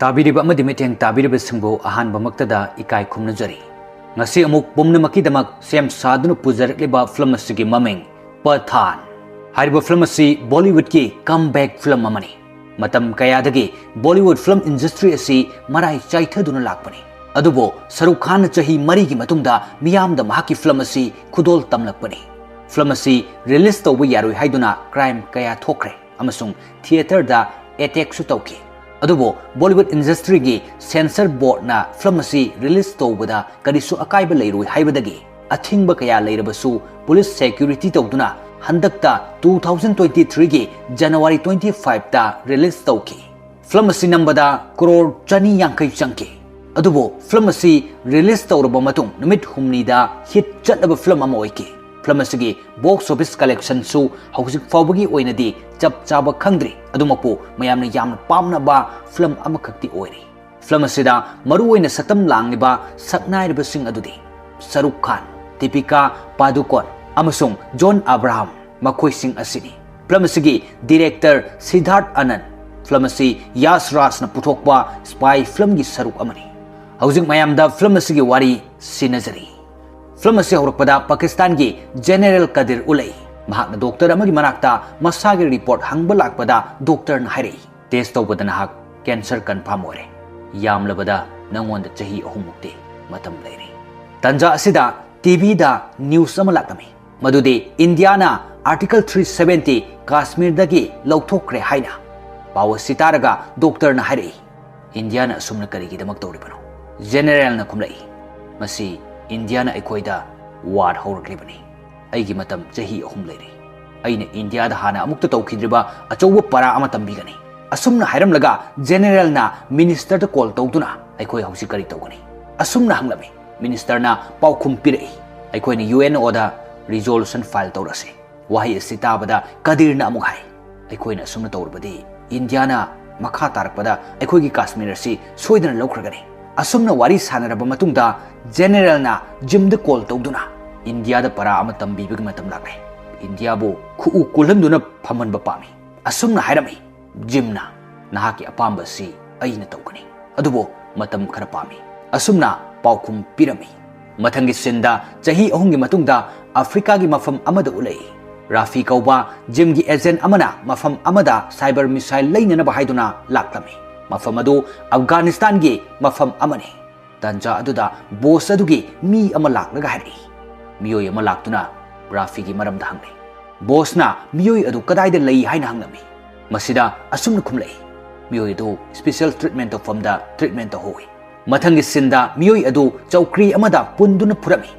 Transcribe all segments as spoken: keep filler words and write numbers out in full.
ꯇꯥꯕꯤꯔꯤꯕ ꯑꯃꯗꯤ ꯃꯤꯠꯌꯦꯡ ꯇꯥꯕꯤꯔꯤꯕꯁꯤꯡꯕꯨ ꯑꯍꯥꯟꯕꯃꯛꯇꯗ ꯏꯀꯥꯏ ꯈꯨꯝꯅꯖꯔꯤ꯫ ꯉꯁꯤ ꯑꯃꯨꯛ ꯄꯨꯝꯅꯃꯛꯀꯤꯗꯃꯛ ꯁꯦꯝ ꯁꯥꯗꯨꯅ ꯄꯨꯖꯔꯛꯂꯤꯕ ꯐꯤꯂꯝ ꯑꯁꯤꯒꯤ ꯃꯃꯤꯡ ꯄꯊꯥꯟ꯫ ꯍꯥꯏꯔꯤꯕ ꯐꯤꯂꯝ ꯑꯁꯤ ꯕꯣꯂꯤꯋꯨꯗꯀꯤ comeback ꯐꯤꯂꯝ ꯑꯃꯅꯤ꯫ ꯃꯇꯝ ꯀꯌꯥꯗꯒꯤ ꯕꯣꯂꯤꯋꯨꯗ ꯐꯤꯂꯝ ꯏꯟꯗꯁꯇ꯭ꯔꯤ ꯑꯁꯤ ꯃꯔꯥꯏ ꯆꯥꯏꯊꯗꯨꯅ ꯂꯥꯛꯄꯅꯤ꯫ ꯑꯗꯨꯕꯨ ꯁꯔꯨꯈ ꯈꯥꯟꯅ ꯆꯍꯤ ꯃꯔꯤꯒꯤ ꯃꯇꯨꯡꯗ ꯃꯤꯌꯥꯝꯗ ꯃꯍꯥꯛꯀꯤ ꯐꯤꯂꯝ ꯑꯁꯤ ꯈꯨꯗꯣꯜ ꯇꯝꯂꯛꯄꯅꯤ꯫ ꯐꯤꯂꯝ ꯑꯁꯤ ꯔꯤꯂꯤꯖ ꯇꯧꯕ ꯌꯥꯔꯣꯏ ꯍꯥꯏꯗꯨꯅ ꯀ꯭ꯔꯥꯏꯝ ꯀꯌꯥ ꯊꯣꯛꯈ꯭ꯔꯦ ꯑꯃꯁꯨꯡ ꯊꯤꯌꯦꯇꯔꯗ ꯑꯦꯇꯦꯛꯁꯨ ꯇꯧꯈꯤ꯫ ꯑꯗꯨꯕꯨ ꯕꯣꯂꯤꯋꯨꯗ ꯏꯟꯗꯁꯇ꯭ꯔꯤꯒꯤ ꯁꯦꯟꯁꯔ ꯕꯣꯔꯗꯅ ꯐꯤꯂꯝ ꯑꯁꯤ ꯔꯤꯂꯤꯖ ꯇꯧꯕꯗ ꯀꯔꯤꯁꯨ ꯑꯀꯥꯏꯕ ꯂꯩꯔꯣꯏ ꯍꯥꯏꯕꯗꯒꯤ ꯑꯊꯤꯡꯕ ꯀꯌꯥ ꯂꯩꯔꯕꯁꯨ ꯄꯨꯂꯤꯁ ꯁꯦꯀ꯭ꯌꯨꯔꯤꯇꯤ ꯇꯧꯗꯨꯅ ꯍꯟꯗꯛꯇ two thousand twenty threeꯒꯤ January twenty fiveꯇ ꯔꯤꯂꯤꯖ ꯇꯧꯈꯤ꯫ ꯐꯤꯂꯝ ꯑꯁꯤ ꯅꯝꯕꯗ ꯀ꯭ꯔꯣꯔ ꯆꯅꯤ ꯌꯥꯡꯈꯩ ꯆꯪꯈꯤ꯫ ꯑꯗꯨꯕꯨ ꯐꯤꯂꯝ ꯑꯁꯤ ꯔꯤꯂꯤꯖ ꯇꯧꯔꯕ ꯃꯇꯨꯡ ꯅꯨꯃꯤꯠ ꯍꯨꯝꯅꯤꯗ ꯍꯤꯠ ꯆꯠꯂꯕ ꯐꯤꯂꯝ ꯑꯃ ꯑꯣꯏꯈꯤ꯫ ꯐꯤꯂꯝ ꯑꯁꯤꯒꯤ ꯕꯣꯛꯁ ꯑꯣꯐꯤꯁ ꯀꯂꯦꯛꯁꯟꯁꯨ ꯍꯧꯖꯤꯛ ꯐꯥꯎꯕꯒꯤ ꯑꯣꯏꯅꯗꯤ ꯆꯞ ꯆꯥꯕ ꯈꯪꯗ꯭ꯔꯤ꯫ ꯑꯗꯨꯃꯛꯄꯨ ꯃꯌꯥꯝꯅ ꯌꯥꯝꯅ ꯄꯥꯝꯅꯕ ꯐꯤꯂꯝ ꯑꯃꯈꯛꯇꯤ ꯑꯣꯏꯔꯤ꯫ ꯐꯤꯂꯝ ꯑꯁꯤꯗ ꯃꯔꯨꯑꯣꯏꯅ ꯁꯛꯇꯝ ꯂꯥꯡꯂꯤꯕ ꯁꯛꯅꯥꯏꯔꯕꯁꯤꯡ ꯑꯗꯨꯗꯤ ꯁꯔꯨꯈ ꯈꯥꯟ, ꯗꯤꯄꯤꯀꯥ ꯄꯥꯗꯨꯀꯣꯟ ꯑꯃꯁꯨꯡ ꯖꯣꯟ ꯑꯕ꯭ꯔꯥꯍꯝ ꯃꯈꯣꯏꯁꯤꯡ ꯑꯁꯤꯅꯤ꯫ ꯐꯤꯂꯝ ꯑꯁꯤꯒꯤ ꯗꯤꯔꯦꯛꯇꯔ ꯁꯤꯗꯥꯔꯊ ꯑꯅꯟ꯫ ꯐꯤꯂꯝ ꯑꯁꯤ ꯌꯥꯁ ꯔꯥꯖꯅ ꯄꯨꯊꯣꯛꯄ ꯁ꯭ꯄꯥꯏ ꯐꯤꯂꯝꯒꯤ ꯁꯔꯨꯛ ꯑꯃꯅꯤ꯫ ꯍꯧꯖꯤꯛ ꯃꯌꯥꯝꯗ ꯐꯤꯂꯝ ꯑꯁꯤꯒꯤ ꯋꯥꯔꯤ ꯁꯤꯟꯅꯖꯔꯤ꯫ ꯐꯤꯂꯝ ꯑꯁꯤ ꯍꯧꯔꯛꯄꯗ ꯄꯥꯀꯤꯁꯇꯥꯟꯒꯤ ꯖꯦꯅꯦꯔꯦꯜ ꯀꯗꯤꯔ ꯎꯂꯩ꯫ ꯃꯍꯥꯛꯅ ꯗꯣꯛꯇꯔ ꯑꯃꯒꯤ ꯃꯅꯥꯛꯇ ꯃꯁꯥꯒꯤ ꯔꯤꯄꯣꯔꯠ ꯍꯪꯕ ꯂꯥꯛꯄꯗ ꯗꯣꯛꯇꯔꯅ ꯍꯥꯏꯔꯛꯏ, "ꯇꯦꯁ ꯇꯧꯕꯗ ꯅꯍꯥꯛ ꯀꯦꯟꯁꯔ ꯀꯟꯐꯥꯔꯝ ꯑꯣꯏꯔꯦ꯫ ꯌꯥꯝꯂꯕꯗ ꯅꯉꯣꯟꯗ ꯆꯍꯤ ꯑꯍꯨꯝꯃꯨꯛꯇꯤ ꯃꯇꯝ ꯂꯩꯔꯤ"꯫ ꯇꯟꯖꯥ ꯑꯁꯤꯗ ꯇꯤꯚꯤꯗ ꯅ꯭ꯌꯨꯁ ꯑꯃ ꯂꯥꯛꯂꯝꯃꯤ, ꯃꯗꯨꯗꯤ ꯏꯟꯗꯤꯌꯥꯅ Article three seventy ꯀꯥꯁꯃꯤꯔꯗꯒꯤ ꯂꯧꯊꯣꯛꯈ꯭ꯔꯦ ꯍꯥꯏꯅ꯫ ꯄꯥꯎ ꯑꯁꯤ ꯇꯥꯔꯒ ꯗꯣꯛꯇꯔꯅ ꯍꯥꯏꯔꯛꯏ, "ꯏꯟꯗꯤꯌꯥꯅ ꯑꯁꯨꯝꯅ ꯀꯔꯤꯒꯤꯗꯃꯛ ꯇꯧꯔꯤꯕꯅꯣ?" ꯖꯦꯅꯦꯔꯦꯜꯅ ꯈꯨꯝꯂꯛꯏ, "ꯃꯁꯤ ꯏꯟꯗꯤꯌꯥꯅ ꯑꯩꯈꯣꯏꯗ ꯋꯥꯔ ꯍꯧꯔꯛꯂꯤꯕꯅꯤ꯫ ꯑꯩꯒꯤ ꯃꯇꯝ ꯆꯍꯤ ꯑꯍꯨꯝ ꯂꯩꯔꯤ꯫ ꯑꯩꯅ ꯏꯟꯗꯤꯌꯥꯗ ꯍꯥꯟꯅ ꯑꯃꯨꯛꯇ ꯇꯧꯈꯤꯗ꯭ꯔꯤꯕ ꯑꯆꯧꯕ ꯄꯔꯥ ꯑꯃ ꯇꯝꯕꯤꯒꯅꯤ"꯫ ꯑꯁꯨꯝꯅ ꯍꯥꯏꯔꯝꯂꯒ ꯖꯦꯅꯦꯔꯦꯜꯅ ꯃꯤꯅꯤꯁꯇꯔꯗ ꯀꯣꯜ ꯇꯧꯗꯨꯅ, "ꯑꯩꯈꯣꯏ ꯍꯧꯖꯤꯛ ꯀꯔꯤ ꯇꯧꯒꯅꯤ?" ꯑꯁꯨꯝꯅ ꯍꯪꯂꯝꯃꯤ꯫ ꯃꯤꯅꯤꯁꯇꯔꯅ ꯄꯥꯎꯈꯨꯝ ꯄꯤꯔꯛꯏ, "ꯑꯩꯈꯣꯏꯅ ꯌꯨ ꯑꯦꯟ ꯑꯣꯗ ꯔꯤꯖꯣꯂꯨꯁꯟ ꯐꯥꯏꯜ ꯇꯧꯔꯁꯤ"꯫ ꯋꯥꯍꯩ ꯑꯁꯤ ꯇꯥꯕꯗ ꯀꯗꯤꯔꯅ ꯑꯃꯨꯛ ꯍꯥꯏ, "ꯑꯩꯈꯣꯏꯅ ꯑꯁꯨꯝꯅ ꯇꯧꯔꯕꯗꯤ ꯏꯟꯗꯤꯌꯥꯅ ꯃꯈꯥ ꯇꯥꯔꯛꯄꯗ ꯑꯩꯈꯣꯏꯒꯤ ꯀꯥꯁꯃꯤꯔ ꯑꯁꯤ ꯁꯣꯏꯗꯅ ꯂꯧꯈ꯭ꯔꯒꯅꯤ"꯫ ꯑꯁꯨꯝꯅ ꯋꯥꯔꯤ ꯁꯥꯟꯅꯔꯕ ꯃꯇꯨꯡꯗ ꯖꯦꯅꯦꯔꯦꯜꯅ ꯖꯤꯝꯗ ꯀꯣꯜ ꯇꯧꯗꯨꯅ ꯏꯟꯗꯤꯌꯥꯗ ꯄꯔꯥ ꯑꯃ ꯇꯝꯕꯤꯕꯒꯤ ꯃꯇꯝ ꯂꯥꯛꯂꯦ꯫ ꯏꯟꯗꯤꯌꯥꯕꯨ ꯈꯨꯎ ꯀꯨꯜꯍꯟꯗꯨꯅ ꯐꯝꯍꯟꯕ ꯄꯥꯝꯃꯤ꯫ ꯑꯁꯨꯝꯅ ꯍꯥꯏꯔꯝꯃꯤ, ꯖꯤꯝꯅ, "ꯅꯍꯥꯛꯀꯤ ꯑꯄꯥꯝꯕ ꯑꯁꯤ ꯑꯩꯅ ꯇꯧꯒꯅꯤ, ꯑꯗꯨꯕꯨ ꯃꯇꯝ ꯈꯔ ꯄꯥꯝꯃꯤ꯫ ꯑꯁꯨꯝꯅ ꯄꯥꯎꯈꯨꯝ ꯄꯤꯔꯝꯃꯤ꯫ ꯃꯊꯪꯒꯤ ꯁꯤꯟꯗ ꯆꯍꯤ ꯑꯍꯨꯝꯒꯤ ꯃꯇꯨꯡꯗ ꯑꯐ꯭ꯔꯤꯀꯥꯒꯤ ꯃꯐꯝ ꯑꯃꯗ ꯎꯠꯂꯛꯏ꯫ ꯔꯥꯐꯤ ꯀꯧꯕ ꯖꯤꯝꯒꯤ ꯑꯦꯖꯦꯟ ꯑꯃꯅ ꯃꯐꯝ ꯑꯃꯗ ꯁꯥꯏꯕꯔ ꯃꯤꯁꯥꯏꯜ ꯂꯩꯅꯅꯕ ꯍꯥꯏꯗꯨꯅ ꯂꯥꯛꯂꯝꯃꯤ꯫ ꯃꯐꯝ ꯑꯗꯨ ꯑꯐꯒꯥꯅꯤꯁꯇꯥꯟꯒꯤ ꯃꯐꯝ ꯑꯃꯅꯤ꯫ ꯇꯥꯟꯖꯥ ꯑꯗꯨꯗ ꯕꯣꯁ ꯑꯗꯨꯒꯤ ꯃꯤ ꯑꯃ ꯂꯥꯛꯂꯒ ꯍꯥꯏꯔꯛꯏ꯫ ꯃꯤꯑꯣꯏ ꯑꯃ ꯂꯥꯛꯇꯨꯅ ꯔꯥꯐꯤꯒꯤ ꯃꯔꯝꯗ ꯍꯪꯂꯛꯏ꯫ ꯕꯣꯁꯅ ꯃꯤꯑꯣꯏ ꯑꯗꯨ ꯀꯗꯥꯏꯗ ꯂꯩ ꯍꯥꯏꯅ ꯍꯪꯂꯝꯃꯤ꯫ ꯃꯁꯤꯗ ꯑꯁꯨꯝꯅ ꯈꯨꯝꯂꯛꯏ, "ꯃꯤꯑꯣꯏ ꯑꯗꯨ ꯁ꯭ꯄꯤꯁꯦꯜ ꯇ꯭ꯔꯤꯠꯃꯦꯟ ꯇꯧꯐꯝꯗ ꯇ꯭ꯔꯤꯠꯃꯦꯟ ꯇꯧꯍꯧꯏ"꯫ ꯃꯊꯪꯒꯤ ꯁꯤꯟꯗ ꯃꯤꯑꯣꯏ ꯑꯗꯨ ꯆꯧꯀ꯭ꯔꯤ ꯑꯃꯗ ꯄꯨꯟꯗꯨꯅ ꯐꯨꯔꯝꯃꯤ꯫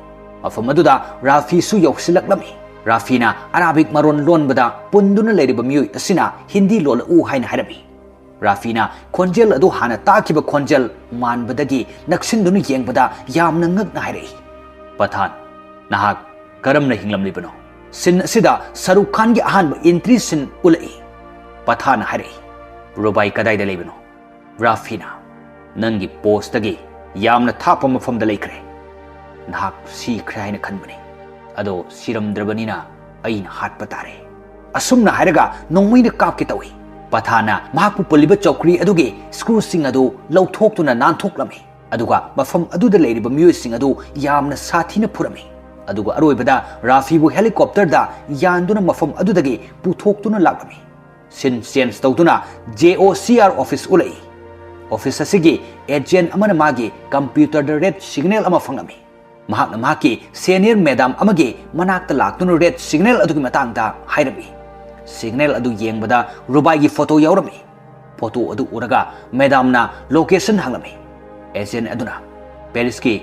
ꯃꯐꯝ ꯑꯗꯨꯗ ꯔꯥꯐꯤꯁꯨ ꯌꯧꯁꯤꯜꯂꯛꯂꯝꯃꯤ꯫ ꯔꯥꯐꯤꯅ ꯑꯔꯥꯕꯤꯛ ꯃꯔꯣꯟ ꯂꯣꯟꯕꯗ ꯄꯨꯟꯗꯨꯅ ꯂꯩꯔꯤꯕ ꯃꯤꯑꯣꯏ ꯑꯁꯤꯅ "ꯍꯤꯟꯗꯤ ꯂꯣꯜꯂꯛꯎ" ꯍꯥꯏꯅ ꯍꯥꯏꯔꯝꯃꯤ꯫ ꯔꯥꯐꯤꯅ ꯈꯣꯟꯖꯦꯜ ꯑꯗꯨ ꯍꯥꯟꯅ ꯇꯥꯈꯤꯕ ꯈꯣꯟꯖꯦꯜ ꯃꯥꯟꯕꯗꯒꯤ ꯅꯛꯁꯤꯟꯗꯨꯅ ꯌꯦꯡꯕꯗ ꯌꯥꯝꯅ ꯉꯛꯅ ꯍꯥꯏꯔꯛꯏ, "ꯄꯊꯥꯟ, ꯅꯍꯥꯛ ꯀꯔꯝꯅ ꯍꯤꯡꯂꯝꯂꯤꯕꯅꯣ?" ꯁꯤꯟ ꯑꯁꯤꯗ ꯁꯔꯨꯛ ꯈꯥꯟꯒꯤ ꯑꯍꯥꯟꯕ ꯑꯦꯟꯇ꯭ꯔꯤ ꯁꯤꯟ ꯎꯠꯂꯛꯏ꯫ ꯄꯊꯥꯟꯅ ꯍꯥꯏꯔꯛꯏ, "ꯔꯨꯕꯥꯏ ꯀꯗꯥꯏꯗ ꯂꯩꯕꯅꯣ?" ꯔꯥꯐꯤꯅ, "ꯅꯪꯒꯤ ꯄꯣꯁꯇꯒꯤ ꯌꯥꯝꯅ ꯊꯥꯞꯄ ꯃꯐꯝꯗ ꯂꯩꯈ꯭ꯔꯦ꯫ ꯅꯍꯥꯛ ꯁꯤꯈ꯭ꯔꯦ ꯍꯥꯏꯅ ꯈꯟꯕꯅꯤ, ꯑꯗꯣ ꯁꯤꯔꯝꯗ꯭ꯔꯕꯅꯤꯅ ꯑꯩꯅ ꯍꯥꯠꯄ ꯇꯥꯔꯦ"꯫ ꯑꯁꯨꯝꯅ ꯍꯥꯏꯔꯒ ꯅꯣꯡꯃꯩꯅ ꯀꯥꯞꯀꯦ ꯇꯧꯏ꯫ ꯄꯊꯥꯟꯅ ꯃꯍꯥꯛꯄꯨ ꯄꯨꯜꯂꯤꯕ ꯆꯧꯀ꯭ꯔꯤ ꯑꯗꯨꯒꯤ ꯁ꯭ꯀ꯭ꯔꯨꯁꯤꯡ ꯑꯗꯨ ꯂꯧꯊꯣꯛꯇꯨꯅ ꯅꯥꯟꯊꯣꯛꯂꯝꯃꯤ꯫ ꯑꯗꯨꯒ ꯃꯐꯝ ꯑꯗꯨꯗ ꯂꯩꯔꯤꯕ ꯃꯤꯑꯣꯏꯁꯤꯡ ꯑꯗꯨ ꯌꯥꯝꯅ ꯁꯥꯊꯤꯅ ꯐꯨꯔꯝꯃꯤ꯫ ꯑꯗꯨꯒ ꯑꯔꯣꯏꯕꯗ ꯔꯥꯐꯤꯕꯨ ꯍꯦꯂꯤꯀꯣꯞꯇꯔꯗ ꯌꯥꯟꯗꯨꯅ ꯃꯐꯝ ꯑꯗꯨꯗꯒꯤ ꯄꯨꯊꯣꯛꯇꯨꯅ ꯂꯥꯛꯂꯝꯃꯤ꯫ ꯁꯤꯟ ꯆꯦꯟꯖ ꯇꯧꯗꯨꯅ JOCR ꯑꯣꯐꯤꯁ ꯎꯠꯂꯛꯏ꯫ ꯑꯣꯐꯤꯁ ꯑꯁꯤꯒꯤ ꯑꯦꯖꯦꯟ ꯑꯃꯅ ꯃꯥꯒꯤ ꯀꯝꯄ꯭ꯌꯨꯇꯔꯗ ꯔꯦꯗ ꯁꯤꯒꯅꯦꯜ ꯑꯃ ꯐꯪꯂꯝꯃꯤ꯫ ꯃꯍꯥꯛꯅ ꯃꯍꯥꯛꯀꯤ ꯁꯦꯅꯤꯌꯔ ꯃꯦꯗꯥꯝ ꯑꯃꯒꯤ ꯃꯅꯥꯛꯇ ꯂꯥꯛꯇꯨꯅ ꯔꯦꯗ ꯁꯤꯒꯅꯦꯜ ꯑꯗꯨꯒꯤ ꯃꯇꯥꯡꯗ ꯍꯥꯏꯔꯝꯃꯤ꯫ ꯁꯤꯒꯅꯦꯜ ꯑꯗꯨ ꯌꯦꯡꯕꯗ ꯔꯨꯕꯥꯏꯒꯤ ꯐꯣꯇꯣ ꯌꯥꯎꯔꯝꯃꯤ꯫ ꯐꯣꯇꯣ ꯑꯗꯨ ꯎꯔꯒ ꯃꯦꯗꯥꯝꯅ ꯂꯣꯀꯦꯁꯟ ꯍꯪꯂꯝꯃꯤ꯫ ꯑꯦꯖꯦꯟ ꯑꯗꯨꯅ ꯄꯦꯔꯤꯁꯀꯤ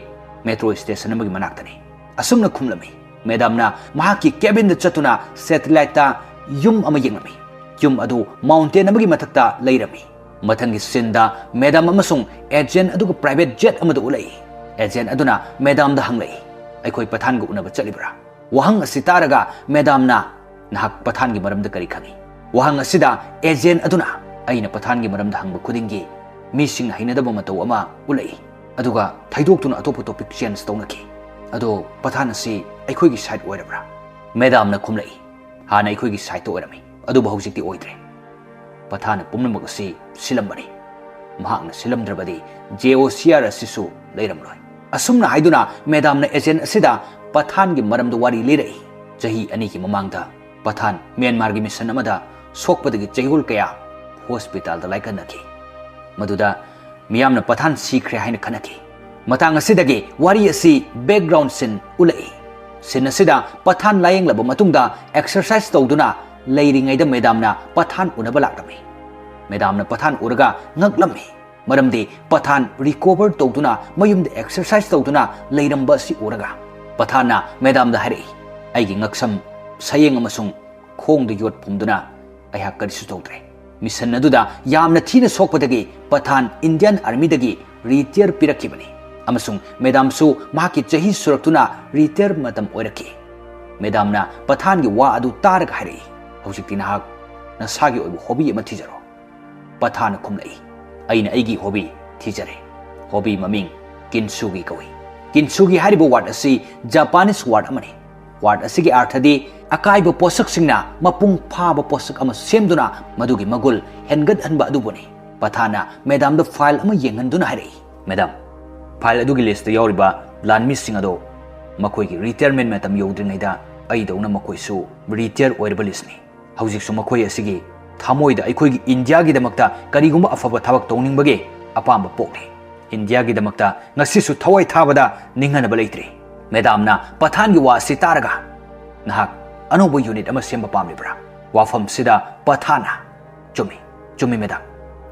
ꯃꯦꯇ꯭ꯔꯣ ꯁ꯭ꯇꯦꯁꯟ ꯑꯃꯒꯤ ꯃꯅꯥꯛꯇꯅꯤ꯫ ꯑꯁꯨꯝꯅ ꯈꯨꯝꯂꯝꯃꯤ꯫ ꯃꯦꯗꯥꯝꯅ ꯃꯍꯥꯛꯀꯤ ꯀꯦꯕꯤꯟꯗ ꯆꯠꯇꯨꯅ ꯁꯦꯇꯦꯂꯥꯏꯠꯇ ꯌꯨꯝ ꯑꯃ ꯌꯦꯡꯂꯝꯃꯤ꯫ ꯌꯨꯝ ꯑꯗꯨ ꯃꯥꯎꯟꯇꯦꯟ ꯑꯃꯒꯤ ꯃꯊꯛꯇ ꯂꯩꯔꯝꯃꯤ꯫ ꯃꯊꯪꯒꯤ ꯁꯤꯟꯗ ꯃꯦꯗꯥꯝ ꯑꯃꯁꯨꯡ ꯑꯦꯖꯦꯟ ꯑꯗꯨꯒ ꯄ꯭ꯔꯥꯏꯚꯦꯠ ꯖꯦꯠ ꯑꯃꯗ ꯎꯠꯂꯛꯏ꯫ ꯑꯦꯖꯦꯟ ꯑꯗꯨꯅ ꯃꯦꯗꯥꯝꯗ ꯍꯪꯂꯛꯏ, "ꯑꯩꯈꯣꯏ ꯄꯊꯥꯟꯒ ꯎꯅꯕ ꯆꯠꯂꯤꯕ꯭ꯔꯥ?" ꯋꯥꯍꯪ ꯑꯁꯤ ꯇꯥꯔꯒ ꯃꯦꯗꯥꯝꯅ, "ꯅꯍꯥꯛ ꯄꯊꯥꯟꯒꯤ ꯃꯔꯝꯗ ꯀꯔꯤ ꯈꯪꯏ?" ꯋꯥꯍꯪ ꯑꯁꯤꯗ ꯑꯦꯖꯦꯟ ꯑꯗꯨꯅ, "ꯑꯩꯅ ꯄꯊꯥꯟꯒꯤ ꯃꯔꯝꯗ ꯍꯪꯕ ꯈꯨꯗꯤꯡꯒꯤ ꯃꯤꯁꯤꯡꯅ ꯍꯩꯅꯗꯕ ꯃꯇꯧ ꯑꯃ ꯎꯠꯂꯛꯏ, ꯑꯗꯨꯒ ꯊꯩꯗꯣꯛꯇꯨꯅ ꯑꯇꯣꯞꯄ ꯇꯣꯄꯤꯛ ꯆꯦꯟꯖ ꯇꯧꯅꯈꯤ꯫ ꯑꯗꯣ ꯄꯊꯥꯟ ꯑꯁꯤ ꯑꯩꯈꯣꯏꯒꯤ ꯁꯥꯏꯠ ꯑꯣꯏꯔꯕ꯭ꯔꯥ?" ꯃꯦꯗꯥꯝꯅ ꯈꯨꯝꯂꯛꯏ, "ꯍꯥꯟꯅ ꯑꯩꯈꯣꯏꯒꯤ ꯁꯥꯏꯠꯇ ꯑꯣꯏꯔꯝꯃꯤ, ꯑꯗꯨꯕꯨ ꯍꯧꯖꯤꯛꯇꯤ ꯑꯣꯏꯗ꯭ꯔꯦ꯫ ꯄꯊꯥꯟꯅ ꯄꯨꯝꯅꯃꯛ ꯑꯁꯤ ꯁꯤꯜꯂꯝꯕꯅꯤ"꯫ ꯃꯍꯥꯛꯅ ꯁꯤꯜꯂꯝꯗ꯭ꯔꯕꯗꯤ ꯖꯦ ꯑꯣ ꯁꯤ ꯑꯥꯔ ꯑꯁꯤꯁꯨ ꯂꯩꯔꯝꯂꯣꯏ꯫ ꯑꯁꯨꯝꯅ ꯍꯥꯏꯗꯨꯅ ꯃꯦꯗꯥꯝꯅ ꯑꯦꯖꯦꯟ ꯑꯁꯤꯗ ꯄꯊꯥꯟꯒꯤ ꯃꯔꯝꯗ ꯋꯥꯔꯤ ꯂꯤꯔꯛꯏ꯫ ꯆꯍꯤ ꯑꯅꯤꯒꯤ ꯃꯃꯥꯡꯗ ꯄꯊꯥꯟ ꯃ꯭ꯌꯥꯟꯃꯥꯔꯒꯤ ꯃꯤꯁꯟ ꯑꯃꯗ ꯁꯣꯛꯄꯗꯒꯤ ꯆꯌꯣꯜ ꯀꯌꯥ ꯍꯣꯁꯄꯤꯇꯥꯜꯗ ꯂꯥꯏꯀꯠꯅꯈꯤ꯫ ꯃꯗꯨꯗ ꯃꯤꯌꯥꯝꯅ ꯄꯊꯥꯟ ꯁꯤꯈ꯭ꯔꯦ ꯍꯥꯏꯅ ꯈꯟꯅꯈꯤ꯫ ꯃꯇꯥꯡ ꯑꯁꯤꯗꯒꯤ ꯋꯥꯔꯤ ꯑꯁꯤ ꯕꯦꯛꯒ꯭ꯔꯥꯎꯟ ꯁꯤꯟ ꯎꯠꯂꯛꯏ꯫ ꯁꯤꯟ ꯑꯁꯤꯗ ꯄꯊꯥꯟ ꯂꯥꯌꯦꯡꯂꯕ ꯃꯇꯨꯡꯗ ꯑꯦꯛꯁꯔꯁꯥꯏꯁ ꯇꯧꯗꯨꯅ ꯂꯩꯔꯤꯉꯩꯗ ꯃꯦꯗꯥꯝꯅ ꯄꯊꯥꯟ ꯎꯅꯕ ꯂꯥꯛꯂꯝꯃꯤ꯫ ꯃꯦꯗꯥꯝꯅ ꯄꯊꯥꯟ ꯎꯔꯒ ꯉꯛꯂꯝꯃꯤ꯫ ꯃꯔꯝꯗꯤ ꯄꯊꯥꯟ ꯔꯤꯀꯣꯚꯔ ꯇꯧꯗꯨꯅ ꯃꯌꯨꯝꯗ ꯑꯦꯛꯁꯔꯁꯥꯏꯁ ꯇꯧꯗꯨꯅ ꯂꯩꯔꯝꯕ ꯑꯁꯤ ꯎꯔꯒ ꯄꯊꯥꯟꯅ ꯃꯦꯗꯥꯝꯗ ꯍꯥꯏꯔꯛꯏ, "ꯑꯩꯒꯤ ꯉꯛꯁꯝ, ꯁꯌꯦꯡ ꯑꯃꯁꯨꯡ ꯈꯣꯡꯗ ꯌꯣꯠ ꯐꯨꯝꯗꯨꯅ ꯑꯩꯍꯥꯛ ꯀꯔꯤꯁꯨ ꯇꯧꯗ꯭ꯔꯦ꯫ ꯃꯤꯁꯟ ꯑꯗꯨꯗ ꯌꯥꯝꯅ ꯊꯤꯅ ꯁꯣꯛꯄꯗꯒꯤ ꯄꯊꯥꯟ ꯏꯟꯗꯤꯌꯥꯟ ꯑꯥꯔꯃꯤꯗꯒꯤ ꯔꯤꯇꯤꯌꯔ ꯄꯤꯔꯛꯈꯤꯕꯅꯤ ꯑꯃꯁꯨꯡ ꯃꯦꯗꯥꯝꯁꯨ ꯃꯍꯥꯛꯀꯤ ꯆꯍꯤ ꯁꯨꯔꯛꯇꯨꯅ ꯔꯤꯇꯤꯌꯔ ꯃꯇꯝ ꯑꯣꯏꯔꯛꯈꯤ꯫" ꯃꯦꯗꯥꯝꯅ ꯄꯊꯥꯟꯒꯤ ꯋꯥ ꯑꯗꯨ ꯇꯥꯔꯒ ꯍꯥꯏꯔꯛꯏ, "ꯍꯧꯖꯤꯛꯇꯤ ꯅꯍꯥꯛ ꯅꯁꯥꯒꯤ ꯑꯣꯏꯕ ꯍꯣꯕꯤ ꯑꯃ ꯊꯤꯖꯔꯣ꯫" ꯄꯊꯥꯟꯅ ꯈꯨꯝꯂꯛꯏ, "ꯑꯩꯅ ꯑꯩꯒꯤ ꯍꯣꯕꯤ ꯊꯤꯖꯔꯦ꯫ ꯍꯣꯕꯤ ꯃꯃꯤꯡ ꯀꯤꯟꯁꯨꯒꯤ ꯀꯧꯏ꯫ ꯀꯤꯟꯁꯨꯒꯤ ꯍꯥꯏꯔꯤꯕ ꯋꯥꯔꯗ ꯑꯁꯤ ꯖꯄꯥꯅꯤꯁ ꯋꯥꯔꯗ ꯑꯃꯅꯤ꯫ ꯋꯥꯔꯗ ꯑꯁꯤꯒꯤ ꯑꯥꯔꯊꯗꯤ ꯑꯀꯥꯏꯕ ꯄꯣꯠꯁꯛꯁꯤꯡꯅ ꯃꯄꯨꯡ ꯐꯥꯕ ꯄꯣꯠꯁꯛ ꯑꯃ ꯁꯦꯝꯗꯨꯅ ꯃꯗꯨꯒꯤ ꯃꯒꯨꯜ ꯍꯦꯟꯒꯠꯍꯟꯕ ꯑꯗꯨꯕꯨꯅꯤ꯫" ꯄꯊꯥꯟꯅ ꯃꯦꯗꯥꯝꯗ ꯐꯥꯏꯜ ꯑꯃ ꯌꯦꯡꯍꯟꯗꯨꯅ ꯍꯥꯏꯔꯛꯏ, "ꯃꯦꯗꯥꯝ, ꯐꯥꯏꯜ ꯑꯗꯨꯒꯤ ꯂꯤꯁꯇ ꯌꯥꯎꯔꯤꯕ ꯂꯥꯟꯃꯤꯁꯤꯡ ꯑꯗꯣ ꯃꯈꯣꯏꯒꯤ ꯔꯤꯇꯥꯌꯔꯃꯦꯟ ꯃꯇꯝ ꯌꯧꯗ꯭ꯔꯤꯉꯩꯗ ꯑꯩꯗꯧꯅ ꯃꯈꯣꯏꯁꯨ ꯔꯤꯇꯥꯌꯔ ꯑꯣꯏꯔꯕ ꯂꯤꯁꯅꯤ꯫ ꯍꯧꯖꯤꯛꯁꯨ ꯃꯈꯣꯏ ꯑꯁꯤꯒꯤ ꯊꯃꯣꯏꯗ ꯑꯩꯈꯣꯏꯒꯤ ꯏꯟꯗꯤꯌꯥꯒꯤꯗꯃꯛꯇ ꯀꯔꯤꯒꯨꯝꯕ ꯑꯐꯕ ꯊꯕꯛ ꯇꯧꯅꯤꯡꯕꯒꯤ ꯑꯄꯥꯝꯕ ꯄꯣꯛꯂꯤ꯫ ꯏꯟꯗꯤꯌꯥꯒꯤꯗꯃꯛꯇ ꯉꯁꯤꯁꯨ ꯊꯋꯥꯏ ꯊꯥꯕꯗ ꯅꯤꯡꯍꯟꯅꯕ ꯂꯩꯇ꯭ꯔꯤ꯫" ꯃꯦꯗꯥꯝꯅ ꯄꯊꯥꯟꯒꯤ ꯋꯥ ꯑꯁꯤ ꯇꯥꯔꯒ, "ꯅꯍꯥꯛ ꯑꯅꯧꯕ ꯌꯨꯅꯤꯠ ꯑꯃ ꯁꯦꯝꯕ ꯄꯥꯝꯂꯤꯕ꯭ꯔꯥ?" ꯋꯥꯐꯝꯁꯤꯗ ꯄꯊꯥꯟꯅ, "ꯆꯨꯝꯃꯤ, ꯆꯨꯝꯃꯤ ꯃꯦꯗꯥꯝ,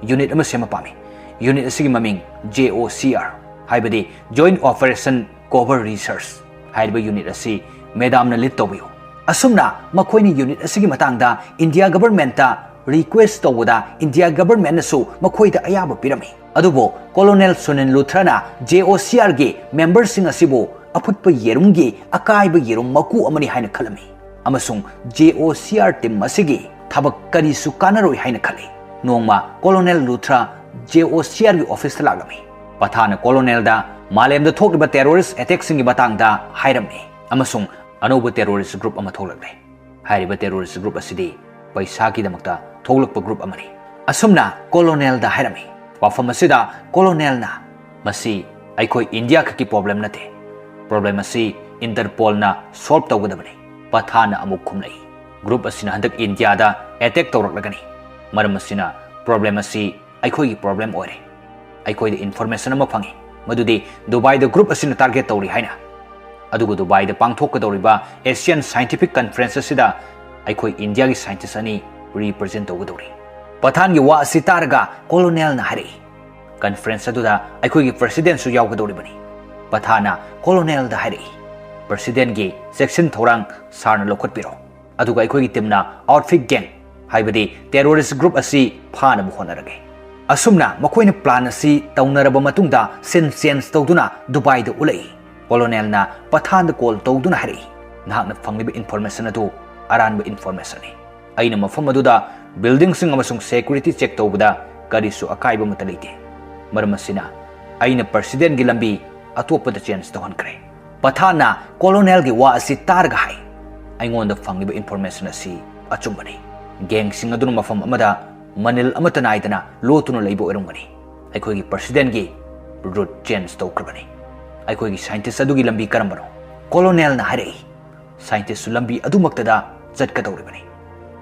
ꯌꯨꯅꯤꯠ ꯑꯃ ꯁꯦꯝꯕ ꯄꯥꯝꯃꯤ꯫ ꯌꯨꯅꯤꯠ ꯑꯁꯤꯒꯤ ꯃꯃꯤꯡ ꯖꯦ ꯑꯣ ꯁꯤ ꯑꯥꯔ, ꯍꯥꯏꯕꯗꯤ ꯖꯣꯏꯟꯠ ꯑꯣꯄꯔꯦꯁꯟ ꯀꯣꯚꯔ ꯔꯤꯁꯔꯁ ꯍꯥꯏꯔꯤꯕ ꯌꯨꯅꯤꯠ ꯑꯁꯤ ꯃꯦꯗꯥꯝꯅ ꯂꯤꯗ ꯇꯧꯕꯤꯌꯨ꯫" ꯑꯁꯨꯝꯅ ꯃꯈꯣꯏꯅ ꯌꯨꯅꯤꯠ ꯑꯁꯤꯒꯤ ꯃꯇꯥꯡꯗ ꯏꯟꯗꯤꯌꯥ ꯒꯚꯔꯟꯃꯦꯟꯠꯇ ꯔꯤꯀ꯭ꯋꯦꯁ ꯇꯧꯕꯗ ꯏꯟꯗꯤꯌꯥ ꯒꯚꯔꯟꯃꯦꯟꯠꯅꯁꯨ ꯃꯈꯣꯏꯗ ꯑꯌꯥꯕ ꯄꯤꯔꯝꯃꯤ꯫ ꯑꯗꯨꯕꯨ ꯀꯣꯂꯣꯅꯦꯜ ꯁꯨꯅꯤꯜ ꯂꯨꯊ꯭ꯔꯥꯅ ꯖꯦ ꯑꯣ ꯁꯤ ꯑꯥꯔꯒꯤ ꯃꯦꯝꯕꯔꯁꯤꯡ ꯑꯁꯤꯕꯨ ꯑꯐꯨꯠꯄ ꯌꯦꯔꯨꯝꯒꯤ ꯑꯀꯥꯏꯕ ꯌꯦꯔꯨꯝ ꯃꯀꯨ ꯑꯃꯅꯤ ꯍꯥꯏꯅ ꯈꯜꯂꯝꯃꯤ ꯑꯃꯁꯨꯡ ꯖꯦ ꯑꯣ ꯁꯤ ꯑꯥꯔ ꯇꯤꯝ ꯑꯁꯤꯒꯤ ꯊꯕꯛ ꯀꯔꯤꯁꯨ ꯀꯥꯟꯅꯔꯣꯏ ꯍꯥꯏꯅ ꯈꯜꯂꯤ꯫ ꯅꯣꯡꯃ ꯀꯣꯂꯣꯅꯦꯜ ꯂꯨꯊ꯭ꯔꯥ ꯖꯦ ꯑꯣ ꯁꯤ ꯑꯥꯔꯒꯤ ꯑꯣꯐꯤꯁꯇ ꯂꯥꯛꯂꯝꯃꯤ꯫ ꯄꯊꯥꯟꯅ ꯀꯣꯂꯣꯅꯦꯜꯗ ꯃꯥꯂꯦꯝꯗ ꯊꯣꯛꯂꯤꯕ ꯇꯦꯔꯣꯔꯤꯁ꯭ꯠ ꯑꯦꯇꯦꯛꯁꯤꯡꯒꯤ ꯃꯇꯥꯡꯗ ꯍꯥꯏꯔꯝꯃꯤ ꯑꯃꯁꯨꯡ ꯑꯅꯧꯕ ꯇꯦꯔꯣꯔꯤꯁ꯭ꯠ ꯒ꯭ꯔꯨꯞ ꯑꯃ ꯊꯣꯛꯂꯛꯂꯦ꯫ ꯍꯥꯏꯔꯤꯕ ꯇꯦꯔꯣꯔꯤꯁ꯭ꯠ ꯒ꯭ꯔꯨꯞ ꯑꯁꯤꯗꯤ ꯄꯩꯁꯥꯒꯤꯗꯃꯛꯇ ꯊꯣꯛꯂꯛꯄ ꯒ꯭ꯔꯨꯞ ꯑꯃꯅꯤ꯫ ꯑꯁꯨꯝꯅ ꯀꯣꯂꯣꯅꯦꯜꯗ ꯍꯥꯏꯔꯝꯃꯤ, ꯋꯥꯐꯝ ꯑꯁꯤꯗ ꯀꯣꯂꯣꯅꯦꯜꯅ, "ꯃꯁꯤ ꯑꯩꯈꯣꯏ ꯏꯟꯗꯤꯌꯥ ꯈꯛꯀꯤ ꯄ꯭ꯔꯣꯕ꯭ꯂꯦꯝ ꯅꯠꯇꯦ꯫ ꯄ꯭ꯔꯣꯕ꯭ꯂꯦꯝ ꯑꯁꯤ ꯏꯟꯇꯔꯄꯣꯜꯅ ꯁꯣꯜꯕ ꯇꯧꯒꯗꯕꯅꯤ," ꯄꯊꯥꯟꯅ ꯑꯃꯨꯛ ꯈꯨꯝꯂꯛꯏ꯫ "ꯒ꯭ꯔꯨꯞ ꯑꯁꯤꯅ ꯍꯟꯗꯛ ꯏꯟꯗꯤꯌꯥꯗ ꯑꯦꯇꯦꯛ ꯇꯧꯔꯛꯂꯒꯅꯤ꯫ ꯃꯔꯝ ꯑꯁꯤꯅ ꯄ꯭ꯔꯣꯕ꯭ꯂꯦꯝ ꯑꯁꯤ ꯑꯩꯈꯣꯏꯒꯤ ꯄ꯭ꯔꯣꯕ꯭ꯂꯦꯝ ꯑꯣꯏꯔꯦ꯫ ꯑꯩꯈꯣꯏꯗ ꯏꯟꯐꯣꯔꯃꯦꯁꯟ ꯑꯃ ꯐꯪꯏ, ꯃꯗꯨꯗꯤ ꯗꯨꯕꯥꯏꯗ ꯒ꯭ꯔꯨꯞ ꯑꯁꯤꯅ ꯇꯥꯔꯒꯦꯠ ꯇꯧꯔꯤ ꯍꯥꯏꯅ꯫ ꯑꯗꯨꯒ ꯗꯨꯕꯥꯏꯗ ꯄꯥꯡꯊꯣꯛꯀꯗꯧꯔꯤꯕ ꯑꯦꯁꯤꯌꯥꯟ ꯁꯥꯏꯟꯇꯤꯐꯤꯛ ꯀꯟꯐꯔꯦꯟꯁ ꯑꯁꯤꯗ ꯑꯩꯈꯣꯏ ꯏꯟꯗꯤꯌꯥꯒꯤ ꯁꯥꯏꯟꯇꯤꯁ ꯑꯅꯤ ꯔꯤꯄ꯭ꯔꯖꯦꯟ ꯇꯧꯒꯗꯧꯔꯤ꯫" ꯄꯊꯥꯟꯒꯤ ꯋꯥ ꯑꯁꯤ ꯇꯥꯔꯒ ꯀꯣꯂꯣꯅꯦꯜꯅ ꯍꯥꯏꯔꯛꯏ, "ꯀꯟꯐꯔꯦꯟꯁ ꯑꯗꯨꯗ ꯑꯩꯈꯣꯏꯒꯤ ꯄ꯭ꯔꯁꯤꯗꯦꯟꯁꯨ ꯌꯥꯎꯒꯗꯧꯔꯤꯕꯅꯤ꯫" ꯄꯊꯥꯟꯅ ꯀꯣꯂꯣꯅꯦꯜꯗ ꯍꯥꯏꯔꯛꯏ, "ꯄ꯭ꯔꯁꯤꯗꯦꯟꯒꯤ ꯆꯦꯛꯁꯤꯟ ꯊꯧꯔꯥꯡ ꯁꯥꯔꯅ ꯂꯧꯈꯠꯄꯤꯔꯣ, ꯑꯗꯨꯒ ꯑꯩꯈꯣꯏꯒꯤ ꯇꯤꯝꯅ ꯑꯥꯎꯠꯐꯤꯠ ꯒꯦꯡ, ꯍꯥꯏꯕꯗꯤ ꯇꯦꯔꯣꯔꯤꯁ ꯒ꯭ꯔꯨꯞ ꯑꯁꯤ ꯐꯥꯅꯕ ꯍꯣꯠꯅꯔꯒꯦ꯫" ꯑꯁꯨꯝꯅ ꯃꯈꯣꯏꯅ ꯄ꯭ꯂꯥꯟ ꯑꯁꯤ ꯇꯧꯅꯔꯕ ꯃꯇꯨꯡꯗ ꯁꯤꯟ ꯆꯦꯟꯖ ꯇꯧꯗꯨꯅ ꯗꯨꯕꯥꯏꯗ ꯎꯠꯂꯛꯏ꯫ ꯀꯣꯂꯣꯅꯦꯜꯅ ꯄꯊꯥꯟꯗ ꯀꯣꯜ ꯇꯧꯗꯨꯅ ꯍꯥꯏꯔꯛꯏ, "ꯅꯍꯥꯛꯅ ꯐꯪꯂꯤꯕ ꯏꯟꯐꯣꯔꯃꯦꯁꯟ ꯑꯗꯨ ꯑꯔꯥꯟꯕ ꯏꯟꯐꯣꯔꯃꯦꯁꯟꯅꯤ꯫ ꯑꯩꯅ ꯃꯐꯝ ꯑꯗꯨꯗ ꯕꯤꯜꯗꯤꯡꯁꯤꯡ ꯑꯃꯁꯨꯡ ꯁꯦꯀ꯭ꯌꯨꯔꯤꯇꯤ ꯆꯦꯛ ꯇꯧꯕꯗ ꯀꯔꯤꯁꯨ ꯑꯀꯥꯏꯕ ꯑꯃꯠꯇ ꯂꯩꯇꯦ꯫ ꯃꯔꯝ ꯑꯁꯤꯅ ꯑꯩꯅ ꯄ꯭ꯔꯁꯤꯗꯦꯟꯒꯤ ꯂꯝꯕꯤ ꯑꯇꯣꯞꯄꯗ ꯆꯦꯟꯖ ꯇꯧꯍꯟꯈ꯭ꯔꯦ꯫" ꯄꯊꯥꯟꯅ ꯀꯣꯂꯣꯅꯦꯜꯒꯤ ꯋꯥ ꯑꯁꯤ ꯇꯥꯔꯒ ꯍꯥꯏ, "ꯑꯩꯉꯣꯟꯗ ꯐꯪꯂꯤꯕ ꯏꯟꯐꯣꯔꯃꯦꯁꯟ ꯑꯁꯤ ꯑꯆꯨꯝꯕꯅꯤ꯫ ꯒꯦꯡꯁꯤꯡ ꯑꯗꯨꯅ ꯃꯐꯝ ꯑꯃꯗ ꯃꯅꯤꯜ ꯑꯃꯠꯇ ꯅꯥꯏꯗꯅ ꯂꯣꯠꯇꯨꯅ ꯂꯩꯕ ꯑꯣꯏꯔꯝꯒꯅꯤ꯫ ꯑꯩꯈꯣꯏꯒꯤ ꯄ꯭ꯔꯁꯤꯗꯦꯟꯒꯤ ꯔꯨꯠ ꯆꯦꯟꯖ ꯇꯧꯈ꯭ꯔꯕꯅꯤ꯫ ꯑꯩꯈꯣꯏꯒꯤ ꯁꯥꯏꯟꯇꯤꯁ ꯑꯗꯨꯒꯤ ꯂꯝꯕꯤ ꯀꯔꯝꯕꯅꯣ?" ꯀꯣꯂꯣꯅꯦꯜꯅ ꯍꯥꯏꯔꯛꯏ, "ꯁꯥꯏꯟꯇꯤꯁꯁꯨ ꯂꯝꯕꯤ ꯑꯗꯨꯃꯛꯇꯗ ꯆꯠꯀꯗꯧꯔꯤꯕꯅꯤ꯫"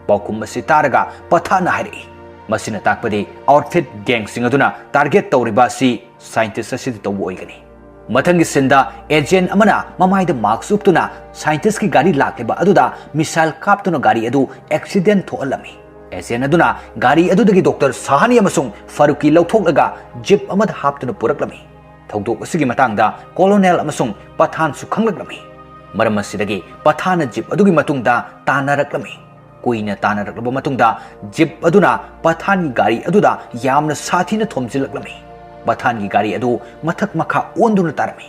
ꯄꯥꯎꯈꯨꯝ ꯑꯁꯤ ꯇꯥꯔꯒ ꯄꯊꯥꯟꯅ ꯍꯥꯏꯔꯛꯏ, "ꯃꯁꯤꯅ ꯇꯥꯛꯄꯗꯤ ꯑꯥꯎꯠꯐꯤꯠ ꯒꯦꯡꯁꯤꯡ ꯑꯗꯨꯅ ꯇꯥꯔꯒꯦꯠ ꯇꯧꯔꯤꯕ ꯑꯁꯤ ꯁꯥꯏꯟꯇꯤꯁ ꯑꯁꯤꯗ ꯇꯧꯕ ꯑꯣꯏꯒꯅꯤ꯫" ꯃꯊꯪꯒꯤ ꯁꯤꯟꯗ ꯑꯦꯖꯦꯟ ꯑꯃꯅ ꯃꯃꯥꯏꯗ ꯃꯥꯛꯁ ꯎꯞꯇꯨꯅ ꯁꯥꯏꯟꯇꯤꯁꯀꯤ ꯒꯥꯔꯤ ꯂꯥꯛꯂꯤꯕ ꯑꯗꯨꯗ ꯃꯤꯁꯥꯏꯜ ꯀꯥꯞꯇꯨꯅ ꯒꯥꯔꯤ ꯑꯗꯨ ꯑꯦꯛꯁꯤꯗꯦꯟ ꯊꯣꯛꯍꯜꯂꯝꯃꯤ꯫ ꯑꯦꯖꯦꯟ ꯑꯗꯨꯅ ꯒꯥꯔꯤ ꯑꯗꯨꯗꯒꯤ ꯗꯣꯛꯇꯔ ꯁꯥꯍꯥꯅꯤ ꯑꯃꯁꯨꯡ ꯐꯥꯔꯨꯀꯤ ꯂꯧꯊꯣꯛꯂꯒ ꯖꯤꯞ ꯑꯃꯗ ꯍꯥꯞꯇꯨꯅ ꯄꯨꯔꯛꯂꯝꯃꯤ꯫ ꯊꯧꯗꯣꯛ ꯑꯁꯤꯒꯤ ꯃꯇꯥꯡꯗ ꯀꯣꯂꯣꯅꯦꯜ ꯑꯃꯁꯨꯡ ꯄꯊꯥꯟꯁꯨ ꯈꯪꯂꯛꯂꯝꯃꯤ꯫ ꯃꯔꯝ ꯑꯁꯤꯗꯒꯤ ꯄꯊꯥꯟꯅ ꯖꯤꯞ ꯑꯗꯨꯒꯤ ꯃꯇꯨꯡꯗ ꯇꯥꯟꯅꯔꯛꯂꯝꯃꯤ꯫ ꯀꯨꯏꯅ ꯇꯥꯟꯅꯔꯛꯂꯕ ꯃꯇꯨꯡꯗ ꯖꯤꯞ ꯑꯗꯨꯅ ꯄꯊꯥꯟꯒꯤ ꯒꯥꯔꯤ ꯑꯗꯨꯗ ꯌꯥꯝꯅ ꯁꯥꯊꯤꯅ ꯊꯣꯝꯖꯤꯜꯂꯛꯂꯝꯃꯤ꯫ ꯄꯊꯥꯟꯒꯤ ꯒꯥꯔꯤ ꯑꯗꯨ ꯃꯊꯛ ꯃꯈꯥ ꯑꯣꯟꯗꯨꯅ ꯇꯥꯔꯝꯃꯤ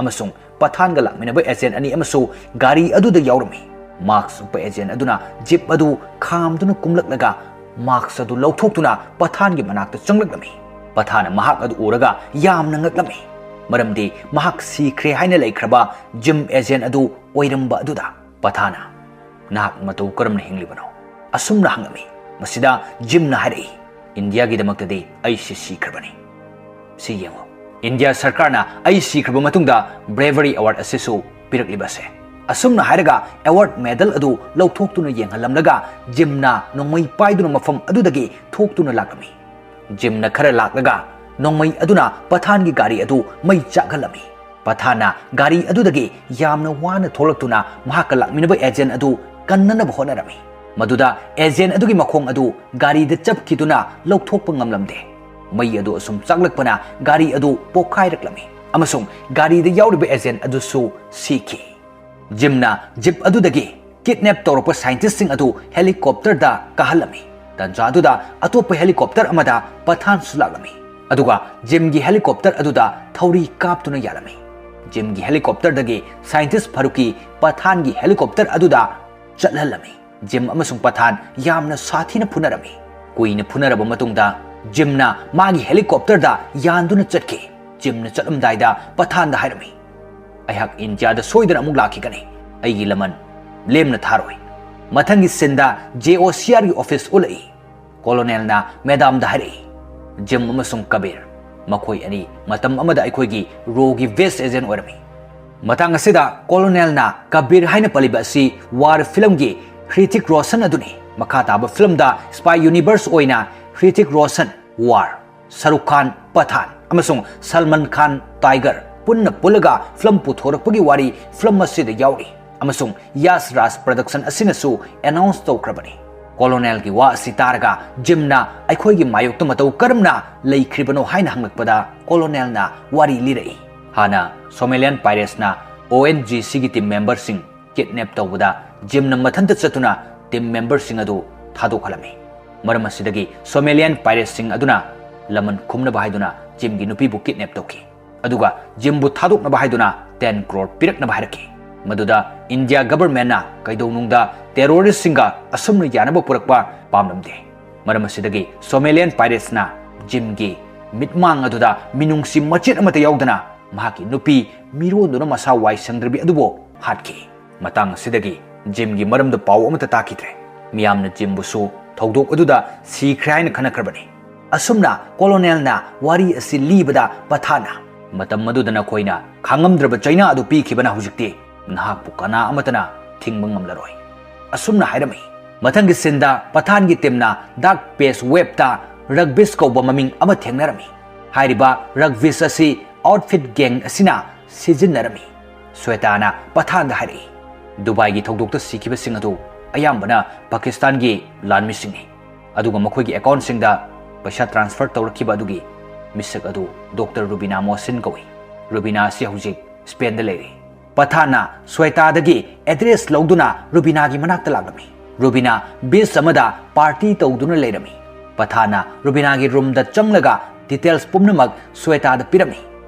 ꯑꯃꯁꯨꯡ ꯄꯊꯥꯟꯒ ꯂꯥꯛꯃꯤꯟꯅꯕ ꯑꯦꯖꯦꯟ ꯑꯅꯤ ꯑꯃꯁꯨ ꯒꯥꯔꯤ ꯑꯗꯨꯗ ꯌꯥꯎꯔꯝꯃꯤ꯫ ꯃꯥꯛꯁ ꯎꯞꯄ ꯑꯦꯖꯦꯟ ꯑꯗꯨꯅ ꯖꯤꯞ ꯑꯗꯨ ꯈꯥꯝꯗꯨꯅ ꯀꯨꯝꯂꯛꯂꯒ ꯃꯥꯛꯁ ꯑꯗꯨ ꯂꯧꯊꯣꯛꯇꯨꯅ ꯄꯊꯥꯟꯒꯤ ꯃꯅꯥꯛꯇ ꯆꯪꯂꯛꯂꯝꯃꯤ꯫ ꯄꯊꯥꯟꯅ ꯃꯍꯥꯛ ꯑꯗꯨ ꯎꯔꯒ ꯌꯥꯝꯅ ꯉꯛꯂꯝꯃꯤ, ꯃꯔꯝꯗꯤ ꯃꯍꯥꯛ ꯁꯤꯈ꯭ꯔꯦ ꯍꯥꯏꯅ ꯂꯩꯈ꯭ꯔꯕ ꯖꯤꯝ ꯑꯦꯖꯦꯟ ꯑꯗꯨ ꯑꯣꯏꯔꯝꯕ ꯑꯗꯨꯗ꯫ ꯄꯊꯥꯟꯅ, "ꯅꯍꯥꯛ ꯃꯇꯧ ꯀꯔꯝꯅ ꯍꯤꯡꯂꯤꯕꯅꯣ?" ꯑꯁꯨꯝꯅ ꯍꯪꯂꯝꯃꯤ꯫ ꯃꯁꯤꯗ ꯖꯤꯝꯅ ꯍꯥꯏꯔꯛꯏ, ꯏꯟꯗꯤꯌꯥꯒꯤꯗꯃꯛꯇꯗꯤ ꯑꯩꯁꯤ ꯁꯤꯈ꯭ꯔꯕꯅꯤ꯫ ꯁꯤ ꯌꯦꯡꯉꯨ, ꯏꯟꯗꯤꯌꯥ ꯁꯔꯀꯥꯔꯅ ꯑꯩ ꯁꯤꯈ꯭ꯔꯕ ꯃꯇꯨꯡꯗ Bravery Award ꯑꯁꯤꯁꯨ ꯄꯤꯔꯛꯂꯤꯕ ꯑꯁꯦ꯫ ꯑꯁꯨꯝꯅ ꯍꯥꯏꯔꯒ ꯑꯦꯋꯥꯔꯗ ꯃꯦꯗꯜ ꯑꯗꯨ ꯂꯧꯊꯣꯛꯇꯨꯅ ꯌꯦꯡꯍꯜꯂꯝꯂꯒ ꯖꯤꯝꯅ ꯅꯣꯡꯃꯩ ꯄꯥꯏꯗꯨꯅ ꯃꯐꯝ ꯑꯗꯨꯗꯒꯤ ꯊꯣꯛꯇꯨꯅ ꯂꯥꯛꯂꯝꯃꯤ꯫ ꯖꯤꯝꯅ ꯈꯔ ꯂꯥꯛꯂꯒ ꯅꯣꯡꯃꯩ ꯑꯗꯨꯅ ꯄꯊꯥꯟꯒꯤ ꯒꯥꯔꯤ ꯑꯗꯨ ꯃꯩ ꯆꯥꯛꯍꯜꯂꯝꯃꯤ꯫ ꯄꯊꯥꯟꯅ ꯒꯥꯔꯤ ꯑꯗꯨꯗꯒꯤ ꯌꯥꯝꯅ ꯋꯥꯅ ꯊꯣꯛꯂꯛꯇꯨꯅ ꯃꯍꯥꯛꯀ ꯂꯥꯛꯃꯤꯟꯅꯕ ꯑꯦꯖꯦꯟ ꯑꯗꯨ ꯀꯟꯅꯅꯕ ꯍꯣꯠꯅꯔꯝꯃꯤ꯫ ꯃꯗꯨꯗ ꯑꯦꯖꯦꯟ ꯑꯗꯨꯒꯤ ꯃꯈꯣꯡ ꯑꯗꯨ ꯒꯥꯔꯤꯗ ꯆꯞꯈꯤꯗꯨꯅ ꯂꯧꯊꯣꯛꯄ ꯉꯝꯂꯝꯗꯦ꯫ ꯃꯩ ꯑꯗꯨ ꯑꯁꯨꯝ ꯆꯥꯛꯂꯛꯄꯅ ꯒꯥꯔꯤ ꯑꯗꯨ ꯄꯣꯈꯥꯏꯔꯛꯂꯝꯃꯤ ꯑꯃꯁꯨꯡ ꯒꯥꯔꯤꯗ ꯌꯥꯎꯔꯤꯕ ꯑꯦꯖꯦꯟ ꯑꯗꯨꯁꯨ ꯁꯤꯈꯤ꯫ ꯖꯤꯝꯅ ꯖꯤꯞ ꯑꯗꯨꯗꯒꯤ ꯀꯤꯗꯅꯦꯞ ꯇꯧꯔꯛꯄ ꯁꯥꯏꯟꯇꯤꯁꯁꯤꯡ ꯑꯗꯨ ꯍꯦꯂꯤꯀꯣꯞꯇꯔꯗ ꯀꯥꯍꯜꯂꯝꯃꯤ꯫ ꯇꯟꯖꯥ ꯑꯗꯨꯗ ꯑꯇꯣꯞꯄ ꯍꯦꯂꯤꯀꯣꯞꯇꯔ ꯑꯃꯗ ꯄꯊꯥꯟꯁꯨ ꯂꯥꯛꯂꯝꯃꯤ꯫ ꯑꯗꯨꯒ ꯖꯤꯝꯒꯤ ꯍꯦꯂꯤꯀꯣꯞꯇꯔ ꯑꯗꯨꯗ ꯊꯧꯔꯤ ꯀꯥꯞꯇꯨꯅ ꯌꯥꯜꯂꯝꯃꯤ꯫ ꯖꯤꯝꯒꯤ ꯍꯦꯂꯤꯀꯣꯞꯇꯔꯗꯒꯤ ꯁꯥꯏꯟꯇꯤꯁ ꯐꯥꯔꯨꯛꯀꯤ ꯄꯊꯥꯟꯒꯤ ꯍꯦꯂꯤꯀꯣꯞꯇꯔ ꯑꯗꯨꯗ ꯆꯠꯍꯜꯂꯝꯃꯤ꯫ ꯖꯤꯝ ꯑꯃꯁꯨꯡ ꯄꯊꯥꯟ ꯌꯥꯝꯅ ꯁꯥꯊꯤꯅ ꯐꯨꯅꯔꯝꯃꯤ꯫ ꯀꯨꯏꯅ ꯐꯨꯅꯔꯕ ꯃꯇꯨꯡꯗ ꯖꯤꯝꯅ ꯃꯥꯒꯤ ꯍꯦꯂꯤꯀꯣꯞꯇꯔꯗ ꯌꯥꯟꯗꯨꯅ ꯆꯠꯈꯤ꯫ ꯖꯤꯝꯅ ꯆꯠꯂꯝꯗꯥꯏꯗ ꯄꯊꯥꯟꯗ ꯍꯥꯏꯔꯝꯃꯤ, "ꯑꯩꯍꯥꯛ ꯏꯟꯗꯤꯌꯥꯗ ꯁꯣꯏꯗꯅ ꯑꯃꯨꯛ ꯂꯥꯛꯈꯤꯒꯅꯤ꯫ ꯑꯩꯒꯤ ꯂꯃꯟ ꯂꯦꯝꯅ ꯊꯥꯔꯣꯏ꯫" ꯃꯊꯪꯒꯤ ꯁꯤꯟꯗ ꯖꯦ ꯑꯣ ꯁꯤ ꯑꯥꯔꯒꯤ ꯑꯣꯐꯤꯁ ꯎꯠꯂꯛꯏ꯫ ꯀꯣꯂꯣꯅꯦꯜꯅ ꯃꯦꯗꯥꯝꯗ ꯍꯥꯏꯔꯛꯏ, "ꯖꯤꯝ ꯑꯃꯁꯨꯡ ꯀꯕꯤꯔ, ꯃꯈꯣꯏ ꯑꯅꯤ ꯃꯇꯝ ꯑꯃꯗ ꯑꯩꯈꯣꯏꯒꯤ ꯔꯣꯒꯤ ꯕꯦꯁ ꯑꯦꯖꯦꯟ ꯑꯣꯏꯔꯝꯃꯤ꯫" ꯃꯇꯥꯡ ꯑꯁꯤꯗ ꯀꯣꯂꯣꯅꯦꯜꯅ ꯀꯕꯤꯔ ꯍꯥꯏꯅ ꯄꯜꯂꯤꯕ ꯑꯁꯤ ꯋꯥꯔ ꯐꯤꯂꯝꯒꯤ ꯍ꯭ꯔꯤꯇꯤꯛ ꯔꯣꯁꯟ ꯑꯗꯨꯅꯤ꯫ ꯃꯈꯥ ꯇꯥꯕ ꯐꯤꯂꯝꯗ ꯁ꯭ꯄꯥꯏ ꯌꯨꯅꯤꯚꯔꯁ ꯑꯣꯏꯅ ꯍ꯭ꯔꯤꯇꯤꯛ ꯔꯣꯁꯟ, ꯋꯥꯔ, ꯁꯔꯨꯈ ꯈꯥꯟ, ꯄꯊꯥꯟ, ꯑꯃꯁꯨꯡ ꯁꯜꯃꯟ ꯈꯥꯟ, ꯇꯥꯏꯒꯔ, ꯄꯨꯟꯅ ꯄꯨꯜꯂꯒ ꯐꯤꯂꯝ ꯄꯨꯊꯣꯔꯛꯄꯒꯤ ꯋꯥꯔꯤ ꯐꯤꯂꯝ ꯑꯁꯤꯗ ꯌꯥꯎꯔꯤ ꯑꯃꯁꯨꯡ ꯌꯥꯁ ꯔꯥꯖ ꯄ꯭ꯔꯗꯛꯁꯟ ꯑꯁꯤꯅꯁꯨ ꯑꯦꯅꯥꯎꯟꯁ ꯇꯧꯈ꯭ꯔꯕꯅꯤ꯫ ꯀꯣꯂꯣꯅꯦꯜꯒꯤ ꯋꯥ ꯑꯁꯤ ꯇꯥꯔꯒ ꯖꯤꯝꯅ ꯑꯩꯈꯣꯏꯒꯤ ꯃꯥꯌꯣꯛꯇ ꯃꯇꯧ ꯀꯔꯝꯅ ꯂꯩꯈ꯭ꯔꯤꯕꯅꯣ ꯍꯥꯏꯅ ꯍꯪꯂꯛꯄꯗ ꯀꯣꯂꯣꯅꯦꯜꯅ ꯋꯥꯔꯤ ꯂꯤꯔꯛꯏ꯫ ꯍꯥꯟꯅ ꯁꯣꯃꯦꯂꯤꯌꯥꯟ ꯄꯥꯏꯔꯦꯠꯁꯅ ꯑꯣ ꯑꯦꯟ ꯖꯤ ꯁꯤꯒꯤ ꯇꯤꯝ ꯃꯦꯝꯕꯔꯁꯤꯡ ꯀꯤꯗꯅꯦꯞ ꯇꯧꯕꯗ ꯖꯤꯝꯅ ꯃꯊꯟꯇ ꯆꯠꯇꯨꯅ ꯇꯤꯝ ꯃꯦꯝꯕꯔꯁꯤꯡ ꯑꯗꯨ ꯊꯥꯗꯣꯛꯍꯜꯂꯝꯃꯤ꯫ ꯃꯔꯝ ꯑꯁꯤꯗꯒꯤ ꯁꯣꯃꯦꯂꯤꯌꯥꯟ ꯄꯥꯏꯔꯦꯠꯁꯤꯡ ꯑꯗꯨꯅ ꯂꯃꯟ ꯈꯨꯝꯅꯕ ꯍꯥꯏꯗꯨꯅ ꯖꯤꯝꯒꯤ ꯅꯨꯄꯤꯕꯨ ꯀꯤꯗꯅꯦꯞ ꯇꯧꯈꯤ꯫ ꯑꯗꯨꯒ ꯖꯤꯝꯕꯨ ꯊꯥꯗꯣꯛꯅꯕ ꯍꯥꯏꯗꯨꯅ ꯇꯦꯟ ꯀ꯭ꯔꯣꯔ ꯄꯤꯔꯛꯅꯕ ꯍꯥꯏꯔꯛꯈꯤ꯫ ꯃꯗꯨꯗ ꯏꯟꯗꯤꯌꯥ ꯒꯚꯔꯟꯃꯦꯟꯠꯅ ꯀꯩꯗꯧꯅꯨꯡꯗ ꯇꯦꯔꯣꯔꯤꯁ꯭ꯠꯁꯤꯡꯒ ꯑꯁꯨꯝꯅ ꯌꯥꯅꯕ ꯄꯨꯔꯛꯄ ꯄꯥꯝꯂꯝꯗꯦ꯫ ꯃꯔꯝ ꯑꯁꯤꯗꯒꯤ ꯁꯣꯃꯦꯂꯤꯌꯥꯟ ꯄꯥꯏꯔꯦꯠꯁꯅ ꯖꯤꯝꯒꯤ ꯃꯤꯠꯃꯥꯡ ꯑꯗꯨꯗ ꯃꯤꯅꯨꯡꯁꯤ ꯃꯆꯦꯠ ꯑꯃꯠꯇ ꯌꯥꯎꯗꯅ ꯃꯍꯥꯛꯀꯤ ꯅꯨꯄꯤ ꯃꯤꯔꯣꯟꯗꯨꯅ ꯃꯁꯥ ꯋꯥꯏ ꯁꯪꯗ꯭ꯔꯕꯤ ꯑꯗꯨꯕꯨ ꯍꯥꯠꯈꯤ꯫ ꯃꯇꯥꯡ ꯑꯁꯤꯗꯒꯤ ꯖꯤꯝꯒꯤ ꯃꯔꯝꯗ ꯄꯥꯎ ꯑꯃꯠꯇ ꯇꯥꯈꯤꯗ꯭ꯔꯦ꯫ ꯃꯤꯌꯥꯝꯅ ꯖꯤꯝꯕꯨꯁꯨ ꯊꯧꯗꯣꯛ ꯑꯗꯨꯗ ꯁꯤꯈ꯭ꯔꯦ ꯍꯥꯏꯅ ꯈꯟꯅꯈ꯭ꯔꯕꯅꯤ꯫ ꯑꯁꯨꯝꯅ ꯀꯣꯂꯣꯅꯦꯜꯅ ꯋꯥꯔꯤ ꯑꯁꯤ ꯂꯤꯕꯗ ꯄꯊꯥꯟꯅ, "ꯃꯇꯝ ꯑꯗꯨꯗ ꯅꯈꯣꯏꯅ ꯈꯥꯡꯉꯝꯗ꯭ꯔꯕ ꯆꯩꯅꯥ ꯑꯗꯨ ꯄꯤꯈꯤꯕꯅ ꯍꯧꯖꯤꯛꯇꯤ ꯅꯍꯥꯛꯄꯨ ꯀꯅꯥ ꯑꯃꯠꯇꯅ ꯊꯤꯡꯕ ꯉꯝꯂꯔꯣꯏ" ꯑꯁꯨꯝꯅ ꯍꯥꯏꯔꯝꯃꯤ꯫ ꯃꯊꯪꯒꯤ ꯁꯤꯟꯗ ꯄꯊꯥꯟꯒꯤ ꯇꯤꯝꯅ ꯗꯥꯔꯛ ꯄꯦꯁ ꯋꯦꯕꯇ ꯔꯒꯕꯤꯁ ꯀꯧꯕ ꯃꯃꯤꯡ ꯑꯃ ꯊꯦꯡꯅꯔꯝꯃꯤ꯫ ꯍꯥꯏꯔꯤꯕ ꯔꯒꯕꯤꯁ ꯑꯁꯤ ꯑꯥꯎꯠꯐꯤꯠ ꯒꯦꯡ ꯑꯁꯤꯅ ꯁꯤꯖꯤꯟꯅꯔꯝꯃꯤ꯫ ꯁ꯭ꯋꯦꯇꯥꯅ ꯄꯊꯥꯟꯗ ꯍꯥꯏꯔꯛꯏ, "ꯗꯨꯕꯥꯏꯒꯤ ꯊꯧꯗꯣꯛꯇ ꯁꯤꯈꯤꯕꯁꯤꯡ ꯑꯗꯨ ꯑꯌꯥꯝꯕꯅ ꯄꯥꯀꯤꯁꯇꯥꯟꯒꯤ ꯂꯥꯟꯃꯤꯁꯤꯡꯅꯤ, ꯑꯗꯨꯒ ꯃꯈꯣꯏꯒꯤ ꯑꯦꯀꯥꯎꯟꯁꯤꯡꯗ ꯄꯩꯁꯥ ꯇ꯭ꯔꯥꯟꯁꯐꯔ ꯇꯧꯔꯛꯈꯤꯕ ꯑꯗꯨꯒꯤ ꯃꯤꯁꯛ ꯑꯗꯨ ꯗꯣꯛꯇꯔ ꯔꯨꯕꯤꯅꯥ ꯃꯣꯍꯁꯤꯟ ꯀꯧꯏ꯫ ꯔꯨꯕꯤꯅꯥ ꯑꯁꯤ ꯍꯧꯖꯤꯛ ꯁ꯭ꯄꯦꯟꯗ ꯂꯩꯔꯤ꯫" ꯄꯊꯥꯟꯅ ꯁ꯭ꯋꯦꯇꯥꯗꯒꯤ ꯑꯦꯗ꯭ꯔꯦꯁ ꯂꯧꯗꯨꯅ ꯔꯨꯕꯤꯅꯥꯒꯤ ꯃꯅꯥꯛꯇ ꯂꯥꯛꯂꯝꯃꯤ꯫ ꯔꯨꯕꯤꯅꯥ ꯕꯤꯆ ꯑꯃꯗ ꯄꯥꯔꯇꯤ ꯇꯧꯗꯨꯅ ꯂꯩꯔꯝꯃꯤ꯫ ꯄꯊꯥꯟꯅ ꯔꯨꯕꯤꯅꯥꯒꯤ ꯔꯨꯝꯗ ꯆꯪꯂꯒ ꯗꯤꯇꯦꯜꯁ ꯄꯨꯝꯅꯃꯛ ꯁ꯭ꯋꯦꯇꯥꯗ ꯄꯤꯔꯝꯃꯤ꯫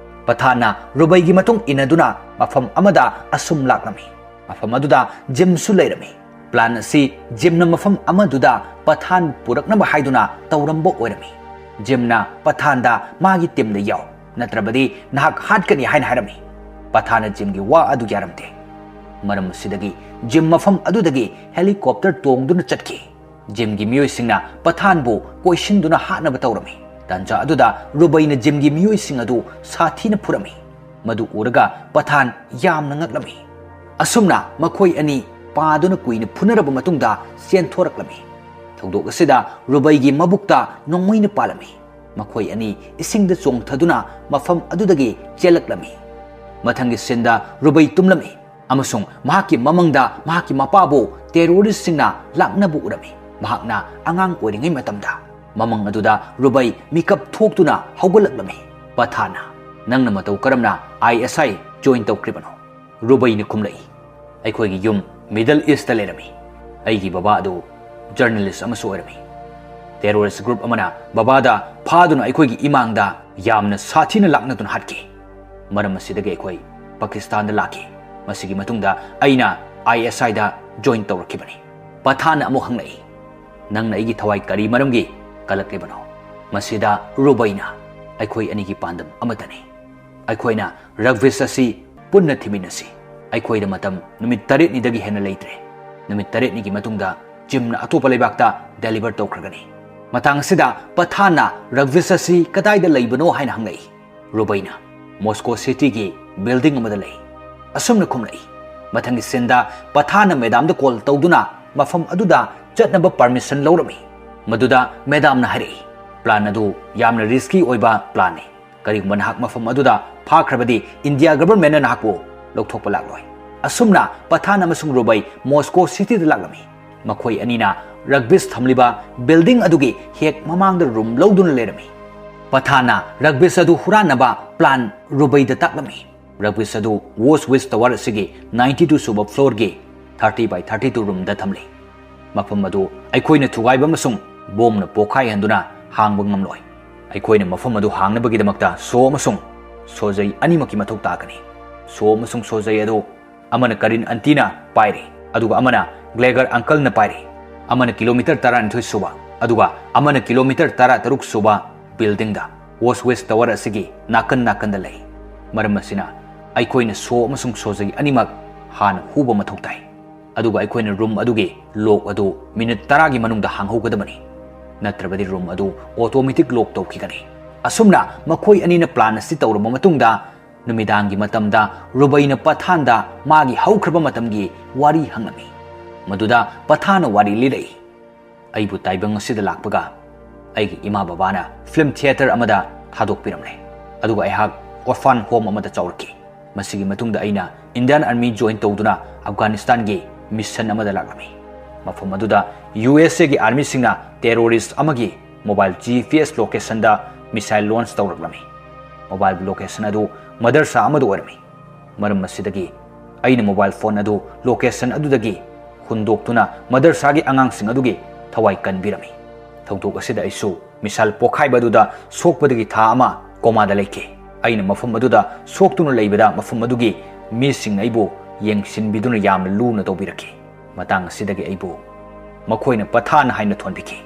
ꯄꯊꯥꯟꯅ ꯔꯨꯕꯩꯒꯤ ꯃꯇꯨꯡ ꯏꯟꯅꯗꯨꯅ ꯃꯐꯝ ꯑꯃꯗ ꯑꯁꯨꯝ ꯂꯥꯛꯂꯝꯃꯤ꯫ ꯃꯐꯝ ꯑꯗꯨꯗ ꯖꯤꯝꯁꯨ ꯂꯩꯔꯝꯃꯤ꯫ ꯄ꯭ꯂꯥꯟ ꯑꯁꯤ ꯖꯤꯝꯅ ꯃꯐꯝ ꯑꯃꯗꯨꯗ ꯄꯊꯥꯟ ꯄꯨꯔꯛꯅꯕ ꯍꯥꯏꯗꯨꯅ ꯇꯧꯔꯝꯕ ꯑꯣꯏꯔꯝꯃꯤ꯫ ꯖꯤꯝꯅ ꯄꯊꯥꯟꯗ ꯃꯥꯒꯤ ꯇꯤꯝꯗ ꯌꯥꯎ, ꯅꯠꯇ꯭ꯔꯕꯗꯤ ꯅꯍꯥꯛ ꯍꯥꯠꯀꯅꯤ ꯍꯥꯏꯅ ꯍꯥꯏꯔꯝꯃꯤ꯫ ꯄꯊꯥꯟꯅ ꯖꯤꯝꯒꯤ ꯋꯥ ꯑꯗꯨ ꯌꯥꯔꯝꯗꯦ꯫ ꯃꯔꯝ ꯑꯁꯤꯗꯒꯤ ꯖꯤꯝ ꯃꯐꯝ ꯑꯗꯨꯗꯒꯤ ꯍꯦꯂꯤꯀꯣꯞꯇꯔ ꯇꯣꯡꯗꯨꯅ ꯆꯠꯈꯤ꯫ ꯖꯤꯝꯒꯤ ꯃꯤꯑꯣꯏꯁꯤꯡꯅ ꯄꯊꯥꯟꯕꯨ ꯀꯣꯏꯁꯤꯟꯗꯨꯅ ꯍꯥꯠꯅꯕ ꯇꯧꯔꯝꯃꯤ꯫ ꯇꯥꯟꯖꯥ ꯑꯗꯨꯗ ꯔꯨꯕꯩꯅ ꯖꯤꯝꯒꯤ ꯃꯤꯑꯣꯏꯁꯤꯡ ꯑꯗꯨ ꯁꯥꯊꯤꯅ ꯐꯨꯔꯝꯃꯤ꯫ ꯃꯗꯨ ꯎꯔꯒ ꯄꯊꯥꯟ ꯌꯥꯝꯅ ꯉꯛꯂꯝꯃꯤ꯫ ꯑꯁꯨꯝꯅ ꯃꯈꯣꯏ ꯑꯅꯤ ꯄꯥꯗꯨꯅ ꯀꯨꯏꯅ ꯐꯨꯅꯔꯕ ꯃꯇꯨꯡꯗ ꯆꯦꯟꯊꯣꯔꯛꯂꯝꯃꯤ꯫ ꯊꯧꯗꯣꯛ ꯑꯁꯤꯗ ꯔꯨꯕꯩꯒꯤ ꯃꯕꯨꯛꯇ ꯅꯣꯡꯃꯩꯅ ꯄꯥꯜꯂꯝꯃꯤ꯫ ꯃꯈꯣꯏ ꯑꯅꯤ ꯏꯁꯤꯡꯗ ꯆꯣꯡꯊꯗꯨꯅ ꯃꯐꯝ ꯑꯗꯨꯗꯒꯤ ꯆꯦꯜꯂꯛꯂꯝꯃꯤ꯫ ꯃꯊꯪꯒꯤ ꯁꯤꯟꯗ ꯔꯨꯕꯩ ꯇꯨꯝꯂꯝꯃꯤ ꯑꯃꯁꯨꯡ ꯃꯍꯥꯛꯀꯤ ꯃꯃꯪꯗ ꯃꯍꯥꯛꯀꯤ ꯃꯄꯥꯕꯨ ꯇꯦꯔꯣꯔꯤꯁꯁꯤꯡꯅ ꯂꯥꯛꯅꯕ ꯎꯔꯝꯃꯤ꯫ ꯃꯍꯥꯛꯅ ꯑꯉꯥꯡ ꯑꯣꯏꯔꯤꯉꯩ ꯃꯇꯝꯗ ꯃꯃꯪ ꯑꯗꯨꯗ ꯔꯨꯕꯩ ꯃꯤꯀꯞ ꯊꯣꯛꯇꯨꯅ ꯍꯧꯒꯠꯂꯛꯂꯝꯃꯤ꯫ ꯄꯊꯥꯟꯅ, "ꯅꯪꯅ ꯃꯇꯧ ꯀꯔꯝꯅ ꯑꯥꯏ ꯑꯦꯁ ꯑꯥꯏ ꯖꯣꯏꯟ ꯇꯧꯈ꯭ꯔꯤꯕꯅꯣ?" ꯔꯨꯕꯩꯅ ꯈꯨꯝꯂꯛꯏ, "ꯑꯩꯈꯣꯏꯒꯤ ꯌꯨꯝ ꯃꯤꯗꯜ ꯏꯁꯇ ꯂꯩꯔꯝꯃꯤ꯫ ꯑꯩꯒꯤ ꯕꯕꯥ ꯑꯗꯨ ꯖꯔꯅꯦꯂꯤꯁ ꯑꯃꯁꯨ ꯑꯣꯏꯔꯝꯃꯤ꯫ ꯇꯦꯔꯣꯔꯤꯁ ꯒ꯭ꯔꯨꯞ ꯑꯃꯅ ꯕꯕꯥꯗ ꯐꯥꯗꯨꯅ ꯑꯩꯈꯣꯏꯒꯤ ꯏꯃꯥꯡꯗ ꯌꯥꯝꯅ ꯁꯥꯊꯤꯅ ꯂꯥꯛꯅꯗꯨꯅ ꯍꯥꯠꯈꯤ꯫ ꯃꯔꯝ ꯑꯁꯤꯗꯒꯤ ꯑꯩꯈꯣꯏ ꯄꯥꯀꯤꯁꯇꯥꯟꯗ ꯂꯥꯛꯈꯤ꯫ ꯃꯁꯤꯒꯤ ꯃꯇꯨꯡꯗ ꯑꯩꯅ ꯑꯥꯏ ꯑꯦꯁ ꯑꯥꯏꯗ ꯖꯣꯏꯟ ꯇꯧꯔꯛꯈꯤꯕꯅꯤ꯫" ꯄꯊꯥꯟꯅ ꯑꯃꯨꯛ ꯍꯪꯂꯛꯏ, "ꯅꯪꯅ ꯑꯩꯒꯤ ꯊꯋꯥꯏ ꯀꯔꯤ ꯃꯔꯝꯒꯤ ꯀꯜꯂꯛꯂꯤꯕꯅꯣ?" ꯃꯁꯤꯗ ꯔꯨꯕꯩꯅ, "ꯑꯩꯈꯣꯏ ꯑꯅꯤꯒꯤ ꯄꯥꯟꯗꯝ ꯑꯃꯠꯇꯅꯤ꯫ ꯑꯩꯈꯣꯏꯅ ꯔꯒꯕꯤꯁ ꯑꯁꯤ ꯄꯨꯟꯅ ꯊꯤꯃꯤꯟꯅꯁꯤ꯫ ꯑꯩꯈꯣꯏꯗ ꯃꯇꯝ ꯅꯨꯃꯤꯠ ꯇꯔꯦꯠꯅꯤꯗꯒꯤ ꯍꯦꯟꯅ ꯂꯩꯇ꯭ꯔꯦ꯫ ꯅꯨꯃꯤꯠ ꯇꯔꯦꯠꯅꯤꯒꯤ ꯃꯇꯨꯡꯗ ꯆꯤꯝꯅ ꯑꯇꯣꯞꯄ ꯂꯩꯕꯥꯛꯇ deliver ꯇꯧꯈ꯭ꯔꯒꯅꯤ꯫ ꯃꯇꯥꯡ ꯑꯁꯤꯗ ꯄꯊꯥꯟꯅ ꯔꯒꯕꯤꯁ ꯑꯁꯤ ꯀꯗꯥꯏꯗ ꯂꯩꯕꯅꯣ ꯍꯥꯏꯅ ꯍꯪꯂꯛꯏ꯫ ꯔꯨꯕꯩꯅ ꯃꯣꯁꯀꯣ ꯁꯤꯇꯤꯒꯤ ꯕꯤꯜꯗꯤꯡ ꯑꯃꯗ ꯂꯩ꯫ ꯑꯁꯨꯝꯅ ꯈꯨꯝꯂꯛꯏ꯫ ꯃꯊꯪꯒꯤ ꯁꯤꯟꯗ ꯄꯊꯥꯟꯅ ꯃꯦꯗꯥꯝꯗ ꯀꯣꯜ ꯇꯧꯗꯨꯅ ꯃꯐꯝ ꯑꯗꯨꯗ ꯆꯠꯅꯕ ꯄꯔꯃꯤꯁꯟ ꯂꯧꯔꯝꯃꯤ꯫ ꯃꯗꯨꯗ ꯃꯦꯗꯥꯝꯅ ꯍꯥꯏꯔꯛꯏ, "ꯄ꯭ꯂꯥꯟ ꯑꯗꯨ ꯌꯥꯝꯅ ꯔꯤꯁꯀꯤ ꯑꯣꯏꯕ ꯄ꯭ꯂꯥꯟꯅꯤ꯫ ꯀꯔꯤꯒꯨꯝꯕ ꯅꯍꯥꯛ ꯃꯐꯝ ꯑꯗꯨꯗ ꯐꯥꯈ꯭ꯔꯕꯗꯤ ꯏꯟꯗꯤꯌꯥ ꯒꯚꯔꯟꯃꯦꯟꯠꯅ ꯅꯍꯥꯛꯄꯨ ꯂꯧꯊꯣꯛꯄ ꯂꯥꯛꯂꯣꯏ"꯫ ꯑꯁꯨꯝꯅ ꯄꯊꯥꯟ ꯑꯃꯁꯨꯡ ꯔꯨꯕꯩ ꯃꯣꯁꯀꯣ ꯁꯤꯇꯤꯗ ꯂꯥꯛꯂꯝꯃꯤ꯫ ꯃꯈꯣꯏ ꯑꯅꯤꯅ ꯔꯒꯕꯤꯁ ꯊꯝꯂꯤꯕ ꯕꯤꯜꯗꯤꯡ ꯑꯗꯨꯒꯤ ꯍꯦꯛ ꯃꯃꯥꯡꯗ ꯔꯨꯝ ꯂꯧꯗꯨꯅ ꯂꯩꯔꯝꯃꯤ꯫ ꯄꯊꯥꯟꯅ ꯔꯒꯕꯤꯁ ꯑꯗꯨ ꯍꯨꯔꯥꯟꯅꯕ ꯄ꯭ꯂꯥꯟ ꯔꯨꯕꯩꯗ ꯇꯥꯛꯂꯝꯃꯤ꯫ ꯔꯒꯕꯤꯁ ꯑꯗꯨ ꯋꯣꯁ ꯋꯤꯁ ꯇꯋꯥꯔ ꯑꯁꯤꯒꯤ ninety two ꯁꯨꯕ ꯐ꯭ꯂꯣꯔꯒꯤ thirty by thirty two ꯔꯨꯝꯗ ꯊꯝꯂꯤ꯫ ꯃꯐꯝ ꯑꯗꯨ ꯑꯩꯈꯣꯏꯅ ꯊꯨꯒꯥꯏꯕ ꯑꯃꯁꯨꯡ ꯕꯣꯝꯅ ꯄꯣꯈꯥꯏꯍꯟꯗꯨꯅ ꯍꯥꯡꯕ ꯉꯝꯂꯣꯏ꯫ ꯑꯩꯈꯣꯏꯅ ꯃꯐꯝ ꯑꯗꯨ ꯍꯥꯡꯅꯕꯒꯤꯗꯃꯛꯇ ꯁꯣ ꯑꯃꯁꯨꯡ ꯁꯣꯖꯩ ꯑꯅꯤꯃꯛꯀꯤ ꯃꯊꯧ ꯇꯥꯒꯅꯤ꯫ ꯁꯣ ꯑꯃꯁꯨꯡ ꯁꯣꯖꯩ ꯑꯗꯨ ꯑꯃꯅ ꯀꯔꯤꯟ ꯑꯟꯇꯤꯅ ꯄꯥꯏꯔꯤ, ꯑꯗꯨꯒ ꯑꯃꯅ ꯒ꯭ꯂꯦꯒꯔ ꯑꯪꯀꯜꯅ ꯄꯥꯏꯔꯤ꯫ ꯑꯃꯅ ꯀꯤꯂꯣꯃꯤꯇꯔ ꯇꯔꯥꯅꯤꯊꯣꯏ ꯁꯨꯕ, ꯑꯗꯨꯒ ꯑꯃꯅ ꯀꯤꯂꯣꯃꯤꯇꯔ ꯇꯔꯥꯇꯔꯨꯛ ꯁꯨꯕ ꯕꯤꯜꯗꯤꯡꯗ ꯋꯣꯁ ꯋꯤꯁ ꯇꯋꯥꯔ ꯑꯁꯤꯒꯤ ꯅꯥꯀꯟ ꯅꯥꯀꯟꯗ ꯂꯩ꯫ ꯃꯔꯝ ꯑꯁꯤꯅ, ꯑꯩꯈꯣꯏꯅ ꯁꯣ ꯑꯃꯁꯨꯡ ꯁꯣꯖꯩ ꯑꯅꯤꯃꯛ ꯍꯥꯟꯅ ꯍꯨꯕ ꯃꯊꯧ ꯇꯥꯏ, ꯑꯗꯨꯒ ꯑꯩꯈꯣꯏꯅ ꯔꯨꯝ ꯑꯗꯨꯒꯤ ꯂꯣꯛ ꯑꯗꯨ ꯃꯤꯅꯤꯠ ꯇꯔꯥꯒꯤ ꯃꯅꯨꯡꯗ ꯍꯥꯡꯍꯧꯒꯗꯕꯅꯤ, ꯅꯠꯇ꯭ꯔꯕꯗꯤ ꯔꯨꯝ ꯑꯗꯨ ꯑꯣꯇꯣꯃꯦꯇꯤꯛ ꯂꯣꯛ ꯇꯧꯈꯤꯒꯅꯤ꯫ ꯑꯁꯨꯝꯅ ꯃꯈꯣꯏ ꯑꯅꯤꯅ ꯄ꯭ꯂꯥꯟ ꯑꯁꯤ ꯇꯧꯔꯕ ꯃꯇꯨꯡꯗ, ꯅꯨꯃꯤꯗꯥꯡꯒꯤ ꯃꯇꯝꯗ ꯔꯨꯕꯩꯅ ꯄꯊꯥꯟꯗ ꯃꯥꯒꯤ ꯍꯧꯈ꯭ꯔꯕ ꯃꯇꯝꯒꯤ ꯋꯥꯔꯤ ꯍꯪꯂꯝꯃꯤ꯫ ꯃꯗꯨꯗ ꯄꯊꯥꯟꯅ ꯋꯥꯔꯤ ꯂꯤꯔꯛꯏ, "ꯑꯩꯕꯨ ꯇꯥꯏꯕꯪ ꯑꯁꯤꯗ ꯂꯥꯛꯄꯒ ꯑꯩꯒꯤ ꯏꯃꯥ ꯕꯕꯥꯅ ꯐꯤꯂꯝ ꯊꯤꯌꯦꯇꯔ ꯑꯃꯗ ꯊꯥꯗꯣꯛꯄꯤꯔꯝꯂꯦ, ꯑꯗꯨꯒ ꯑꯩꯍꯥꯛ ꯑꯣꯔꯐꯥꯟ ꯍꯣꯝ ꯑꯃꯗ ꯆꯥꯎꯔꯛꯈꯤ꯫ ꯃꯁꯤꯒꯤ ꯃꯇꯨꯡꯗ ꯑꯩꯅ ꯏꯟꯗꯤꯌꯥꯟ ꯑꯥꯔꯃꯤ ꯖꯣꯏꯟ ꯇꯧꯗꯨꯅ ꯑꯐꯒꯥꯅꯤꯁꯇꯥꯟꯒꯤ ꯃꯤꯁꯟ ꯑꯃꯗ ꯂꯥꯛꯂꯝꯃꯤ꯫ ꯃꯐꯝ ꯑꯗꯨꯗ ꯌꯨ ꯑꯦꯁ ꯑꯦꯒꯤ ꯑꯥꯔꯃꯤꯁꯤꯡꯅ ꯇꯦꯔꯣꯔꯤꯁ꯭ꯠ ꯑꯃꯒꯤ ꯃꯣꯕꯥꯏꯜ ꯖꯤ ꯄꯤ ꯑꯦꯁ ꯂꯣꯀꯦꯁꯟꯗ ꯃꯤꯁꯥꯏꯜ ꯂꯣꯟꯆ ꯇꯧꯔꯛꯂꯝꯃꯤ꯫ ꯃꯣꯕꯥꯏꯜ ꯂꯣꯀꯦꯁꯟ ꯑꯗꯨ ꯃꯗꯔꯁꯥ ꯑꯃꯗ ꯑꯣꯏꯔꯝꯃꯤ꯫ ꯃꯔꯝ ꯑꯁꯤꯗꯒꯤ ꯑꯩꯅ ꯃꯣꯕꯥꯏꯜ ꯐꯣꯟ ꯑꯗꯨ ꯂꯣꯀꯦꯁꯟ ꯑꯗꯨꯗꯒꯤ ꯍꯨꯟꯗꯣꯛꯇꯨꯅ ꯃꯗꯔꯁꯥꯒꯤ ꯑꯉꯥꯡꯁꯤꯡ ꯑꯗꯨꯒꯤ ꯊꯋꯥꯏ ꯀꯟꯕꯤꯔꯝꯃꯤ꯫ ꯊꯧꯗꯣꯛ ꯑꯁꯤꯗ ꯑꯩꯁꯨ ꯃꯤꯁꯥꯏꯜ ꯄꯣꯈꯥꯏꯕ ꯑꯗꯨꯗ ꯁꯣꯛꯄꯗꯒꯤ ꯊꯥ ꯑꯃ ꯀꯣꯃꯥꯗ ꯂꯩꯈꯤ꯫ ꯑꯩꯅ ꯃꯐꯝ ꯑꯗꯨꯗ ꯁꯣꯛꯇꯨꯅ ꯂꯩꯕꯗ ꯃꯐꯝ ꯑꯗꯨꯒꯤ ꯃꯤꯁꯤꯡꯅ ꯑꯩꯕꯨ ꯌꯦꯡꯁꯤꯟꯕꯤꯗꯨꯅ ꯌꯥꯝꯅ ꯂꯨꯅ ꯇꯧꯕꯤꯔꯛꯈꯤ꯫ ꯃꯇꯥꯡ ꯑꯁꯤꯗꯒꯤ ꯑꯩꯕꯨ ꯃꯈꯣꯏꯅ ꯄꯊꯥꯟ ꯍꯥꯏꯅ ꯊꯣꯟꯕꯤꯈꯤ"꯫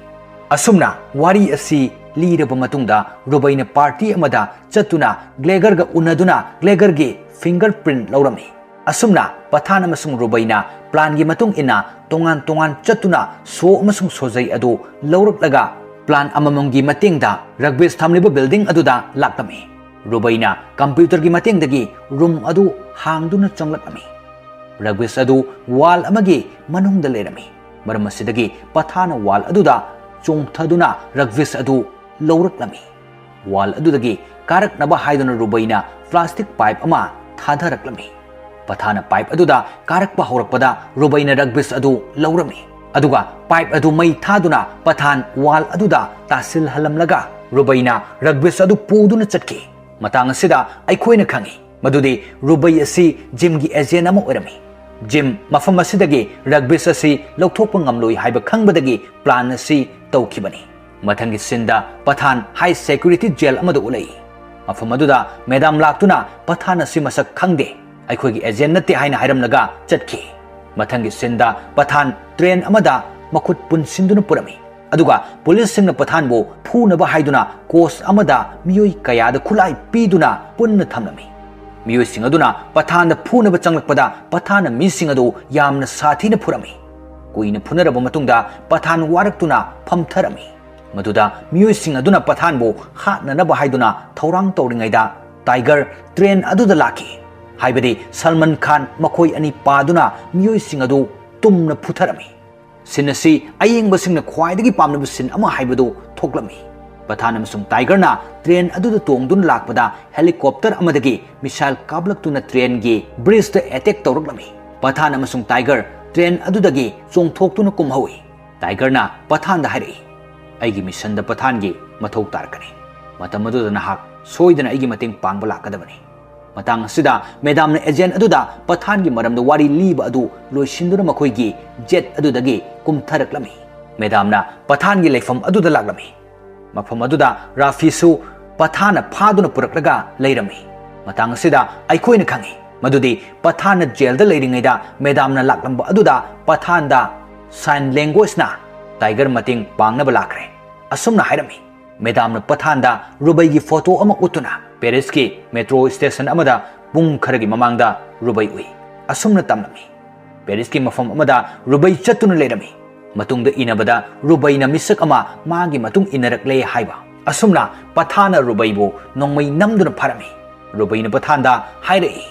ꯑꯁꯨꯝꯅ ꯋꯥꯔꯤ ꯑꯁꯤ ꯂꯤꯔꯕ ꯃꯇꯨꯡꯗ, ꯔꯨꯕꯩꯅ ꯄꯥꯔꯇꯤ ꯑꯃꯗ ꯆꯠꯇꯨꯅ ꯒ꯭ꯂꯦꯒꯔꯒ ꯎꯅꯗꯨꯅ ꯒ꯭ꯂꯦꯒꯔꯒꯤ ꯐꯤꯡꯒꯔ ꯄ꯭ꯔꯤꯟꯠ ꯂꯧꯔꯝꯃꯤ꯫ ꯑꯁꯨꯝꯅ ꯄꯊꯥꯟ ꯑꯃꯁꯨꯡ ꯔꯨꯕꯩꯅ planꯒꯤ ꯃꯇꯨꯡ ꯏꯟꯅ ꯇꯣꯉꯥꯟ ꯇꯣꯉꯥꯟ ꯆꯠꯇꯨꯅ ꯁꯣ ꯑꯃꯁꯨꯡ ꯁꯣꯖꯩ ꯑꯗꯨ ꯂꯧꯔꯛꯂꯒ plan ꯑꯃꯃꯝꯒꯤ ꯃꯇꯦꯡꯗ ꯔꯒꯕꯤꯁ ꯊꯝꯂꯤꯕ building ꯑꯗꯨꯗ ꯂꯥꯛꯂꯝꯃꯤ꯫ ꯔꯨꯕꯩꯅ computerꯒꯤ ꯃꯇꯦꯡꯗꯒꯤ room ꯑꯗꯨ ꯍꯥꯡꯗꯨꯅ ꯆꯪꯂꯛꯂꯝꯃꯤ꯫ ꯔꯒꯕꯤꯁ ꯑꯗꯨ wall ꯑꯃꯒꯤ ꯃꯅꯨꯡꯗ ꯂꯩꯔꯝꯃꯤ꯫ ꯃꯔꯝ ꯑꯁꯤꯗꯒꯤ ꯄꯊꯥꯟꯅ wall ꯑꯗꯨꯗ ꯆꯣꯡꯊꯗꯨꯅ ꯔꯒꯕꯤꯁ ꯑꯗꯨ ꯂꯧꯔꯛꯂꯝꯃꯤ꯫ Wall ꯑꯗꯨꯗꯒꯤ ꯀꯥꯔꯛꯅꯕ ꯍꯥꯏꯗꯨꯅ ꯔꯨꯕꯩꯅ plastic pipe ꯑꯃ ꯊꯥꯗꯔꯛꯂꯝꯃꯤ꯫ ꯄꯊꯥꯟꯅ pipe ꯑꯗꯨꯗ ꯀꯥꯔꯛꯄ ꯍꯧꯔꯛꯄꯗ ꯔꯨꯕꯩꯅ ꯔꯒꯕꯤꯁ ꯑꯗꯨ ꯂꯧꯔꯝꯃꯤ꯫ ꯑꯗꯨꯒ pipe ꯑꯗꯨ ꯃꯩ ꯊꯥꯗꯨꯅ ꯄꯊꯥꯟ wall ꯑꯗꯨꯗ ꯇꯥꯁꯤꯜꯍꯜꯂꯝꯂꯒ ꯔꯨꯕꯩꯅ ꯔꯒꯕꯤꯁ ꯑꯗꯨ ꯄꯨꯗꯨꯅ ꯆꯠꯈꯤ꯫ ꯃꯇꯥꯡ ꯑꯁꯤꯗ ꯑꯩꯈꯣꯏꯅ ꯈꯪꯏ ꯃꯗꯨꯗꯤ ꯔꯨꯕꯩ ꯑꯁꯤ ꯖꯤꯝꯒꯤ agent ꯑꯃ ꯑꯣꯏꯔꯝꯃꯤ꯫ ꯖꯤꯝ ꯃꯐꯝ ꯑꯁꯤꯗꯒꯤ ꯔꯒꯕꯤꯁ ꯑꯁꯤ ꯂꯧꯊꯣꯛꯄ ꯉꯝꯂꯣꯏ ꯍꯥꯏꯕ ꯈꯪꯕꯗꯒꯤ plan ꯑꯁꯤ ꯇꯧꯈꯤꯕꯅꯤ꯫ ꯃꯊꯪꯒꯤ sceneꯗ ꯄꯊꯥꯟ high security jail ꯑꯃꯗ ꯎꯠꯂꯛꯏ꯫ ꯃꯐꯝ ꯑꯗꯨꯗ madam ꯂꯥꯛꯇꯨꯅ ꯄꯊꯥꯟ ꯑꯁꯤ ꯃꯁꯛ ꯈꯪꯗꯦ, ꯑꯩꯈꯣꯏꯒꯤ agent ꯅꯠꯇꯦ ꯍꯥꯏꯅ ꯍꯥꯏꯔꯝꯂꯒ ꯆꯠꯈꯤ꯫ ꯃꯊꯪꯒꯤ sceneꯗ ꯄꯊꯥꯟ train ꯑꯃꯗ ꯃꯈꯨꯠ ꯄꯨꯟꯁꯤꯟꯗꯨꯅ ꯄꯨꯔꯝꯃꯤ꯫ ꯑꯗꯨꯒ ꯄꯨꯂꯤꯁꯁꯤꯡꯅ ꯄꯊꯥꯟꯕꯨ ꯐꯨꯅꯕ ꯍꯥꯏꯗꯨꯅ coach ꯑꯃꯗ ꯃꯤꯑꯣꯏ ꯀꯌꯥꯗ ꯈꯨꯠꯂꯥꯏ ꯄꯤꯗꯨꯅ ꯄꯨꯟꯅ ꯊꯝꯂꯝꯃꯤ꯫ ꯃꯤꯑꯣꯏꯁꯤꯡ ꯑꯗꯨꯅ ꯄꯊꯥꯟꯗ ꯐꯨꯅꯕ ꯆꯪꯂꯛꯄꯗ ꯄꯊꯥꯟꯅ ꯃꯤꯁꯤꯡ ꯑꯗꯨ ꯌꯥꯝꯅ ꯁꯥꯊꯤꯅ ꯐꯨꯔꯝꯃꯤ꯫ ꯀꯨꯏꯅ ꯐꯨꯅꯔꯕ ꯃꯇꯨꯡꯗ ꯄꯊꯥꯟ ꯋꯥꯔꯛꯇꯨꯅ ꯐꯝꯊꯔꯝꯃꯤ꯫ ꯃꯗꯨꯗ ꯃꯤꯑꯣꯏꯁꯤꯡ ꯑꯗꯨꯅ ꯄꯊꯥꯟꯕꯨ ꯍꯥꯠꯅꯅꯕ ꯍꯥꯏꯗꯨꯅ ꯊꯧꯔꯥꯡ ꯇꯧꯔꯤꯉꯩꯗ tiger train ꯑꯗꯨꯗ ꯂꯥꯛꯈꯤ꯫ ꯍꯥꯏꯕꯗꯤ ꯁꯜꯃꯥꯟ ꯈꯥꯟ ꯃꯈꯣꯏ ꯑꯅꯤ ꯄꯥꯗꯨꯅ ꯃꯤꯑꯣꯏꯁꯤꯡ ꯑꯗꯨ ꯇꯨꯝꯅ ꯐꯨꯊꯔꯝꯃꯤ꯫ Scene ꯑꯁꯤ ꯑꯌꯦꯡꯕꯁꯤꯡꯅ ꯈ꯭ꯋꯥꯏꯗꯒꯤ ꯄꯥꯝꯅꯕ scene ꯑꯃ ꯍꯥꯏꯕꯗꯨ ꯊꯣꯛꯂꯝꯃꯤ꯫ ꯄꯊꯥꯟ ꯑꯃꯁꯨꯡ tigerꯅ train ꯑꯗꯨꯗ ꯇꯣꯡꯗꯨꯅ ꯂꯥꯛꯄꯗ helicopter ꯑꯃꯗꯒꯤ missile ꯀꯥꯞꯂꯛꯇꯨꯅ trainꯒꯤ bridgeꯇ attack ꯇꯧꯔꯛꯂꯝꯃꯤ꯫ ꯄꯊꯥꯟ ꯑꯃꯁꯨꯡ tiger train ꯑꯗꯨꯗꯒꯤ ꯆꯣꯡꯊꯣꯛꯇꯨꯅ ꯀꯨꯝꯍꯧꯏ꯫ Tigerꯅ ꯄꯊꯥꯟꯗ ꯍꯥꯏꯔꯛꯏ, "ꯑꯩꯒꯤ missionꯗ ꯄꯊꯥꯟꯒꯤ ꯃꯊꯧ ꯇꯥꯔꯛꯀꯅꯤ꯫ ꯃꯇꯝ ꯑꯗꯨꯗ ꯅꯍꯥꯛ ꯁꯣꯏꯗꯅ ꯑꯩꯒꯤ ꯃꯇꯦꯡ ꯄꯥꯡꯕ ꯂꯥꯛꯀꯗꯕꯅꯤ꯫" ꯃꯇꯥꯡ ꯑꯁꯤꯗ madamꯅ agent ꯑꯗꯨꯗ ꯄꯊꯥꯟꯒꯤ ꯃꯔꯝꯗ ꯋꯥꯔꯤ ꯂꯤꯕ ꯑꯗꯨ ꯂꯣꯏꯁꯤꯟꯗꯨꯅ ꯃꯈꯣꯏꯒꯤ jet ꯑꯗꯨꯗꯒꯤ ꯀꯨꯝꯊꯔꯛꯂꯝꯃꯤ꯫ Madamꯅ ꯄꯊꯥꯟꯒꯤ ꯂꯩꯐꯝ ꯑꯗꯨꯗ ꯂꯥꯛꯂꯝꯃꯤ꯫ ꯃꯐꯝ ꯑꯗꯨꯗ ꯔꯥꯐꯤꯁꯨ ꯄꯊꯥꯟꯅ ꯐꯥꯗꯨꯅ ꯄꯨꯔꯛꯂꯒ ꯂꯩꯔꯝꯃꯤ꯫ ꯃꯇꯥꯡ ꯑꯁꯤꯗ ꯑꯩꯈꯣꯏꯅ ꯈꯪꯏ ꯃꯗꯨꯗꯤ ꯄꯊꯥꯟꯅ jailꯗ ꯂꯩꯔꯤꯉꯩꯗ madamꯅ ꯂꯥꯛꯂꯝꯕ ꯑꯗꯨꯗ ꯄꯊꯥꯟꯗ sign languageꯅ tiger ꯃꯇꯦꯡ ꯄꯥꯡꯅꯕ ꯂꯥꯛꯈ꯭ꯔꯦ꯫ ꯑꯁꯨꯝꯅ ꯍꯥꯏꯔꯝꯃꯤ, madamꯅ ꯄꯊꯥꯟꯗ ꯔꯨꯕꯩꯒꯤ photo ꯑꯃ ꯎꯠꯇꯨꯅ Parisꯀꯤ metro station ꯑꯃꯗ ꯄꯨꯡ ꯈꯔꯒꯤ ꯃꯃꯥꯡꯗ ꯔꯨꯕꯩ ꯎꯏ꯫ ꯑꯁꯨꯝꯅ ꯇꯝꯂꯝꯃꯤ꯫ ꯄꯦꯔꯤꯁꯀꯤ ꯃꯐꯝ ꯑꯃꯗ ꯔꯨꯕꯩ ꯆꯠꯇꯨꯅ ꯂꯩꯔꯝꯃꯤ꯫ ꯃꯇꯨꯡꯗ ꯏꯅꯕꯗ ꯔꯨꯕꯩꯅ ꯃꯤꯁꯛ ꯑꯃ ꯃꯥꯒꯤ ꯃꯇꯨꯡ ꯏꯟꯅꯔꯛꯂꯦ ꯍꯥꯏꯕ꯫ ꯑꯁꯨꯝꯅ ꯄꯊꯥꯅ ꯔꯨꯕꯩꯕꯨ ꯅꯣꯡꯃꯩ ꯅꯝꯗꯨꯅ ꯐꯥꯔꯝꯃꯤ꯫ ꯔꯨꯕꯩꯅ ꯄꯊꯥꯟꯗ ꯍꯥꯏꯔꯛꯏ,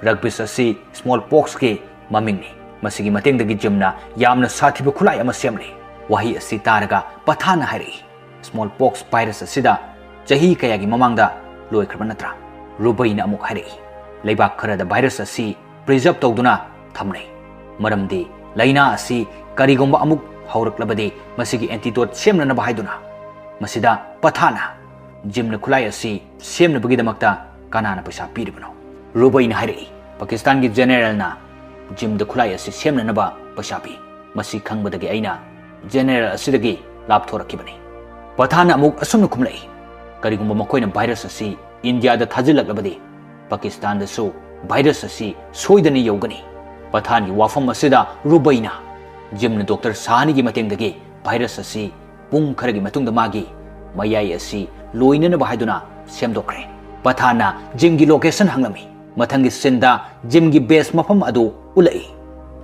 "ꯔꯒꯕꯤꯁ ꯑꯁꯤ ꯁ꯭ꯃꯣꯜ ꯄꯣꯛꯁꯀꯤ ꯃꯃꯤꯡꯅꯤ꯫ ꯃꯁꯤꯒꯤ ꯃꯇꯦꯡꯗꯒꯤ ꯖꯤꯝꯅ ꯌꯥꯝꯅ ꯁꯥꯊꯤꯕ ꯈꯨꯠꯂꯥꯏ ꯑꯃ ꯁꯦꯝꯂꯤ꯫" ꯋꯥꯍꯩ ꯑꯁꯤ ꯇꯥꯔꯒ ꯄꯊꯥꯟꯅ ꯍꯥꯏꯔꯛꯏ, "ꯁ꯭ꯃꯣꯜ ꯄꯣꯛꯁ ꯚꯥꯏꯔꯁ ꯑꯁꯤꯗ ꯆꯍꯤ ꯀꯌꯥꯒꯤ ꯃꯃꯥꯡꯗ ꯂꯣꯏꯈ꯭ꯔꯕ ꯅꯠꯇ꯭ꯔꯥ?" ꯔꯨꯕꯩꯅ ꯑꯃꯨꯛ ꯍꯥꯏꯔꯛꯏ, "ꯂꯩꯕꯥꯛ ꯈꯔꯗ ꯚꯥꯏꯔꯁ ꯑꯁꯤ ꯄ꯭ꯔꯤꯖꯔꯕ ꯇꯧꯗꯨꯅ ꯊꯝꯂꯤ, ꯃꯔꯝꯗꯤ ꯂꯥꯏꯅꯥ ꯑꯁꯤ ꯀꯔꯤꯒꯨꯝꯕ ꯑꯃꯨꯛ ꯍꯧꯔꯛꯂꯕꯗꯤ ꯃꯁꯤꯒꯤ ꯑꯦꯟꯇꯤꯗꯣꯠ ꯁꯦꯝꯅꯅꯕ ꯍꯥꯏꯗꯨꯅ꯫ ꯃꯁꯤꯗ ꯄꯊꯥꯅ ꯖꯤꯝꯅ ꯈꯨꯠꯂꯥꯏ ꯑꯁꯤ ꯁꯦꯝꯅꯕꯒꯤꯗꯃꯛꯇ ꯀꯅꯥꯅ ꯄꯩꯁꯥ ꯄꯤꯔꯤꯕꯅꯣ?" ꯔꯨꯕꯩꯅ ꯍꯥꯏꯔꯛꯏ, "ꯄꯥꯀꯤꯁꯇꯥꯟꯒꯤ ꯖꯦꯅꯦꯔꯦꯜꯅ ꯖꯤꯝꯗ ꯈꯨꯠꯂꯥꯏ ꯑꯁꯤ ꯁꯦꯝꯅꯅꯕ ꯄꯩꯁꯥ ꯄꯤ꯫ ꯃꯁꯤ ꯈꯪꯕꯗꯒꯤ ꯑꯩꯅ ꯖꯦꯅꯦꯔꯦꯜ ꯑꯁꯤꯗꯒꯤ ꯂꯥꯞꯊꯣꯔꯛꯈꯤꯕꯅꯤ꯫" ꯄꯊꯥꯟꯅ ꯑꯃꯨꯛ ꯑꯁꯨꯝꯅ ꯈꯨꯝꯂꯛꯏ, "ꯀꯔꯤꯒꯨꯝꯕ ꯃꯈꯣꯏꯅ ꯚꯥꯏꯔꯁ ꯑꯁꯤ ꯏꯟꯗꯤꯌꯥꯗ ꯊꯥꯖꯤꯜꯂꯛꯂꯕꯗꯤ ꯄꯥꯀꯤꯁꯇꯥꯟꯗꯁꯨ ꯚꯥꯏꯔꯁ ꯑꯁꯤ ꯁꯣꯏꯗꯅ ꯌꯧꯒꯅꯤ꯫" ꯄꯊꯥꯟꯒꯤ ꯋꯥꯐꯝ ꯑꯁꯤꯗ ꯔꯨꯕꯩꯅ, "ꯖꯤꯝꯅ ꯗꯣꯛꯇꯔ ꯁꯥꯍꯥꯅꯤꯒꯤ ꯃꯇꯦꯡꯗꯒꯤ ꯚꯥꯏꯔꯁ ꯑꯁꯤ ꯄꯨꯡ ꯈꯔꯒꯤ ꯃꯇꯨꯡꯗ ꯃꯥꯒꯤ ꯃꯌꯥꯏ ꯑꯁꯤ ꯂꯣꯏꯅꯅꯕ ꯍꯥꯏꯗꯨꯅ ꯁꯦꯝꯗꯣꯛꯈ꯭ꯔꯦ꯫" ꯄꯊꯥꯟꯅ ꯖꯤꯝꯒꯤ ꯂꯣꯀꯦꯁꯟ ꯍꯪꯂꯝꯃꯤ꯫ ꯃꯊꯪꯒꯤ ꯁꯤꯟꯗ ꯖꯤꯝꯒꯤ ꯕꯦꯁ ꯃꯐꯝ ꯑꯗꯨ ꯎꯠꯂꯛꯏ꯫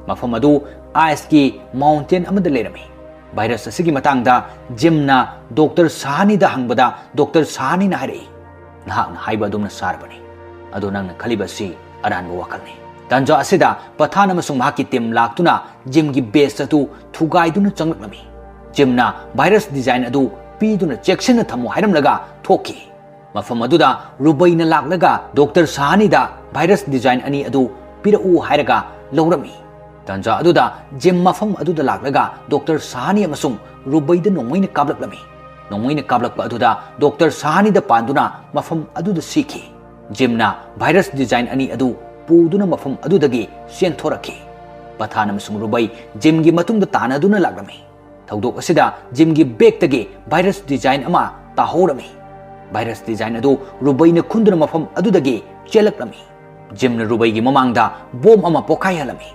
ꯃꯐꯝ ꯑꯗꯨ ꯑꯥꯏꯁꯀꯤ ꯃꯥꯎꯟꯇꯦꯟ ꯑꯃꯗ ꯂꯩꯔꯝꯃꯤ꯫ ꯚꯥꯏꯔꯁ ꯑꯁꯤꯒꯤ ꯃꯇꯥꯡꯗ ꯖꯤꯝꯅ ꯗꯣꯛꯇꯔ ꯁꯥꯍꯥꯅꯤꯗ ꯍꯪꯕꯗ ꯗꯣꯛꯇꯔ ꯁꯥꯍꯥꯅꯤꯅ ꯍꯥꯏꯔꯛꯏ, "ꯅꯍꯥꯛꯅ ꯍꯥꯏꯕ ꯑꯗꯨꯝꯅ ꯁꯥꯔꯕꯅꯤ꯫ ꯑꯗꯣ ꯅꯪꯅ ꯈꯜꯂꯤꯕ ꯑꯁꯤ ꯑꯔꯥꯟꯕ ꯋꯥꯈꯜꯅꯤ꯫" ꯇꯥꯟꯖꯥ ꯑꯁꯤꯗ ꯄꯊꯥꯟ ꯑꯃꯁꯨꯡ ꯃꯍꯥꯛꯀꯤ ꯇꯤꯝ ꯂꯥꯛꯇꯨꯅ ꯖꯤꯝꯒꯤ ꯕꯦꯁ ꯑꯗꯨ ꯊꯨꯒꯥꯏꯗꯨꯅ ꯆꯪꯂꯛꯂꯝꯃꯤ꯫ ꯖꯤꯝꯅ ꯚꯥꯏꯔꯁ ꯗꯤꯖꯥꯏꯟ ꯑꯗꯨ ꯄꯤꯗꯨꯅ ꯆꯦꯛꯁꯤꯟꯅ ꯊꯝꯃꯨ ꯍꯥꯏꯔꯝꯂꯒ ꯊꯣꯛꯈꯤ꯫ ꯃꯐꯝ ꯑꯗꯨꯗ ꯔꯨꯕꯩꯅ ꯂꯥꯛꯂꯒ ꯗꯣꯛꯇꯔ ꯁꯥꯍꯥꯅꯤꯗ ꯚꯥꯏꯔꯁ ꯗꯤꯖꯥꯏꯟ ꯑꯅꯤ ꯑꯗꯨ ꯄꯤꯔꯛꯎ ꯍꯥꯏꯔꯒ ꯂꯧꯔꯝꯃꯤ꯫ ꯇꯥꯟꯖꯥ ꯑꯗꯨꯗ ꯖꯤꯝ ꯃꯐꯝ ꯑꯗꯨꯗ ꯂꯥꯛꯂꯒ ꯗꯣꯛꯇꯔ ꯁꯥꯍꯥꯅꯤ ꯑꯃꯁꯨꯡ ꯔꯨꯕꯩꯗ ꯅꯣꯡꯃꯩꯅ ꯀꯥꯞꯂꯛꯂꯝꯃꯤ꯫ ꯅꯣꯡꯃꯩꯅ ꯀꯥꯞꯂꯛꯄ ꯑꯗꯨꯗ ꯗꯣꯛꯇꯔ ꯁꯥꯍꯥꯅꯤꯗ ꯄꯥꯟꯗꯨꯅ ꯃꯐꯝ ꯑꯗꯨꯗ ꯁꯤꯈꯤ꯫ ꯖꯤꯝꯅ ꯚꯥꯏꯔꯁ ꯗꯤꯖꯥꯏꯟ ꯑꯅꯤ ꯑꯗꯨ ꯄꯨꯗꯨꯅ ꯃꯐꯝ ꯑꯗꯨꯗꯒꯤ ꯆꯦꯟꯊꯣꯔꯛꯈꯤ꯫ ꯄꯊꯥꯟ ꯑꯃꯁꯨꯡ ꯔꯨꯕꯩ ꯖꯤꯝꯒꯤ ꯃꯇꯨꯡꯗ ꯇꯥꯟꯅꯗꯨꯅ ꯂꯥꯛꯂꯝꯃꯤ꯫ ꯊꯧꯗꯣꯛ ꯑꯁꯤꯗ ꯖꯤꯝꯒꯤ ꯕꯦꯒꯇꯒꯤ ꯚꯥꯏꯔꯁ ꯗꯤꯖꯥꯏꯟ ꯑꯃ ꯇꯥꯍꯧꯔꯝꯃꯤ꯫ ꯚꯥꯏꯔꯁ ꯗꯤꯖꯥꯏꯟ ꯑꯗꯨ ꯔꯨꯕꯩꯅ ꯈꯨꯟꯗꯨꯅ ꯃꯐꯝ ꯑꯗꯨꯗꯒꯤ ꯆꯦꯜꯂꯛꯂꯝꯃꯤ꯫ ꯖꯤꯝꯅ ꯔꯨꯕꯩꯒꯤ ꯃꯃꯥꯡꯗ ꯕꯣꯝ ꯑꯃ ꯄꯣꯈꯥꯏꯍꯜꯂꯝꯃꯤ꯫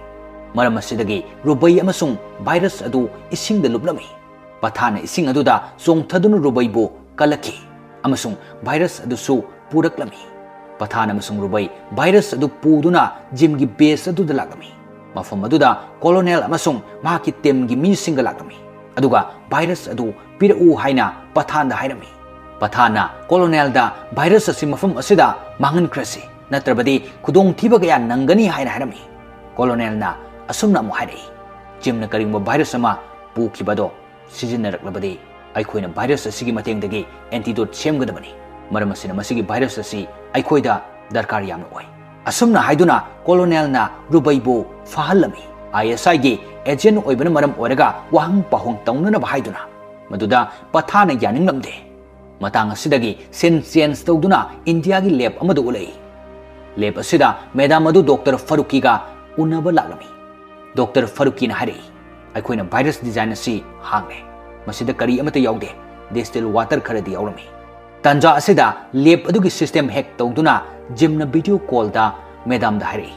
ꯃꯔꯝ ꯑꯁꯤꯗꯒꯤ ꯔꯨꯕꯩ ꯑꯃꯁꯨꯡ ꯚꯥꯏꯔꯁ ꯑꯗꯨ ꯏꯁꯤꯡꯗ ꯂꯨꯞꯂꯝꯃꯤ꯫ ꯄꯊꯥꯟꯅ ꯏꯁꯤꯡ ꯑꯗꯨꯗ ꯆꯣꯡꯊꯗꯨꯅ ꯔꯨꯕꯩꯕꯨ ꯀꯜꯂꯛꯈꯤ ꯑꯃꯁꯨꯡ ꯚꯥꯏꯔꯁ ꯑꯗꯨꯁꯨ ꯄꯨꯔꯛꯂꯝꯃꯤ꯫ ꯄꯊꯥꯟ ꯑꯃꯁꯨꯡ ꯔꯨꯕꯩ ꯚꯥꯏꯔꯁ ꯑꯗꯨ ꯄꯨꯗꯨꯅ ꯖꯤꯝꯒꯤ ꯕꯦꯁ ꯑꯗꯨꯗ ꯂꯥꯛꯂꯝꯃꯤ꯫ ꯃꯐꯝ ꯑꯗꯨꯗ ꯀꯣꯂꯣꯅꯦꯜ ꯑꯃꯁꯨꯡ ꯃꯍꯥꯛꯀꯤ ꯇꯤꯝꯒꯤ ꯃꯤꯁꯤꯡꯒ ꯂꯥꯛꯂꯝꯃꯤ, ꯑꯗꯨꯒ ꯚꯥꯏꯔꯁ ꯑꯗꯨ ꯄꯤꯔꯛꯎ ꯍꯥꯏꯅ ꯄꯊꯥꯟꯗ ꯍꯥꯏꯔꯝꯃꯤ꯫ ꯄꯊꯥꯟꯅ ꯀꯣꯂꯣꯅꯦꯜꯗ ꯚꯥꯏꯔꯁ ꯑꯁꯤ ꯃꯐꯝ ꯑꯁꯤꯗ ꯃꯥꯡꯍꯟꯈ꯭ꯔꯁꯤ, ꯅꯠꯇ꯭ꯔꯕꯗꯤ ꯈꯨꯗꯣꯡꯊꯤꯕ ꯀꯌꯥ ꯅꯪꯒꯅꯤ ꯍꯥꯏꯅ ꯍꯥꯏꯔꯝꯃꯤ꯫ ꯀꯣꯂꯣꯅꯦꯜꯅ ꯑꯁꯨꯝꯅ ꯑꯃꯨꯛ ꯍꯥꯏꯔꯛꯏ, ꯖꯤꯝꯅ ꯀꯔꯤꯒꯨꯝꯕ ꯚꯥꯏꯔꯁ ꯑꯃ ꯄꯨꯈꯤꯕꯗꯣ ꯁꯤꯖꯤꯟꯅꯔꯛꯂꯕꯗꯤ ꯑꯩꯈꯣꯏꯅ ꯚꯥꯏꯔꯁ ꯑꯁꯤꯒꯤ ꯃꯇꯦꯡꯗꯒꯤ ꯑꯦꯟꯇꯤꯗꯣꯠ ꯁꯦꯝꯒꯗꯕꯅꯤ꯫ ꯃꯔꯝ ꯑꯁꯤꯅ ꯃꯁꯤꯒꯤ ꯚꯥꯏꯔꯁ ꯑꯁꯤ ꯑꯩꯈꯣꯏꯗ ꯗꯔꯀꯥꯔ ꯌꯥꯝꯅ ꯑꯣꯏ꯫ ꯑꯁꯨꯝꯅ ꯍꯥꯏꯗꯨꯅ ꯀꯣꯂꯣꯅꯦꯜꯅ ꯔꯨꯕꯩꯕꯨ ꯐꯥꯍꯜꯂꯝꯃꯤ꯫ ꯑꯥꯏ ꯑꯦꯁ ꯑꯥꯏꯒꯤ ꯑꯦꯖꯦꯟ ꯑꯣꯏꯕꯅ ꯃꯔꯝ ꯑꯣꯏꯔꯒ ꯋꯥꯍꯪ ꯄꯥꯎꯍꯪ ꯇꯧꯅꯅꯕ ꯍꯥꯏꯗꯨꯅ ꯃꯗꯨꯗ ꯄꯊꯥꯟꯅ ꯌꯥꯅꯤꯡꯂꯝꯗꯦ꯫ ꯃꯇꯥꯡ ꯑꯁꯤꯗꯒꯤ ꯁꯤꯟ ꯆꯦꯟꯖ ꯇꯧꯗꯨꯅ ꯏꯟꯗꯤꯌꯥꯒꯤ ꯂꯦꯕ ꯑꯃꯗ ꯎꯠꯂꯛꯏ꯫ ꯂꯦꯕ ꯑꯁꯤꯗ ꯃꯦꯗꯥꯝ ꯑꯗꯨ ꯗꯣꯛꯇꯔ ꯐꯥꯔꯨꯀꯤꯒ ꯎꯅꯕ ꯂꯥꯛꯂꯝꯃꯤ꯫ ꯗꯣꯛꯇꯔ ꯐꯥꯔꯨꯀꯤꯅ ꯍꯥꯏꯔꯛꯏ, ꯑꯩꯈꯣꯏꯅ ꯚꯥꯏꯔꯁ ꯗꯤꯖꯥꯏꯟ ꯑꯁꯤ ꯍꯥꯡꯂꯦ꯫ ꯃꯁꯤꯗ ꯀꯔꯤ ꯑꯃꯠꯇ ꯌꯥꯎꯗꯦ, ꯗꯤꯁꯇꯤꯜ ꯋꯥꯇꯔ ꯈꯔꯗꯤ ꯌꯥꯎꯔꯝꯃꯤ꯫ ꯇꯥꯟꯖꯥ ꯑꯁꯤꯗ ꯂꯦꯕ ꯑꯗꯨꯒꯤ ꯁꯤꯁꯇꯦꯝ ꯍꯦꯛ ꯇꯧꯗꯨꯅ ꯖꯤꯝꯅ ꯚꯤꯗꯤꯑꯣ ꯀꯣꯜꯗ ꯃꯦꯗꯥꯝꯗ ꯍꯥꯏꯔꯛꯏ,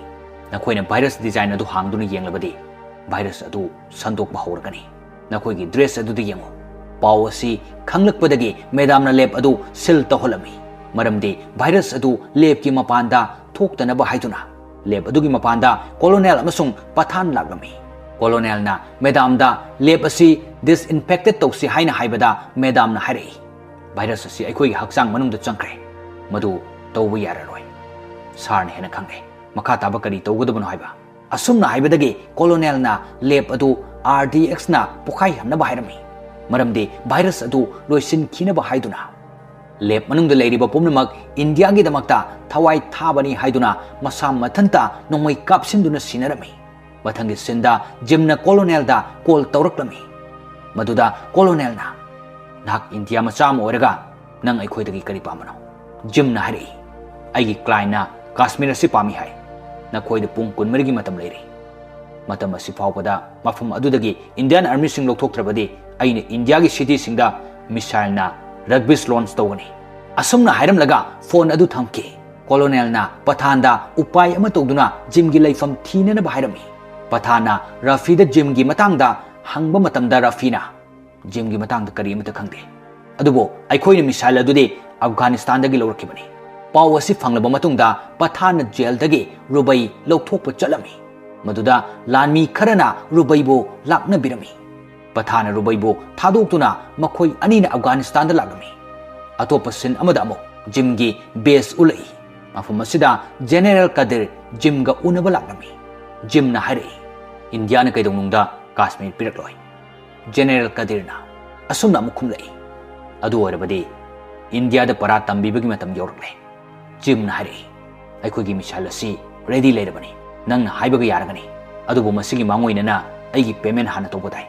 ꯅꯈꯣꯏꯅ ꯚꯥꯏꯔꯁ ꯗꯤꯖꯥꯏꯟ ꯑꯗꯨ ꯍꯥꯡꯗꯨꯅ ꯌꯦꯡꯂꯕꯗꯤ ꯚꯥꯏꯔꯁ ꯑꯗꯨ ꯁꯟꯗꯣꯛꯄ ꯍꯧꯔꯒꯅꯤ꯫ ꯅꯈꯣꯏꯒꯤ ꯗ꯭ꯔꯦꯁ ꯑꯗꯨꯗ ꯌꯦꯡꯉꯨ꯫ ꯄꯥꯎ ꯑꯁꯤ ꯈꯪꯂꯛꯄꯗꯒꯤ ꯃꯦꯗꯥꯝꯅ ꯂꯦꯕ ꯑꯗꯨ ꯁꯤꯜ ꯇꯧꯍꯜꯂꯝꯃꯤ, ꯃꯔꯝꯗꯤ ꯚꯥꯏꯔꯁ ꯑꯗꯨ ꯂꯦꯕꯀꯤ ꯃꯄꯥꯟꯗ ꯊꯣꯛꯇꯅꯕ ꯍꯥꯏꯗꯨꯅ꯫ ꯂꯦꯕ ꯑꯗꯨꯒꯤ ꯃꯄꯥꯟꯗ ꯀꯣꯂꯣꯅꯦꯜ ꯑꯃꯁꯨꯡ ꯄꯊꯥꯟ ꯂꯥꯛꯂꯝꯃꯤ꯫ ꯀꯣꯂꯣꯅꯦꯜꯅ ꯃꯦꯗꯥꯝꯗ ꯂꯦꯕ ꯑꯁꯤ ꯗꯤꯁꯏꯟꯐꯦꯛꯇꯦꯠ ꯇꯧꯁꯤ ꯍꯥꯏꯅ ꯍꯥꯏꯕꯗ ꯃꯦꯗꯥꯝꯅ ꯍꯥꯏꯔꯛꯏ, ꯚꯥꯏꯔꯁ ꯑꯁꯤ ꯑꯩꯈꯣꯏꯒꯤ ꯍꯛꯆꯥꯡ ꯃꯅꯨꯡꯗ ꯆꯪꯈ꯭ꯔꯦ, ꯃꯗꯨ ꯇꯧꯕ ꯌꯥꯔꯔꯣꯏ꯫ ꯁꯥꯔꯅ ꯍꯦꯟꯅ ꯈꯪꯂꯦ ꯃꯈꯥ ꯇꯥꯕ ꯀꯔꯤ ꯇꯧꯒꯗꯕꯅꯣ ꯍꯥꯏꯕ꯫ ꯑꯁꯨꯝꯅ ꯍꯥꯏꯕꯗꯒꯤ ꯀꯣꯂꯣꯅꯦꯜꯅ ꯂꯦꯕ ꯑꯗꯨ ꯑꯥꯔ ꯗꯤ ꯑꯦꯛꯁꯅ ꯄꯣꯈꯥꯏꯍꯟꯅꯕ ꯍꯥꯏꯔꯝꯃꯤ, ꯃꯔꯝꯗꯤ ꯚꯥꯏꯔꯁ ꯑꯗꯨ ꯂꯣꯏꯁꯤꯟꯈꯤꯅꯕ ꯍꯥꯏꯗꯨꯅ꯫ ꯂꯦꯕ ꯃꯅꯨꯡꯗ ꯂꯩꯔꯤꯕ ꯄꯨꯝꯅꯃꯛ ꯏꯟꯗꯤꯌꯥꯒꯤꯗꯃꯛꯇ ꯊꯋꯥꯏ ꯊꯥꯕꯅꯤ ꯍꯥꯏꯗꯨꯅ ꯃꯁꯥ ꯃꯊꯟꯇ ꯅꯣꯡꯃꯩ ꯀꯥꯞꯁꯤꯟꯗꯨꯅ ꯁꯤꯟꯅꯔꯝꯃꯤ꯫ ꯃꯊꯪꯒꯤ ꯁꯤꯟꯗ ꯖꯤꯝꯅ ꯀꯣꯂꯣꯅꯦꯜꯗ ꯀꯣꯜ ꯇꯧꯔꯛꯂꯝꯃꯤ꯫ ꯃꯗꯨꯗ ꯀꯣꯂꯣꯅꯦꯜꯅ, "ꯅꯍꯥꯛ ꯏꯟꯗꯤꯌꯥ ꯃꯆꯥ ꯑꯃ ꯑꯣꯏꯔꯒ ꯅꯪ ꯑꯩꯈꯣꯏꯗꯒꯤ ꯀꯔꯤ ꯄꯥꯝꯕꯅꯣ?" ꯖꯤꯝꯅ ꯍꯥꯏꯔꯛꯏ, "ꯑꯩꯒꯤ ꯀ꯭ꯂꯥꯏꯟꯅ ꯀꯥꯁꯃꯤꯔ ꯑꯁꯤ ꯄꯥꯝꯃꯤ ꯍꯥꯏ꯫ ꯅꯈꯣꯏꯗ ꯄꯨꯡ ꯀꯨꯟꯃꯔꯤꯒꯤ ꯃꯇꯝ ꯂꯩꯔꯤ꯫ ꯃꯇꯝ ꯑꯁꯤ ꯐꯥꯎꯕꯗ ꯃꯐꯝ ꯑꯗꯨꯗꯒꯤ ꯏꯟꯗꯤꯌꯥꯟ ꯑꯥꯔꯃꯤꯁꯤꯡ ꯂꯧꯊꯣꯛꯇ꯭ꯔꯕꯗꯤ ꯑꯩꯅ ꯏꯟꯗꯤꯌꯥꯒꯤ ꯁꯤꯇꯤꯁꯤꯡꯗ ꯃꯤꯁꯥꯏꯜꯅ ꯔꯒꯕꯤꯁ ꯂꯣꯟꯆ ꯇꯧꯒꯅꯤ꯫" ꯑꯁꯨꯝꯅ ꯍꯥꯏꯔꯝꯂꯒ ꯐꯣꯟ ꯑꯗꯨ ꯊꯝꯈꯤ꯫ ꯀꯣꯂꯣꯅꯦꯜꯅ ꯄꯊꯥꯟꯗ ꯎꯄꯥꯏ ꯑꯃ ꯇꯧꯗꯨꯅ ꯖꯤꯝꯒꯤ ꯂꯩꯐꯝ ꯊꯤꯅꯅꯕ ꯍꯥꯏꯔꯝꯃꯤ꯫ ꯄꯊꯥꯟꯅ ꯔꯐꯤꯗ ꯖꯤꯝꯒꯤ ꯃꯇꯥꯡꯗ ꯍꯪꯕ ꯃꯇꯝꯗ ꯔꯐꯤꯅ, "ꯖꯤꯝꯒꯤ ꯃꯇꯥꯡꯗ ꯀꯔꯤ ꯑꯃꯠꯇ ꯈꯪꯗꯦ, ꯑꯗꯨꯕꯨ ꯑꯩꯈꯣꯏꯅ ꯃꯤꯁꯥꯏꯜ ꯑꯗꯨꯗꯤ ꯑꯐꯒꯥꯅꯤꯁꯇꯥꯟꯗꯒꯤ ꯂꯧꯔꯛꯈꯤꯕꯅꯤ꯫ ꯄꯥꯎ ꯑꯁꯤ ꯐꯪꯂꯕ ꯃꯇꯨꯡꯗ ꯄꯊꯥꯟꯅ ꯖꯦꯜꯗꯒꯤ ꯔꯨꯕꯩ ꯂꯧꯊꯣꯛꯄ ꯆꯠꯂꯝꯃꯤ꯫ ꯃꯗꯨꯗ ꯂꯥꯟꯃꯤ ꯈꯔꯅ ꯔꯨꯕꯩꯕꯨ ꯂꯥꯛꯅꯕꯤꯔꯝꯃꯤ꯫ ꯄꯊꯥꯟꯅ ꯔꯨꯕꯩꯕꯨ ꯊꯥꯗꯣꯛꯇꯨꯅ ꯃꯈꯣꯏ ꯑꯅꯤꯅ ꯑꯐꯒꯥꯅꯤꯁꯇꯥꯟꯗ ꯂꯥꯛꯂꯝꯃꯤ꯫ ꯑꯇꯣꯞꯄ ꯁꯤꯟ ꯑꯃꯗ ꯑꯃꯨꯛ ꯖꯤꯝꯒꯤ ꯕꯦꯁ ꯎꯠꯂꯛꯏ꯫ ꯃꯐꯝ ꯑꯁꯤꯗ ꯖꯦꯅꯦꯔꯦꯜ ꯀꯗꯤꯔ ꯖꯤꯝꯒ ꯎꯅꯕ ꯂꯥꯛꯂꯝꯃꯤ꯫ ꯖꯤꯝꯅ ꯍꯥꯏꯔꯛꯏ, "ꯏꯟꯗꯤꯌꯥꯅ ꯀꯩꯗꯧꯅꯨꯡꯗ ꯀꯥꯁꯃꯤꯔ ꯄꯤꯔꯛꯂꯣꯏ꯫" ꯖꯦꯅꯦꯔꯦꯜ ꯀꯗꯤꯔꯅ ꯑꯁꯨꯝꯅ ꯑꯃꯨꯛ ꯈꯨꯝꯂꯛꯏ, "ꯑꯗꯨ ꯑꯣꯏꯔꯕꯗꯤ ꯏꯟꯗꯤꯌꯥꯗ ꯄꯔꯥ ꯇꯝꯕꯤꯕꯒꯤ ꯃꯇꯝ ꯌꯧꯔꯛꯂꯦ꯫" ꯖꯤꯝꯅ ꯍꯥꯏꯔꯛꯏ, "ꯑꯩꯈꯣꯏꯒꯤ ꯃꯤꯁꯥꯏꯜ ꯑꯁꯤ ꯔꯦꯗꯤ ꯂꯩꯔꯕꯅꯤ꯫ ꯅꯪꯅ ꯍꯥꯏꯕꯒ ꯌꯥꯔꯒꯅꯤ꯫ ꯑꯗꯨꯕꯨ ꯃꯁꯤꯒꯤ ꯃꯥꯡꯑꯣꯏꯅꯅ ꯑꯩꯒꯤ ꯄꯦꯃꯦꯟ ꯍꯥꯟꯅ ꯇꯧꯕ ꯇꯥꯏ꯫"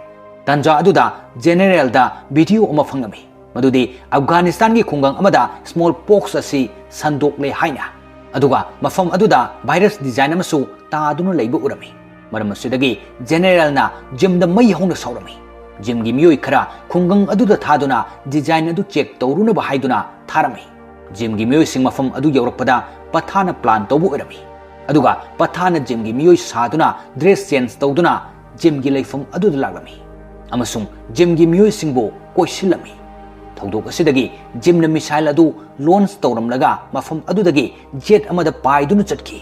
ꯇꯥꯟꯖꯥ ꯑꯗꯨꯗ ꯖꯦꯅꯦꯔꯦꯜꯗ ꯚꯤꯗꯤꯑꯣ ꯑꯃ ꯐꯪꯂꯝꯃꯤ, ꯃꯗꯨꯗꯤ ꯑꯐꯒꯥꯅꯤꯁꯇꯥꯟꯒꯤ ꯈꯨꯡꯒꯪ ꯑꯃꯗ ꯁ꯭ꯃꯣꯜ ꯄꯣꯛꯁ ꯑꯁꯤ ꯁꯟꯗꯣꯛꯂꯦ ꯍꯥꯏꯅ, ꯑꯗꯨꯒ ꯃꯐꯝ ꯑꯗꯨꯗ ꯚꯥꯏꯔꯁ ꯗꯤꯖꯥꯏꯟ ꯑꯃꯁꯨ ꯇꯥꯗꯨꯅ ꯂꯩꯕ ꯎꯔꯝꯃꯤ꯫ ꯃꯔꯝ ꯑꯁꯤꯗꯒꯤ ꯖꯦꯅꯦꯔꯦꯜꯅ ꯖꯤꯝꯗ ꯃꯩ ꯍꯧꯅ ꯁꯥꯎꯔꯝꯃꯤ꯫ ꯖꯤꯝꯒꯤ ꯃꯤꯑꯣꯏ ꯈꯔ ꯈꯨꯡꯒꯪ ꯑꯗꯨꯗ ꯊꯥꯗꯨꯅ ꯗꯤꯖꯥꯏꯟ ꯑꯗꯨ ꯆꯦꯛ ꯇꯧꯔꯨꯅꯕ ꯍꯥꯏꯗꯨꯅ ꯊꯥꯔꯝꯃꯤ꯫ ꯖꯤꯝꯒꯤ ꯃꯤꯑꯣꯏꯁꯤꯡ ꯃꯐꯝ ꯑꯗꯨ ꯌꯧꯔꯛꯄꯗ ꯄꯊꯥꯟꯅ ꯄ꯭ꯂꯥꯟ ꯇꯧꯕ ꯑꯣꯏꯔꯝꯃꯤ꯫ ꯑꯗꯨꯒ ꯄꯊꯥꯟꯅ ꯖꯤꯝꯒꯤ ꯃꯤꯑꯣꯏ ꯁꯥꯗꯨꯅ ꯗ꯭ꯔꯦꯁ ꯆꯦꯟꯖ ꯇꯧꯗꯨꯅ ꯖꯤꯝꯒꯤ ꯂꯩꯐꯝ ꯑꯗꯨꯗ ꯂꯥꯛꯂꯝꯃꯤ ꯑꯃꯁꯨꯡ ꯖꯤꯝꯒꯤ ꯃꯤꯑꯣꯏꯁꯤꯡꯕꯨ ꯀꯣꯏꯁꯤꯜꯂꯝꯃꯤ꯫ ꯊꯧꯗꯣꯛ ꯑꯁꯤꯗꯒꯤ ꯖꯤꯝꯅ ꯃꯤꯁꯥꯏꯜ ꯑꯗꯨ ꯂꯣꯟꯆ ꯇꯧꯔꯝꯂꯒ ꯃꯐꯝ ꯑꯗꯨꯗꯒꯤ ꯖꯦꯠ ꯑꯃꯗ ꯄꯥꯏꯗꯨꯅ ꯆꯠꯈꯤ꯫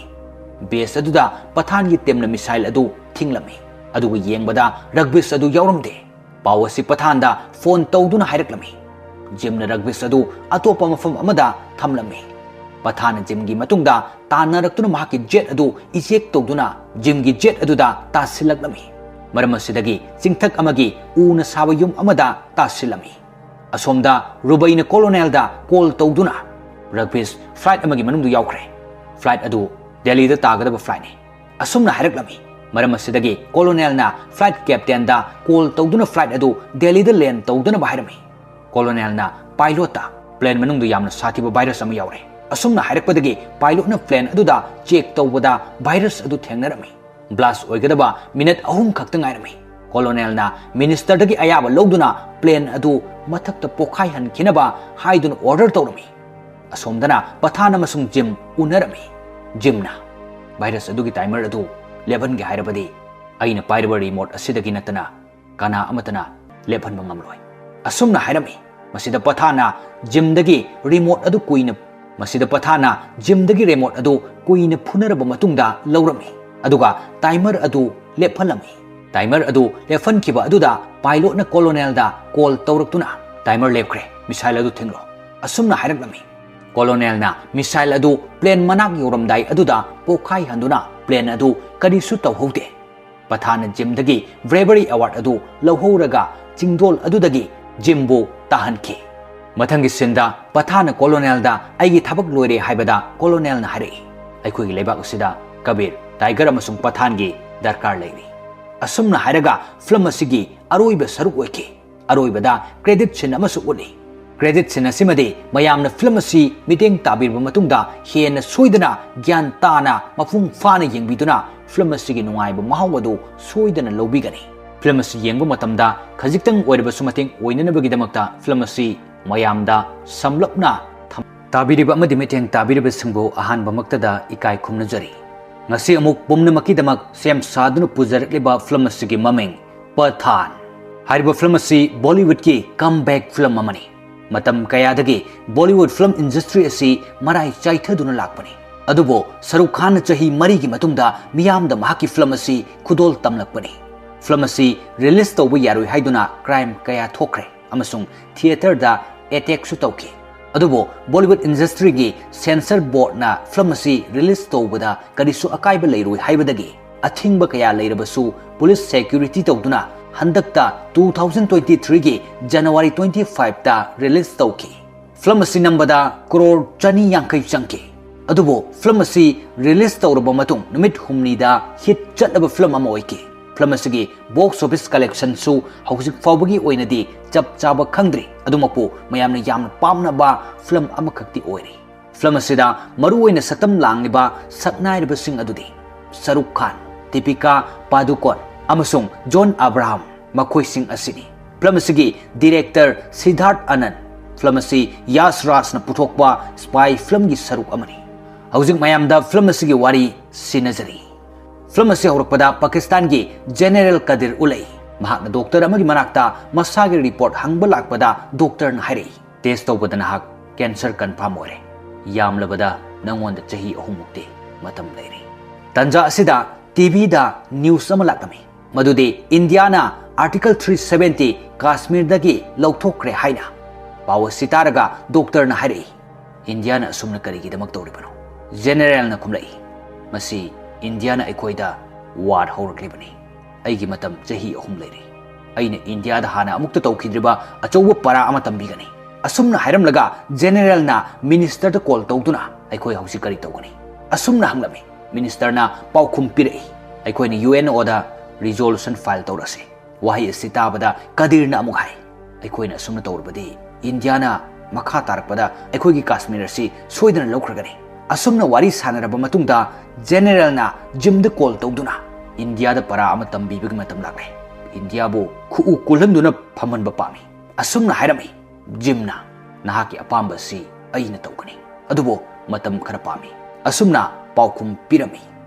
ꯕꯦꯁ ꯑꯗꯨꯗ ꯄꯊꯥꯟꯒꯤ ꯇꯤꯝꯅ ꯃꯤꯁꯥꯏꯜ ꯑꯗꯨ ꯊꯤꯡꯂꯝꯃꯤ, ꯑꯗꯨꯒ ꯌꯦꯡꯕꯗ ꯔꯒꯕꯤꯁ ꯑꯗꯨ ꯌꯥꯎꯔꯝꯗꯦ꯫ ꯄꯥꯎ ꯑꯁꯤ ꯄꯊꯥꯟꯗ ꯐꯣꯟ ꯇꯧꯗꯨꯅ ꯍꯥꯏꯔꯛꯂꯝꯃꯤ꯫ ꯖꯤꯝꯅ ꯔꯒꯕꯤꯁ ꯑꯗꯨ ꯑꯇꯣꯞꯄ ꯃꯐꯝ ꯑꯃꯗ ꯊꯝꯂꯝꯃꯤ꯫ ꯄꯊꯥꯟꯅ ꯖꯤꯝꯒꯤ ꯃꯇꯨꯡꯗ ꯇꯥꯟꯅꯔꯛꯇꯨꯅ ꯃꯍꯥꯛꯀꯤ ꯖꯦꯠ ꯑꯗꯨ ꯏꯖꯦꯛ ꯇꯧꯗꯨꯅ ꯖꯤꯝꯒꯤ ꯖꯦꯠ ꯑꯗꯨꯗ ꯇꯥꯁꯤꯜꯂꯛꯂꯝꯃꯤ꯫ ꯃꯔꯝ ꯑꯁꯤꯗꯒꯤ ꯆꯤꯡꯊꯛ ꯑꯃꯒꯤ ꯎꯅ ꯁꯥꯕ ꯌꯨꯝ ꯑꯃꯗ ꯇꯥꯁꯤꯜꯂꯝꯃꯤ꯫ ꯑꯁꯣꯝꯗ ꯔꯨꯕꯩꯅ ꯀꯣꯂꯣꯅꯦꯜꯗ ꯀꯣꯜ ꯇꯧꯗꯨꯅ, "ꯔꯒꯕꯤꯁ ꯐ꯭ꯂꯥꯏꯠ ꯑꯃꯒꯤ ꯃꯅꯨꯡꯗ ꯌꯥꯎꯈ꯭ꯔꯦ꯫ ꯐ꯭ꯂꯥꯏꯠ ꯑꯗꯨ ꯗꯦꯜꯂꯤꯗ ꯇꯥꯒꯗꯕ ꯐ꯭ꯂꯥꯏꯠꯅꯤ," ꯑꯁꯨꯝꯅ ꯍꯥꯏꯔꯛꯂꯝꯃꯤ꯫ ꯃꯔꯝ ꯑꯁꯤꯗꯒꯤ ꯀꯣꯂꯣꯅꯦꯜꯅ ꯐ꯭ꯂꯥꯏꯠ ꯀꯦꯞꯇꯦꯟꯗ ꯀꯣꯜ ꯇꯧꯗꯨꯅ ꯐ꯭ꯂꯥꯏꯠ ꯑꯗꯨ ꯗꯦꯜꯂꯤꯗ ꯂꯦꯟ ꯇꯧꯗꯅꯕ ꯍꯥꯏꯔꯝꯃꯤ꯫ ꯀꯣꯂꯣꯅꯦꯜꯅ ꯄꯥꯏꯂꯣꯠꯇ, "ꯄ꯭ꯂꯦꯟ ꯃꯅꯨꯡꯗ ꯌꯥꯝꯅ ꯁꯥꯊꯤꯕ ꯚꯥꯏꯔꯁ ꯑꯃ ꯌꯥꯎꯔꯦ," ꯑꯁꯨꯝꯅ ꯍꯥꯏꯔꯛꯄꯗꯒꯤ ꯄꯥꯏꯂꯣꯠꯅ ꯄ꯭ꯂꯦꯟ ꯑꯗꯨꯗ ꯆꯦꯛ ꯇꯧꯕꯗ ꯚꯥꯏꯔꯁ ꯑꯗꯨ ꯊꯦꯡꯅꯔꯝꯃꯤ꯫ ꯕ꯭ꯂꯥꯁ ꯑꯣꯏꯒꯗꯕ ꯃꯤꯅꯠ ꯑꯍꯨꯝ ꯈꯛꯇ ꯉꯥꯏꯔꯝꯃꯤ꯫ ꯀꯣꯂꯣꯅꯦꯜꯅ ꯃꯤꯅꯤꯁꯇꯔꯗꯒꯤ ꯑꯌꯥꯕ ꯂꯧꯗꯨꯅ ꯄ꯭ꯂꯦꯟ ꯑꯗꯨ ꯃꯊꯛꯇ ꯄꯣꯈꯥꯏꯍꯟꯈꯤꯅꯕ ꯍꯥꯏꯗꯨꯅ ꯑꯣꯔꯗꯔ ꯇꯧꯔꯝꯃꯤ꯫ ꯑꯁꯣꯝꯗꯅ ꯄꯊꯥꯟ ꯑꯃꯁꯨꯡ ꯖꯤꯝ ꯎꯅꯔꯝꯃꯤ꯫ ꯖꯤꯝꯅ, "ꯚꯥꯏꯔꯁ ꯑꯗꯨꯒꯤ ꯇꯥꯏꯃꯔ ꯑꯗꯨ ꯂꯦꯞꯍꯟꯒꯦ ꯍꯥꯏꯔꯕꯗꯤ ꯑꯩꯅ ꯄꯥꯏꯔꯤꯕ ꯔꯤꯃꯣꯠ ꯑꯁꯤꯗꯒꯤ ꯅꯠꯇꯅ ꯀꯅꯥ ꯑꯃꯠꯇꯅ ꯂꯦꯞꯍꯟꯕ ꯉꯝꯂꯣꯏ," ꯑꯁꯨꯝꯅ ꯍꯥꯏꯔꯝꯃꯤ꯫ ꯃꯁꯤꯗ ꯄꯊꯥꯟꯅ ꯖꯤꯝꯗꯒꯤ ꯔꯤꯃꯣꯠ ꯑꯗꯨ ꯀꯨꯏꯅ ꯃꯁꯤꯗ ꯄꯊꯥꯟꯅ ꯖꯤꯝꯗꯒꯤ ꯔꯦꯃꯣꯠ ꯑꯗꯨ ꯀꯨꯏꯅ ꯐꯨꯅꯔꯕ ꯃꯇꯨꯡꯗ ꯂꯧꯔꯝꯃꯤ, ꯑꯗꯨꯒ ꯇꯥꯏꯃꯔ ꯑꯗꯨ ꯂꯦꯞꯍꯜꯂꯝꯃꯤ꯫ ꯇꯥꯏꯃꯔ ꯑꯗꯨ ꯂꯦꯞꯍꯟꯈꯤꯕ ꯑꯗꯨꯗ ꯄꯥꯏꯂꯣꯠꯅ ꯀꯣꯂꯣꯅꯦꯜꯗ ꯀꯣꯜ ꯇꯧꯔꯛꯇꯨꯅ, "ꯇꯥꯏꯃꯔ ꯂꯦꯞꯈ꯭ꯔꯦ, ꯃꯤꯁꯥꯏꯜ ꯑꯗꯨ ꯊꯤꯡꯂꯣ," ꯑꯁꯨꯝꯅ ꯍꯥꯏꯔꯛꯂꯝꯃꯤ꯫ ꯀꯣꯂꯣꯅꯦꯜꯅ ꯃꯤꯁꯥꯏꯜ ꯑꯗꯨ ꯄ꯭ꯂꯦꯟ ꯃꯅꯥꯛ ꯌꯧꯔꯝꯗꯥꯏ ꯑꯗꯨꯗ ꯄꯣꯈꯥꯏꯍꯟꯗꯨꯅ ꯄ꯭ꯂꯦꯟ ꯑꯗꯨ ꯀꯔꯤꯁꯨ ꯇꯧꯍꯧꯗꯦ꯫ ꯄꯊꯥꯟꯅ ꯖꯤꯝꯗꯒꯤ ꯕ꯭ꯔꯦꯕꯔꯤ ꯑꯦꯋꯥꯔꯗ ꯑꯗꯨ ꯂꯧꯍꯧꯔꯒ ꯆꯤꯡꯗꯣꯜ ꯑꯗꯨꯗꯒꯤ ꯖꯤꯝꯕꯨ ꯇꯥꯍꯟꯈꯤ꯫ ꯃꯊꯪꯒꯤ ꯁꯤꯟꯗ ꯄꯊꯥꯟꯅ ꯀꯣꯂꯣꯅꯦꯜꯗ, "ꯑꯩꯒꯤ ꯊꯕꯛ ꯂꯣꯏꯔꯦ" ꯍꯥꯏꯕꯗ ꯀꯣꯂꯣꯅꯦꯜꯅ ꯍꯥꯏꯔꯛꯏ, "ꯑꯩꯈꯣꯏꯒꯤ ꯂꯩꯕꯥꯛ ꯑꯁꯤꯗ ꯀꯕꯤꯔ, ꯇꯥꯏꯒꯔ ꯑꯃꯁꯨꯡ ꯄꯊꯥꯟꯒꯤ ꯗꯔꯀꯥꯔ ꯂꯩꯔꯤ"꯫ ꯑꯁꯨꯝꯅ ꯍꯥꯏꯔꯒ ꯐꯤꯂꯝ ꯑꯁꯤꯒꯤ ꯑꯔꯣꯏꯕ ꯁꯔꯨꯛ ꯑꯣꯏꯈꯤ꯫ ꯑꯔꯣꯏꯕꯗ ꯀ꯭ꯔꯦꯗꯤꯠ ꯁꯤꯟ ꯑꯃꯁꯨ ꯎꯠꯂꯤ꯫ ꯀ꯭ꯔꯦꯗꯤꯠ ꯁꯤꯟ ꯑꯁꯤꯃꯗꯤ ꯃꯌꯥꯝꯅ ꯐꯤꯂꯝ ꯑꯁꯤ ꯃꯤꯠꯌꯦꯡ ꯇꯥꯕꯤꯔꯕ ꯃꯇꯨꯡꯗ ꯍꯦꯟꯅ ꯁꯣꯏꯗꯅ ꯒ꯭ꯌꯥꯟ ꯇꯥꯅ ꯃꯄꯨꯡ ꯐꯥꯅ ꯌꯦꯡꯕꯤꯗꯨꯅ ꯐꯤꯂꯝ ꯑꯁꯤꯒꯤ ꯅꯨꯡꯉꯥꯏꯕ ꯃꯍꯥꯎ ꯑꯗꯨ ꯁꯣꯏꯗꯅ ꯂꯧꯕꯤꯒꯅꯤ꯫ ꯐꯤꯂꯝ ꯑꯁꯤ ꯌꯦꯡꯕ ꯃꯇꯝꯗ ꯈꯖꯤꯛꯇꯪ ꯑꯣꯏꯔꯕꯁꯨ ꯃꯇꯦꯡ ꯑꯣꯏꯅꯅꯕꯒꯤꯗꯃꯛꯇ ꯐꯤꯂꯝ ꯑꯁꯤ ꯃꯌꯥꯝꯗ ꯁꯝꯂꯞꯅ ꯊꯝ-, ꯇꯥꯕꯤꯔꯤꯕ ꯑꯃꯗꯤ ꯃꯤꯠꯌꯦꯡ ꯇꯥꯕꯤꯔꯤꯕꯁꯤꯡꯕꯨ ꯑꯍꯥꯟꯕꯃꯛꯇꯗ ꯏꯀꯥꯏ ꯈꯨꯝꯅꯖꯔꯤ꯫ ꯉꯁꯤ ꯑꯃꯨꯛ ꯄꯨꯝꯅꯃꯛꯀꯤꯗꯃꯛ ꯁꯦꯝ ꯁꯥꯗꯨꯅ ꯄꯨꯖꯔꯛꯂꯤꯕ ꯐꯤꯂꯝ ꯑꯁꯤꯒꯤ ꯃꯃꯤꯡ ꯄꯊꯥꯟ꯫ ꯍꯥꯏꯔꯤꯕ ꯐꯤꯂꯝ ꯑꯁꯤ ꯕꯣꯂꯤꯋꯨꯗꯀꯤ ꯀꯝꯕꯦꯛ ꯐꯤꯂꯝ ꯑꯃꯅꯤ꯫ ꯃꯇꯝ ꯀꯌꯥꯗꯒꯤ ꯕꯣꯂꯤꯋꯨꯗ ꯐꯤꯂꯝ ꯏꯟꯗꯁꯇ꯭ꯔꯤ ꯑꯁꯤ ꯃꯔꯥꯏ ꯆꯥꯏꯊꯗꯨꯅ ꯂꯥꯛꯄꯅꯤ꯫ ꯑꯗꯨꯕꯨ ꯁꯔꯨꯛ ꯈꯥꯟꯅ ꯆꯍꯤ ꯃꯔꯤꯒꯤ ꯃꯇꯨꯡꯗ ꯃꯤꯌꯥꯝꯗ ꯃꯍꯥꯛꯀꯤ ꯐꯤꯂꯝ ꯑꯁꯤ ꯈꯨꯗꯣꯜ ꯇꯝꯂꯛꯄꯅꯤ꯫ ꯐꯤꯂꯝ ꯑꯁꯤ ꯔꯤꯂꯤꯖ ꯇꯧꯕ ꯌꯥꯔꯣꯏ ꯍꯥꯏꯗꯨꯅ ꯀ꯭ꯔꯥꯏꯝ ꯀꯌꯥ ꯊꯣꯛꯈ꯭ꯔꯦ ꯑꯃꯁꯨꯡ ꯊꯤꯌꯦꯇꯔꯗ ꯑꯦꯇꯦꯛꯁꯨ ꯇꯧꯈꯤ꯫ ꯑꯗꯨꯕꯨ ꯕꯣꯂꯤꯋꯨꯗ ꯏꯟꯗꯁꯇ꯭ꯔꯤꯒꯤ ꯁꯦꯟꯁꯔ ꯕꯣꯔꯗꯅ ꯐꯤꯂꯝ ꯑꯁꯤ ꯔꯤꯂꯤꯖ ꯇꯧꯕꯗ ꯀꯔꯤꯁꯨ ꯑꯀꯥꯏꯕ ꯂꯩꯔꯣꯏ ꯍꯥꯏꯕꯗꯒꯤ ꯑꯊꯤꯡꯕ ꯀꯌꯥ ꯂꯩꯔꯕꯁꯨ ꯄꯨꯂꯤꯁ ꯁꯦꯀ꯭ꯌꯨꯔꯤꯇꯤ ꯇꯧꯗꯨꯅ ꯍꯟꯗꯛꯇ two thousand twenty threeꯒꯤ January twenty fiveꯇ ꯔꯤꯂꯤꯖ ꯇꯧꯈꯤ꯫ ꯐꯤꯂꯝ ꯑꯁꯤ ꯅꯝꯕꯗ ꯀ꯭ꯔꯣꯔ ꯆꯅꯤ ꯌꯥꯡꯈꯩ ꯆꯪꯈꯤ꯫ ꯑꯗꯨꯕꯨ ꯐꯤꯂꯝ ꯑꯁꯤ ꯔꯤꯂꯤꯖ ꯇꯧꯔꯕ ꯃꯇꯨꯡ ꯅꯨꯃꯤꯠ ꯍꯨꯝꯅꯤꯗ ꯍꯤꯠ ꯆꯠꯂꯕ ꯐꯤꯂꯝ ꯑꯃ ꯑꯣꯏꯈꯤ꯫ ꯐꯤꯂꯝ ꯑꯁꯤꯒꯤ ꯕꯣꯛꯁ ꯑꯣꯐꯤꯁ ꯀꯂꯦꯛꯁꯟꯁꯨ ꯍꯧꯖꯤꯛ ꯐꯥꯎꯕꯒꯤ ꯑꯣꯏꯅꯗꯤ ꯆꯞ ꯆꯥꯕ ꯈꯪꯗ꯭ꯔꯤ, ꯑꯗꯨꯃꯛꯄꯨ ꯃꯌꯥꯝꯅ ꯌꯥꯝꯅ ꯄꯥꯝꯅꯕ ꯐꯤꯂꯝ ꯑꯃꯈꯛꯇꯤ ꯑꯣꯏꯔꯤ꯫ ꯐꯤꯂꯝ ꯑꯁꯤꯗ ꯃꯔꯨꯑꯣꯏꯅ ꯁꯛꯇꯝ ꯂꯥꯡꯂꯤꯕ ꯁꯛꯅꯥꯏꯔꯕꯁꯤꯡ ꯑꯗꯨꯗꯤ ꯁꯔꯨꯛ ꯈꯥꯟ, ꯗꯤꯄꯤꯀꯥ ꯄꯥꯗꯨꯀꯣꯟ ꯑꯃꯁꯨꯡ ꯖꯣꯟ ꯑꯕ꯭ꯔꯥꯍꯝ, ꯃꯈꯣꯏꯁꯤꯡ ꯑꯁꯤꯅꯤ꯫ ꯐꯤꯂꯝ ꯑꯁꯤꯒꯤ ꯗꯤꯔꯦꯛꯇꯔ ꯁꯤꯗꯥꯔꯊ ꯑꯅꯟ꯫ ꯐꯤꯂꯝ ꯑꯁꯤ ꯌꯥꯁ ꯔꯥꯖꯅ ꯄꯨꯊꯣꯛꯄ ꯁ꯭ꯄꯥꯏ ꯐꯤꯂꯝꯒꯤ ꯁꯔꯨꯛ ꯑꯃꯅꯤ꯫ ꯍꯧꯖꯤꯛ ꯃꯌꯥꯝꯗ ꯐꯤꯂꯝ ꯑꯁꯤꯒꯤ ꯋꯥꯔꯤ ꯁꯤꯟꯅꯖꯔꯤ꯫ ꯐꯤꯂꯝ ꯑꯁꯤ ꯍꯧꯔꯛꯄꯗ ꯄꯥꯀꯤꯁꯇꯥꯟꯒꯤ ꯖꯦꯅꯦꯔꯦꯜ ꯀꯗꯤꯔ ꯎꯂꯩ꯫ ꯃꯍꯥꯛꯅ ꯗꯣꯛꯇꯔ ꯑꯃꯒꯤ ꯃꯅꯥꯛꯇ ꯃꯁꯥꯒꯤ ꯔꯤꯄꯣꯔꯠ ꯍꯪꯕ ꯂꯥꯛꯄꯗ ꯗꯣꯛꯇꯔꯅ ꯍꯥꯏꯔꯛꯏ, "ꯇꯦꯁ ꯇꯧꯕꯗ ꯅꯍꯥꯛ ꯀꯦꯟꯁꯔ ꯀꯟꯐꯥꯔꯝ ꯑꯣꯏꯔꯦ꯫ ꯌꯥꯝꯂꯕꯗ ꯅꯉꯣꯟꯗ ꯆꯍꯤ ꯑꯍꯨꯝꯃꯨꯛꯇꯤ ꯃꯇꯝ ꯂꯩꯔꯤ꯫ ꯇꯥꯟꯖꯥ ꯑꯁꯤꯗ ꯇꯤꯚꯤꯗ ꯅ꯭ꯌꯨꯁ ꯑꯃ ꯂꯥꯛꯂꯝꯃꯤ, ꯃꯗꯨꯗꯤ ꯏꯟꯗꯤꯌꯥꯅ ꯑꯥꯔꯇꯤꯀꯜ ꯊ꯭ꯔꯤ ꯁꯚꯦꯟꯇꯤ ꯀꯥꯁꯃꯤꯔꯗꯒꯤ ꯂꯧꯊꯣꯛꯈ꯭ꯔꯦ ꯍꯥꯏꯅ꯫ ꯄꯥꯎ ꯑꯁꯤ ꯇꯥꯔꯒ ꯗꯣꯛꯇꯔꯅ ꯍꯥꯏꯔꯛꯏ, "ꯏꯟꯗꯤꯌꯥꯅ ꯑꯁꯨꯝꯅ ꯀꯔꯤꯒꯤꯗꯃꯛ ꯇꯧꯔꯤꯕꯅꯣ?" ꯖꯦꯅꯦꯔꯦꯜꯅ ꯈꯨꯝꯂꯛꯏ, "ꯃꯁꯤ ꯏꯟꯗꯤꯌꯥꯅ ꯑꯩꯈꯣꯏꯗ ꯋꯥꯔ ꯍꯧꯔꯛꯂꯤꯕꯅꯤ꯫ ꯑꯩꯒꯤ ꯃꯇꯝ ꯆꯍꯤ ꯑꯍꯨꯝ ꯂꯩꯔꯤ꯫ ꯑꯩꯅ ꯏꯟꯗꯤꯌꯥꯗ ꯍꯥꯟꯅ ꯑꯃꯨꯛꯇ ꯇꯧꯈꯤꯗ꯭ꯔꯤꯕ ꯑꯆꯧꯕ ꯄꯔꯥ ꯑꯃ ꯇꯝꯕꯤꯒꯅꯤ꯫" ꯑꯁꯨꯝꯅ ꯍꯥꯏꯔꯝꯂꯒ ꯖꯦꯅꯦꯔꯦꯜꯅ ꯃꯤꯅꯤꯁꯇꯔꯗ ꯀꯣꯜ ꯇꯧꯗꯨꯅ, "ꯑꯩꯈꯣꯏ ꯍꯧꯖꯤꯛ ꯀꯔꯤ ꯇꯧꯒꯅꯤ?" ꯑꯁꯨꯝꯅ ꯍꯪꯂꯝꯃꯤ꯫ ꯃꯤꯅꯤꯁꯇꯔꯅ ꯄꯥꯎꯈꯨꯝ ꯄꯤꯔꯛꯏ, "ꯑꯩꯈꯣꯏꯅ ꯌꯨ ꯑꯦꯟ ꯑꯣꯗ ꯔꯤꯖꯣꯂꯨꯁꯟ ꯐꯥꯏꯜ ꯇꯧꯔꯁꯤ꯫" ꯋꯥꯍꯩ ꯑꯁꯤ ꯇꯥꯕꯗ ꯀꯗꯤꯔꯅ ꯑꯃꯨꯛ ꯍꯥꯏ, "ꯑꯩꯈꯣꯏꯅ ꯑꯁꯨꯝꯅ ꯇꯧꯔꯕꯗꯤ ꯏꯟꯗꯤꯌꯥꯅ ꯃꯈꯥ ꯇꯥꯔꯛꯄꯗ ꯑꯩꯈꯣꯏꯒꯤ ꯀꯥꯁꯃꯤꯔ ꯑꯁꯤ ꯁꯣꯏꯗꯅ ꯂꯧꯈ꯭ꯔꯒꯅꯤ꯫" ꯑꯁꯨꯝꯅ ꯋꯥꯔꯤ ꯁꯥꯟꯅꯔꯕ ꯃꯇꯨꯡꯗ ꯖꯦꯅꯦꯔꯦꯜꯅ ꯖꯤꯝꯗ ꯀꯣꯜ ꯇꯧꯗꯨꯅ, "ꯏꯟꯗꯤꯌꯥꯗ ꯄꯔꯥ ꯑꯃ ꯇꯝꯕꯤꯕꯒꯤ ꯃꯇꯝ ꯂꯥꯛꯂꯦ꯫ ꯏꯟꯗꯤꯌꯥꯕꯨ ꯈꯨꯎ ꯀꯨꯜꯍꯟꯗꯨꯅ ꯐꯝꯍꯟꯕ ꯄꯥꯝꯃꯤ꯫" ꯑꯁꯨꯝꯅ ꯍꯥꯏꯔꯝꯃꯤ, "ꯖꯤꯝꯅ ꯅꯍꯥꯛꯀꯤ ꯑꯄꯥꯝꯕ ꯑꯁꯤ ꯑꯩꯅ ꯇꯧꯒꯅꯤ, ꯑꯗꯨꯕꯨ ꯃꯇꯝ ꯈꯔ ꯄꯥꯝꯃꯤ꯫" ꯑꯁꯨꯝꯅ ꯄꯥꯎꯈꯨꯝ ꯄꯤꯔꯝꯃꯤ꯫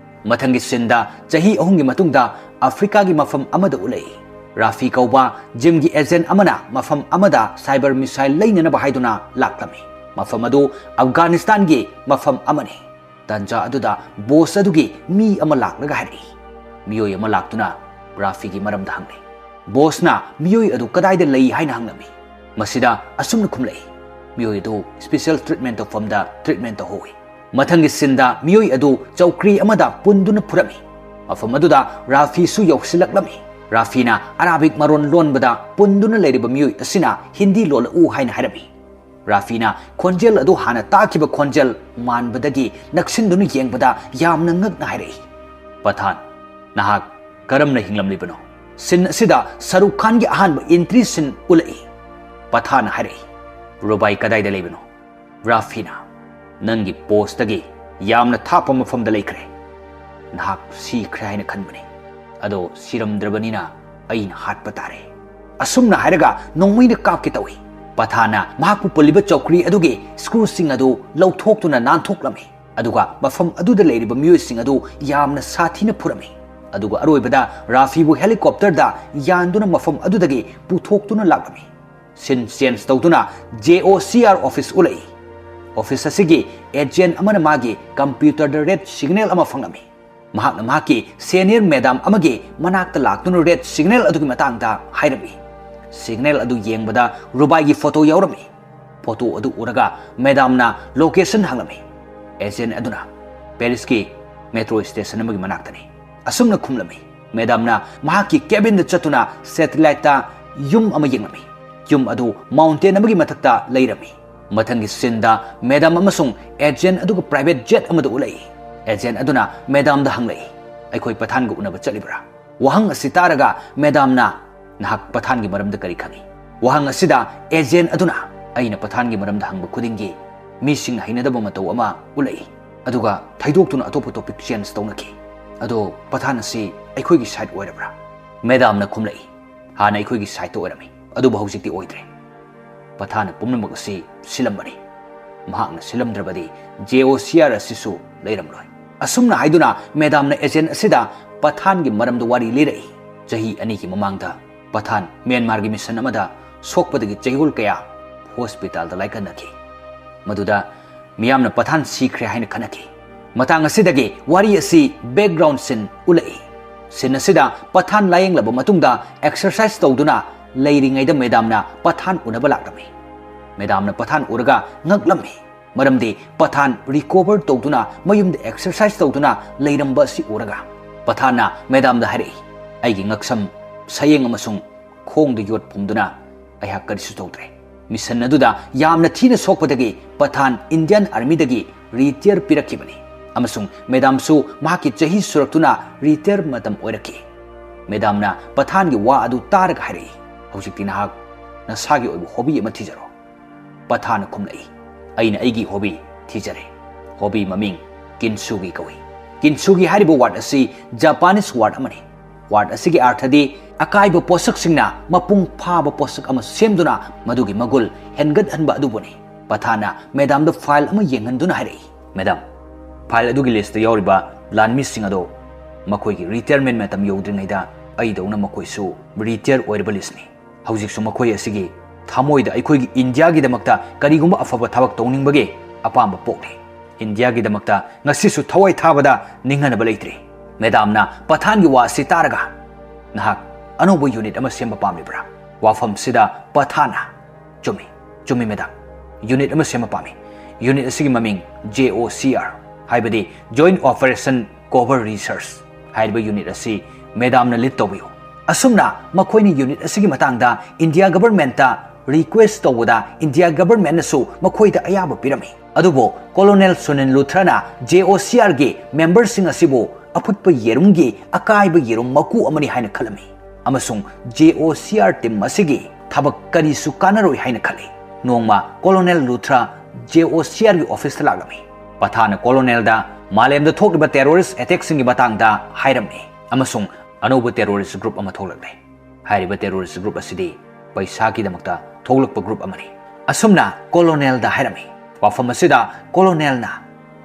ꯃꯊꯪꯒꯤ ꯁꯤꯟꯗ ꯆꯍꯤ ꯑꯍꯨꯝꯒꯤ ꯃꯇꯨꯡꯗ ꯑꯐ꯭ꯔꯤꯀꯥꯒꯤ ꯃꯐꯝ ꯑꯃꯗ ꯎꯠꯂꯛꯏ꯫ ꯔꯥꯐꯤ ꯀꯧꯕ ꯖꯤꯝꯒꯤ ꯑꯦꯖꯦꯟ ꯑꯃꯅ ꯃꯐꯝ ꯑꯃꯗ ꯁꯥꯏꯕꯔ ꯃꯤꯁꯥꯏꯜ ꯂꯩꯅꯅꯕ ꯍꯥꯏꯗꯨꯅ ꯂꯥꯛꯂꯝꯃꯤ꯫ ꯃꯐꯝ ꯑꯗꯨ ꯑꯐꯒꯥꯅꯤꯁꯇꯥꯟꯒꯤ ꯃꯐꯝ ꯑꯃꯅꯤ꯫ ꯇꯥꯟꯖꯥ ꯑꯗꯨꯗ ꯕꯣꯁ ꯑꯗꯨꯒꯤ ꯃꯤ ꯑꯃ ꯂꯥꯛꯂꯒ ꯍꯥꯏꯔꯛꯏ꯫ ꯃꯤꯑꯣꯏ ꯑꯃ ꯂꯥꯛꯇꯨꯅ ꯔꯥꯐꯤꯒꯤ ꯃꯔꯝꯗ ꯍꯪꯂꯦ꯫ ꯕꯣꯁꯅ ꯃꯤꯑꯣꯏ ꯑꯗꯨ ꯀꯗꯥꯏꯗ ꯂꯩ ꯍꯥꯏꯅ ꯍꯪꯂꯝꯃꯤ꯫ ꯃꯁꯤꯗ ꯑꯁꯨꯝꯅ ꯈꯨꯝꯂꯛꯏ, "ꯃꯤꯑꯣꯏ ꯑꯗꯨ ꯁ꯭ꯄꯦꯁꯦꯜ ꯇ꯭ꯔꯤꯠꯃꯦꯟ ꯇꯧꯐꯝꯗ ꯇ꯭ꯔꯤꯠꯃꯦꯟ ꯇꯧꯍꯧꯏ꯫" ꯃꯊꯪꯒꯤ ꯁꯤꯟꯗ ꯃꯤꯑꯣꯏ ꯑꯗꯨ ꯆꯧꯀ꯭ꯔꯤ ꯑꯃꯗ ꯄꯨꯟꯗꯨꯅ ꯐꯨꯔꯝꯃꯤ꯫ ꯃꯐꯝ ꯑꯗꯨꯗ ꯔꯥꯐꯤꯁꯨ ꯌꯧꯁꯤꯜꯂꯛꯂꯝꯃꯤ꯫ ꯔꯥꯐꯤꯅ ꯑꯔꯥꯕꯤꯛ ꯃꯔꯣꯟ ꯂꯣꯟꯕꯗ ꯄꯨꯟꯗꯨꯅ ꯂꯩꯔꯤꯕ ꯃꯤꯑꯣꯏ ꯑꯁꯤꯅ "ꯍꯤꯟꯗꯤ ꯂꯣꯜꯂꯛꯎ" ꯍꯥꯏꯅ ꯍꯥꯏꯔꯝꯃꯤ꯫ ꯔꯥꯐꯤꯅ ꯈꯣꯟꯖꯦꯜ ꯑꯗꯨ ꯍꯥꯟꯅ ꯇꯥꯈꯤꯕ ꯈꯣꯟꯖꯦꯜ ꯃꯥꯟꯕꯗꯒꯤ ꯅꯛꯁꯤꯟꯗꯨꯅ ꯌꯦꯡꯕꯗ ꯌꯥꯝꯅ ꯉꯛꯅ ꯍꯥꯏꯔꯛꯏ, "ꯄꯊꯥꯟ, ꯅꯍꯥꯛ ꯀꯔꯝꯅ ꯍꯤꯡꯂꯝꯂꯤꯕꯅꯣ?" ꯁꯤꯟ ꯑꯁꯤꯗ ꯁꯔꯨꯛ ꯈꯥꯟꯒꯤ ꯑꯍꯥꯟꯕ ꯑꯦꯟꯇ꯭ꯔꯤ ꯁꯤꯟ ꯎꯠꯂꯛꯏ꯫ ꯄꯊꯥꯟꯅ ꯍꯥꯏꯔꯛꯏ, "ꯔꯨꯕꯥꯏ ꯀꯗꯥꯏꯗ ꯂꯩꯕꯅꯣ?" ꯔꯥꯐꯤꯅ, "ꯅꯪꯒꯤ ꯄꯣꯁꯇꯒꯤ ꯌꯥꯝꯅ ꯊꯥꯞꯄ ꯃꯐꯝꯗ ꯂꯩꯈ꯭ꯔꯦ꯫ ꯅꯍꯥꯛ ꯁꯤꯈ꯭ꯔꯦ ꯍꯥꯏꯅ ꯈꯟꯕꯅꯤ, ꯑꯗꯣ ꯁꯤꯔꯝꯗ꯭ꯔꯕꯅꯤꯅ ꯑꯩꯅ ꯍꯥꯠꯄ ꯇꯥꯔꯦ꯫" ꯑꯁꯨꯝꯅ ꯍꯥꯏꯔꯒ ꯅꯣꯡꯃꯩꯅ ꯀꯥꯞꯀꯦ ꯇꯧꯏ꯫ ꯄꯊꯥꯟꯅ ꯃꯍꯥꯛꯄꯨ ꯄꯨꯜꯂꯤꯕ ꯆꯧꯀ꯭ꯔꯤ ꯑꯗꯨꯒꯤ ꯁ꯭ꯀ꯭ꯔꯨꯁꯤꯡ ꯑꯗꯨ ꯂꯧꯊꯣꯛꯇꯨꯅ ꯅꯥꯟꯊꯣꯛꯂꯝꯃꯤ, ꯑꯗꯨꯒ ꯃꯐꯝ ꯑꯗꯨꯗ ꯂꯩꯔꯤꯕ ꯃꯤꯑꯣꯏꯁꯤꯡ ꯑꯗꯨ ꯌꯥꯝꯅ ꯁꯥꯊꯤꯅ ꯐꯨꯔꯝꯃꯤ꯫ ꯑꯗꯨꯒ ꯑꯔꯣꯏꯕꯗ ꯔꯥꯐꯤꯕꯨ ꯍꯦꯂꯤꯀꯣꯞꯇꯔꯗ ꯌꯥꯟꯗꯨꯅ ꯃꯐꯝ ꯑꯗꯨꯗꯒꯤ ꯄꯨꯊꯣꯛꯇꯨꯅ ꯂꯥꯛꯂꯝꯃꯤ꯫ ꯁꯤꯟ ꯆꯦꯟꯖ ꯇꯧꯗꯨꯅ ꯖꯦ ꯑꯣ ꯁꯤ ꯑꯥꯔ ꯑꯣꯐꯤꯁ ꯎꯠꯂꯛꯏ꯫ ꯑꯣꯐꯤꯁ ꯑꯁꯤꯒꯤ ꯑꯦꯖꯦꯟ ꯑꯃꯅ ꯃꯥꯒꯤ ꯀꯝꯄ꯭ꯌꯨꯇꯔꯗ ꯔꯦꯗ ꯁꯤꯒꯅꯦꯜ ꯑꯃ ꯐꯪꯂꯝꯃꯤ꯫ ꯃꯍꯥꯛꯅ ꯃꯍꯥꯛꯀꯤ ꯁꯦꯅꯤꯌꯔ ꯃꯦꯗꯥꯝ ꯑꯃꯒꯤ ꯃꯅꯥꯛꯇ ꯂꯥꯛꯇꯨꯅ ꯔꯦꯗ ꯁꯤꯒꯅꯦꯜ ꯑꯗꯨꯒꯤ ꯃꯇꯥꯡꯗ ꯍꯥꯏꯔꯝꯃꯤ꯫ ꯁꯤꯒꯅꯦꯜ ꯑꯗꯨ ꯌꯦꯡꯕꯗ ꯔꯨꯕꯥꯏꯒꯤ ꯐꯣꯇꯣ ꯌꯥꯎꯔꯝꯃꯤ꯫ ꯐꯣꯇꯣ ꯑꯗꯨ ꯎꯔꯒ ꯃꯦꯗꯥꯝꯅ ꯂꯣꯀꯦꯁꯟ ꯍꯪꯂꯝꯃꯤ꯫ ꯑꯦꯖꯦꯟ ꯑꯗꯨꯅ, "ꯄꯦꯔꯤꯁꯀꯤ ꯃꯦꯇ꯭ꯔꯣ ꯁ꯭ꯇꯦꯁꯟ ꯑꯃꯒꯤ ꯃꯅꯥꯛꯇꯅꯤ," ꯑꯁꯨꯝꯅ ꯈꯨꯝꯂꯝꯃꯤ꯫ ꯃꯦꯗꯥꯝꯅ ꯃꯍꯥꯛꯀꯤ ꯀꯦꯕꯤꯟꯗ ꯆꯠꯇꯨꯅ ꯁꯦꯇꯦꯂꯥꯏꯠꯇ ꯌꯨꯝ ꯑꯃ ꯌꯦꯡꯂꯝꯃꯤ꯫ ꯌꯨꯝ ꯑꯗꯨ ꯃꯥꯎꯟꯇꯦꯟ ꯑꯃꯒꯤ ꯃꯊꯛꯇ ꯂꯩꯔꯝꯃꯤ꯫ ꯃꯊꯪꯒꯤ ꯁꯤꯟꯗ ꯃꯦꯗꯥꯝ ꯑꯃꯁꯨꯡ ꯑꯦꯖꯦꯟ ꯑꯗꯨꯒ ꯄ꯭ꯔꯥꯏꯚꯦꯠ ꯖꯦꯠ ꯑꯃꯗ ꯎꯠꯂꯛꯏ꯫ ꯑꯦꯖꯦꯟ ꯑꯗꯨꯅ ꯃꯦꯗꯥꯝꯗ ꯍꯪꯂꯛꯏ, "ꯑꯩꯈꯣꯏ ꯄꯊꯥꯟꯒ ꯎꯅꯕ ꯆꯠꯂꯤꯕ꯭ꯔꯥ?" ꯋꯥꯍꯪ ꯑꯁꯤ ꯇꯥꯔꯒ ꯃꯦꯗꯥꯝꯅ, "ꯅꯍꯥꯛ ꯄꯊꯥꯟꯒꯤ ꯃꯔꯝꯗ ꯀꯔꯤ ꯈꯪꯏ?" ꯋꯥꯍꯪ ꯑꯁꯤꯗ ꯑꯦꯖꯦꯟ ꯑꯗꯨꯅ, "ꯑꯩꯅ ꯄꯊꯥꯟꯒꯤ ꯃꯔꯝꯗ ꯍꯪꯕ ꯈꯨꯗꯤꯡꯒꯤ ꯃꯤꯁꯤꯡꯅ ꯍꯩꯅꯗꯕ ꯃꯇꯧ ꯑꯃ ꯎꯠꯂꯛꯏ, ꯑꯗꯨꯒ ꯊꯩꯗꯣꯛꯇꯨꯅ ꯑꯇꯣꯞꯄ ꯇꯣꯄꯤꯛ ꯆꯦꯟꯖ ꯇꯧꯅꯈꯤ꯫ ꯑꯗꯣ ꯄꯊꯥꯟ ꯑꯁꯤ ꯑꯩꯈꯣꯏꯒꯤ ꯁꯥꯏꯠ ꯑꯣꯏꯔꯕ꯭ꯔꯥ?" ꯃꯦꯗꯥꯝꯅ ꯈꯨꯝꯂꯛꯏ, "ꯍꯥꯟꯅ ꯑꯩꯈꯣꯏꯒꯤ ꯁꯥꯏꯠꯇ ꯑꯣꯏꯔꯝꯃꯤ, ꯑꯗꯨꯕꯨ ꯍꯧꯖꯤꯛꯇꯤ ꯑꯣꯏꯗ꯭ꯔꯦ꯫ ꯄꯊꯥꯟꯅ ꯄꯨꯝꯅꯃꯛ ꯑꯁꯤ ꯁꯤꯜꯂꯝꯕꯅꯤ꯫ ꯃꯍꯥꯛꯅ ꯁꯤꯜꯂꯝꯗ꯭ꯔꯕꯗꯤ ꯖꯦ ꯑꯣ ꯁꯤ ꯑꯥꯔ ꯑꯁꯤꯁꯨ ꯂꯩꯔꯝꯂꯣꯏ꯫" ꯑꯁꯨꯝꯅ ꯍꯥꯏꯗꯨꯅ ꯃꯦꯗꯥꯝꯅ ꯑꯦꯖꯦꯟ ꯑꯁꯤꯗ ꯄꯊꯥꯟꯒꯤ ꯃꯔꯝꯗ ꯋꯥꯔꯤ ꯂꯤꯔꯛꯏ꯫ ꯆꯍꯤ ꯑꯅꯤꯒꯤ ꯃꯃꯥꯡꯗ ꯄꯊꯥꯟ ꯃ꯭ꯌꯥꯟꯃꯥꯔꯒꯤ ꯃꯤꯁꯟ ꯑꯃꯗ ꯁꯣꯛꯄꯗꯒꯤ ꯆꯌꯣꯜ ꯀꯌꯥ ꯍꯣꯁꯄꯤꯇꯥꯜꯗ ꯂꯥꯏꯀꯠꯅꯈꯤ꯫ ꯃꯗꯨꯗ ꯃꯤꯌꯥꯝꯅ ꯄꯊꯥꯟ ꯁꯤꯈ꯭ꯔꯦ ꯍꯥꯏꯅ ꯈꯟꯅꯈꯤ꯫ ꯃꯇꯥꯡ ꯑꯁꯤꯗꯒꯤ ꯋꯥꯔꯤ ꯑꯁꯤ ꯕꯦꯛꯒ꯭ꯔꯥꯎꯟ ꯁꯤꯟ ꯎꯠꯂꯛꯏ꯫ ꯁꯤꯟ ꯑꯁꯤꯗ ꯄꯊꯥꯟ ꯂꯥꯌꯦꯡꯂꯕ ꯃꯇꯨꯡꯗ ꯑꯦꯛꯁꯔꯁꯥꯏꯁ ꯇꯧꯗꯨꯅ ꯂꯩꯔꯤꯉꯩꯗ ꯃꯦꯗꯥꯝꯅ ꯄꯊꯥꯟ ꯎꯅꯕ ꯂꯥꯛꯂꯝꯃꯤ꯫ ꯃꯦꯗꯥꯝꯅ ꯄꯊꯥꯟ ꯎꯔꯒ ꯉꯛꯂꯝꯃꯤ, ꯃꯔꯝꯗꯤ ꯄꯊꯥꯟ ꯔꯤꯀꯣꯚꯔ ꯇꯧꯗꯨꯅ ꯃꯌꯨꯝꯗ ꯑꯦꯛꯁꯔꯁꯥꯏꯁ ꯇꯧꯗꯨꯅ ꯂꯩꯔꯝꯕ ꯑꯁꯤ ꯎꯔꯒ꯫ ꯄꯊꯥꯟꯅ ꯃꯦꯗꯥꯝꯗ ꯍꯥꯏꯔꯛꯏ, "ꯑꯩꯒꯤ ꯉꯛꯁꯝ, ꯁꯌꯦꯡ ꯑꯃꯁꯨꯡ ꯈꯣꯡꯗ ꯌꯣꯠ ꯐꯨꯝꯗꯨꯅ ꯑꯩꯍꯥꯛ ꯀꯔꯤꯁꯨ ꯇꯧꯗ꯭ꯔꯦ꯫" ꯃꯤꯁꯟ ꯑꯗꯨꯗ ꯌꯥꯝꯅ ꯊꯤꯅ ꯁꯣꯛꯄꯗꯒꯤ ꯄꯊꯥꯟ ꯏꯟꯗꯤꯌꯥꯟ ꯑꯥꯔꯃꯤꯗꯒꯤ ꯔꯤꯇꯤꯌꯔ ꯄꯤꯔꯛꯈꯤꯕꯅꯤ, ꯑꯃꯁꯨꯡ ꯃꯦꯗꯥꯝꯁꯨ ꯃꯍꯥꯛꯀꯤ ꯆꯍꯤ ꯁꯨꯔꯛꯇꯨꯅ ꯔꯤꯇꯤꯌꯔ ꯃꯇꯝ ꯑꯣꯏꯔꯛꯈꯤ꯫ ꯃꯦꯗꯥꯝꯅ ꯄꯊꯥꯟꯒꯤ ꯋꯥ ꯑꯗꯨ ꯇꯥꯔꯒ ꯍꯥꯏꯔꯛꯏ, "ꯍꯧꯖꯤꯛꯇꯤ ꯅꯍꯥꯛ ꯅꯁꯥꯒꯤ ꯑꯣꯏꯕ ꯍꯣꯕꯤ ꯑꯃ ꯊꯤꯖꯔꯣ꯫" ꯄꯊꯥꯟꯅ ꯈꯨꯝꯂꯛꯏ, "ꯑꯩꯅ ꯑꯩꯒꯤ ꯍꯣꯕꯤ ꯊꯤꯖꯔꯦ꯫" ꯍꯣꯕꯤ ꯃꯃꯤꯡ ꯀꯤꯟꯁꯨꯒꯤ ꯀꯧꯏ꯫ ꯀꯤꯟꯁꯨꯒꯤ ꯍꯥꯏꯔꯤꯕ ꯋꯥꯔꯗ ꯑꯁꯤ ꯖꯄꯥꯅꯤꯁ ꯋꯥꯔꯗ ꯑꯃꯅꯤ꯫ ꯋꯥꯔꯗ ꯑꯁꯤꯒꯤ ꯑꯥꯔꯊꯗꯤ ꯑꯀꯥꯏꯕ ꯄꯣꯠꯁꯛꯁꯤꯡꯅ ꯃꯄꯨꯡ ꯐꯥꯕ ꯄꯣꯠꯁꯛ ꯑꯃ ꯁꯦꯝꯗꯨꯅ ꯃꯗꯨꯒꯤ ꯃꯒꯨꯜ ꯍꯦꯟꯒꯠꯍꯟꯕ ꯑꯗꯨꯕꯨꯅꯤ꯫ ꯄꯊꯥꯟꯅ ꯃꯦꯗꯥꯝꯗ ꯐꯥꯏꯜ ꯑꯃ ꯌꯦꯡꯍꯟꯗꯨꯅ ꯍꯥꯏꯔꯛꯏ, "ꯃꯦꯗꯥꯝ, ꯐꯥꯏꯜ ꯑꯗꯨꯒꯤ ꯂꯤꯁꯇ ꯌꯥꯎꯔꯤꯕ ꯂꯥꯟꯃꯤꯁꯤꯡ ꯑꯗꯣ ꯃꯈꯣꯏꯒꯤ ꯔꯤꯇꯥꯌꯔꯃꯦꯟ ꯃꯇꯝ ꯌꯧꯗ꯭ꯔꯤꯉꯩꯗ ꯑꯩꯗꯧꯅ ꯃꯈꯣꯏꯁꯨ ꯔꯤꯇꯥꯌꯔ ꯑꯣꯏꯔꯕ ꯂꯤꯁꯅꯤ꯫ ꯍꯧꯖꯤꯛꯁꯨ ꯃꯈꯣꯏ ꯑꯁꯤꯒꯤ ꯊꯃꯣꯏꯗ ꯑꯩꯈꯣꯏꯒꯤ ꯏꯟꯗꯤꯌꯥꯒꯤꯗꯃꯛꯇ ꯀꯔꯤꯒꯨꯝꯕ ꯑꯐꯕ ꯊꯕꯛ ꯇꯧꯅꯤꯡꯕꯒꯤ ꯑꯄꯥꯝꯕ ꯄꯣꯛꯂꯤ꯫ ꯏꯟꯗꯤꯌꯥꯒꯤꯗꯃꯛꯇ ꯉꯁꯤꯁꯨ ꯊꯋꯥꯏ ꯊꯥꯕꯗ ꯅꯤꯡꯍꯟꯅꯕ ꯂꯩꯇ꯭ꯔꯤ꯫ ꯃꯦꯗꯥꯝꯅ ꯄꯊꯥꯟꯒꯤ ꯋꯥ ꯑꯁꯤ ꯇꯥꯔꯒ, "ꯅꯍꯥꯛ ꯑꯅꯧꯕ ꯌꯨꯅꯤꯠ ꯑꯃ ꯁꯦꯝꯕ ꯄꯥꯝꯂꯤꯕ꯭ꯔꯥ?" ꯋꯥꯐꯝꯁꯤꯗ ꯄꯊꯥꯟꯅ, "ꯆꯨꯝꯃꯤ, ꯆꯨꯝꯃꯤ ꯃꯦꯗꯥꯝ, ꯌꯨꯅꯤꯠ ꯑꯃ ꯁꯦꯝꯕ ꯄꯥꯝꯃꯤ꯫ ꯌꯨꯅꯤꯠ ꯑꯁꯤꯒꯤ ꯃꯃꯤꯡ J O C R, ꯍꯥꯏꯕꯗꯤ Joint Operation Covert Research ꯍꯥꯏꯔꯤꯕ ꯌꯨꯅꯤꯠ ꯑꯁꯤ ꯃꯦꯗꯥꯝꯅ ꯂꯤꯗ ꯇꯧꯕꯤꯌꯨ꯫" ꯑꯁꯨꯝꯅ ꯃꯈꯣꯏꯅ ꯌꯨꯅꯤꯠ ꯑꯁꯤꯒꯤ ꯃꯇꯥꯡꯗ ꯏꯟꯗꯤꯌꯥ ꯒꯚꯔꯟꯃꯦꯟꯠꯇ ꯔꯤꯀ꯭ꯋꯦꯁ ꯇꯧꯕꯗ ꯏꯟꯗꯤꯌꯥ ꯒꯚꯔꯟꯃꯦꯟꯠꯅꯁꯨ ꯃꯈꯣꯏꯗ ꯑꯌꯥꯕ ꯄꯤꯔꯝꯃꯤ꯫ ꯑꯗꯨꯕꯨ colonel Sunil ꯂꯨꯊ꯭ꯔꯥꯅ J O C R ꯒꯤ ꯃꯦꯝꯕꯔꯁꯤꯡ ꯑꯁꯤꯕꯨ ꯑꯐꯨꯠꯄ ꯌꯦꯔꯨꯝꯒꯤ ꯑꯀꯥꯏꯕ ꯌꯦꯔꯨꯝ ꯃꯀꯨ ꯑꯃꯅꯤ ꯍꯥꯏꯅ ꯈꯜꯂꯝꯃꯤ, ꯑꯃꯁꯨꯡ J O C R team ꯑꯁꯤꯒꯤ ꯊꯕꯛ ꯀꯔꯤꯁꯨ ꯀꯥꯟꯅꯔꯣꯏ ꯍꯥꯏꯅ ꯈꯜꯂꯤ꯫ ꯅꯣꯡꯃ colonel ꯂꯨꯊ꯭ꯔꯥ J O C R ꯒꯤ ꯑꯣꯐꯤꯁꯇ ꯂꯥꯛꯂꯝꯃꯤ꯫ ꯄꯊꯥꯟꯅ ꯀꯣꯂꯣꯅꯦꯜꯗ ꯃꯥꯂꯦꯝꯗ ꯊꯣꯛꯂꯤꯕ ꯇꯦꯔꯣꯔꯤꯁ꯭ꯠ ꯑꯦꯇꯦꯛꯁꯤꯡꯒꯤ ꯃꯇꯥꯡꯗ ꯍꯥꯏꯔꯝꯃꯤ ꯑꯃꯁꯨꯡ ꯑꯅꯧꯕ ꯇꯦꯔꯣꯔꯤꯁ꯭ꯠ ꯒ꯭ꯔꯨꯞ ꯑꯃ ꯊꯣꯛꯂꯛꯂꯦ꯫ ꯍꯥꯏꯔꯤꯕ ꯇꯦꯔꯣꯔꯤꯁ꯭ꯠ ꯒ꯭ꯔꯨꯞ ꯑꯁꯤꯗꯤ ꯄꯩꯁꯥꯒꯤꯗꯃꯛꯇ ꯊꯣꯛꯂꯛꯄ ꯒ꯭ꯔꯨꯞ ꯑꯃꯅꯤ꯫ ꯑꯁꯨꯝꯅ ꯀꯣꯂꯣꯅꯦꯜꯗ ꯍꯥꯏꯔꯝꯃꯤ꯫ ꯋꯥꯐꯝ ꯑꯁꯤꯗ ꯀꯣꯂꯣꯅꯦꯜꯅ,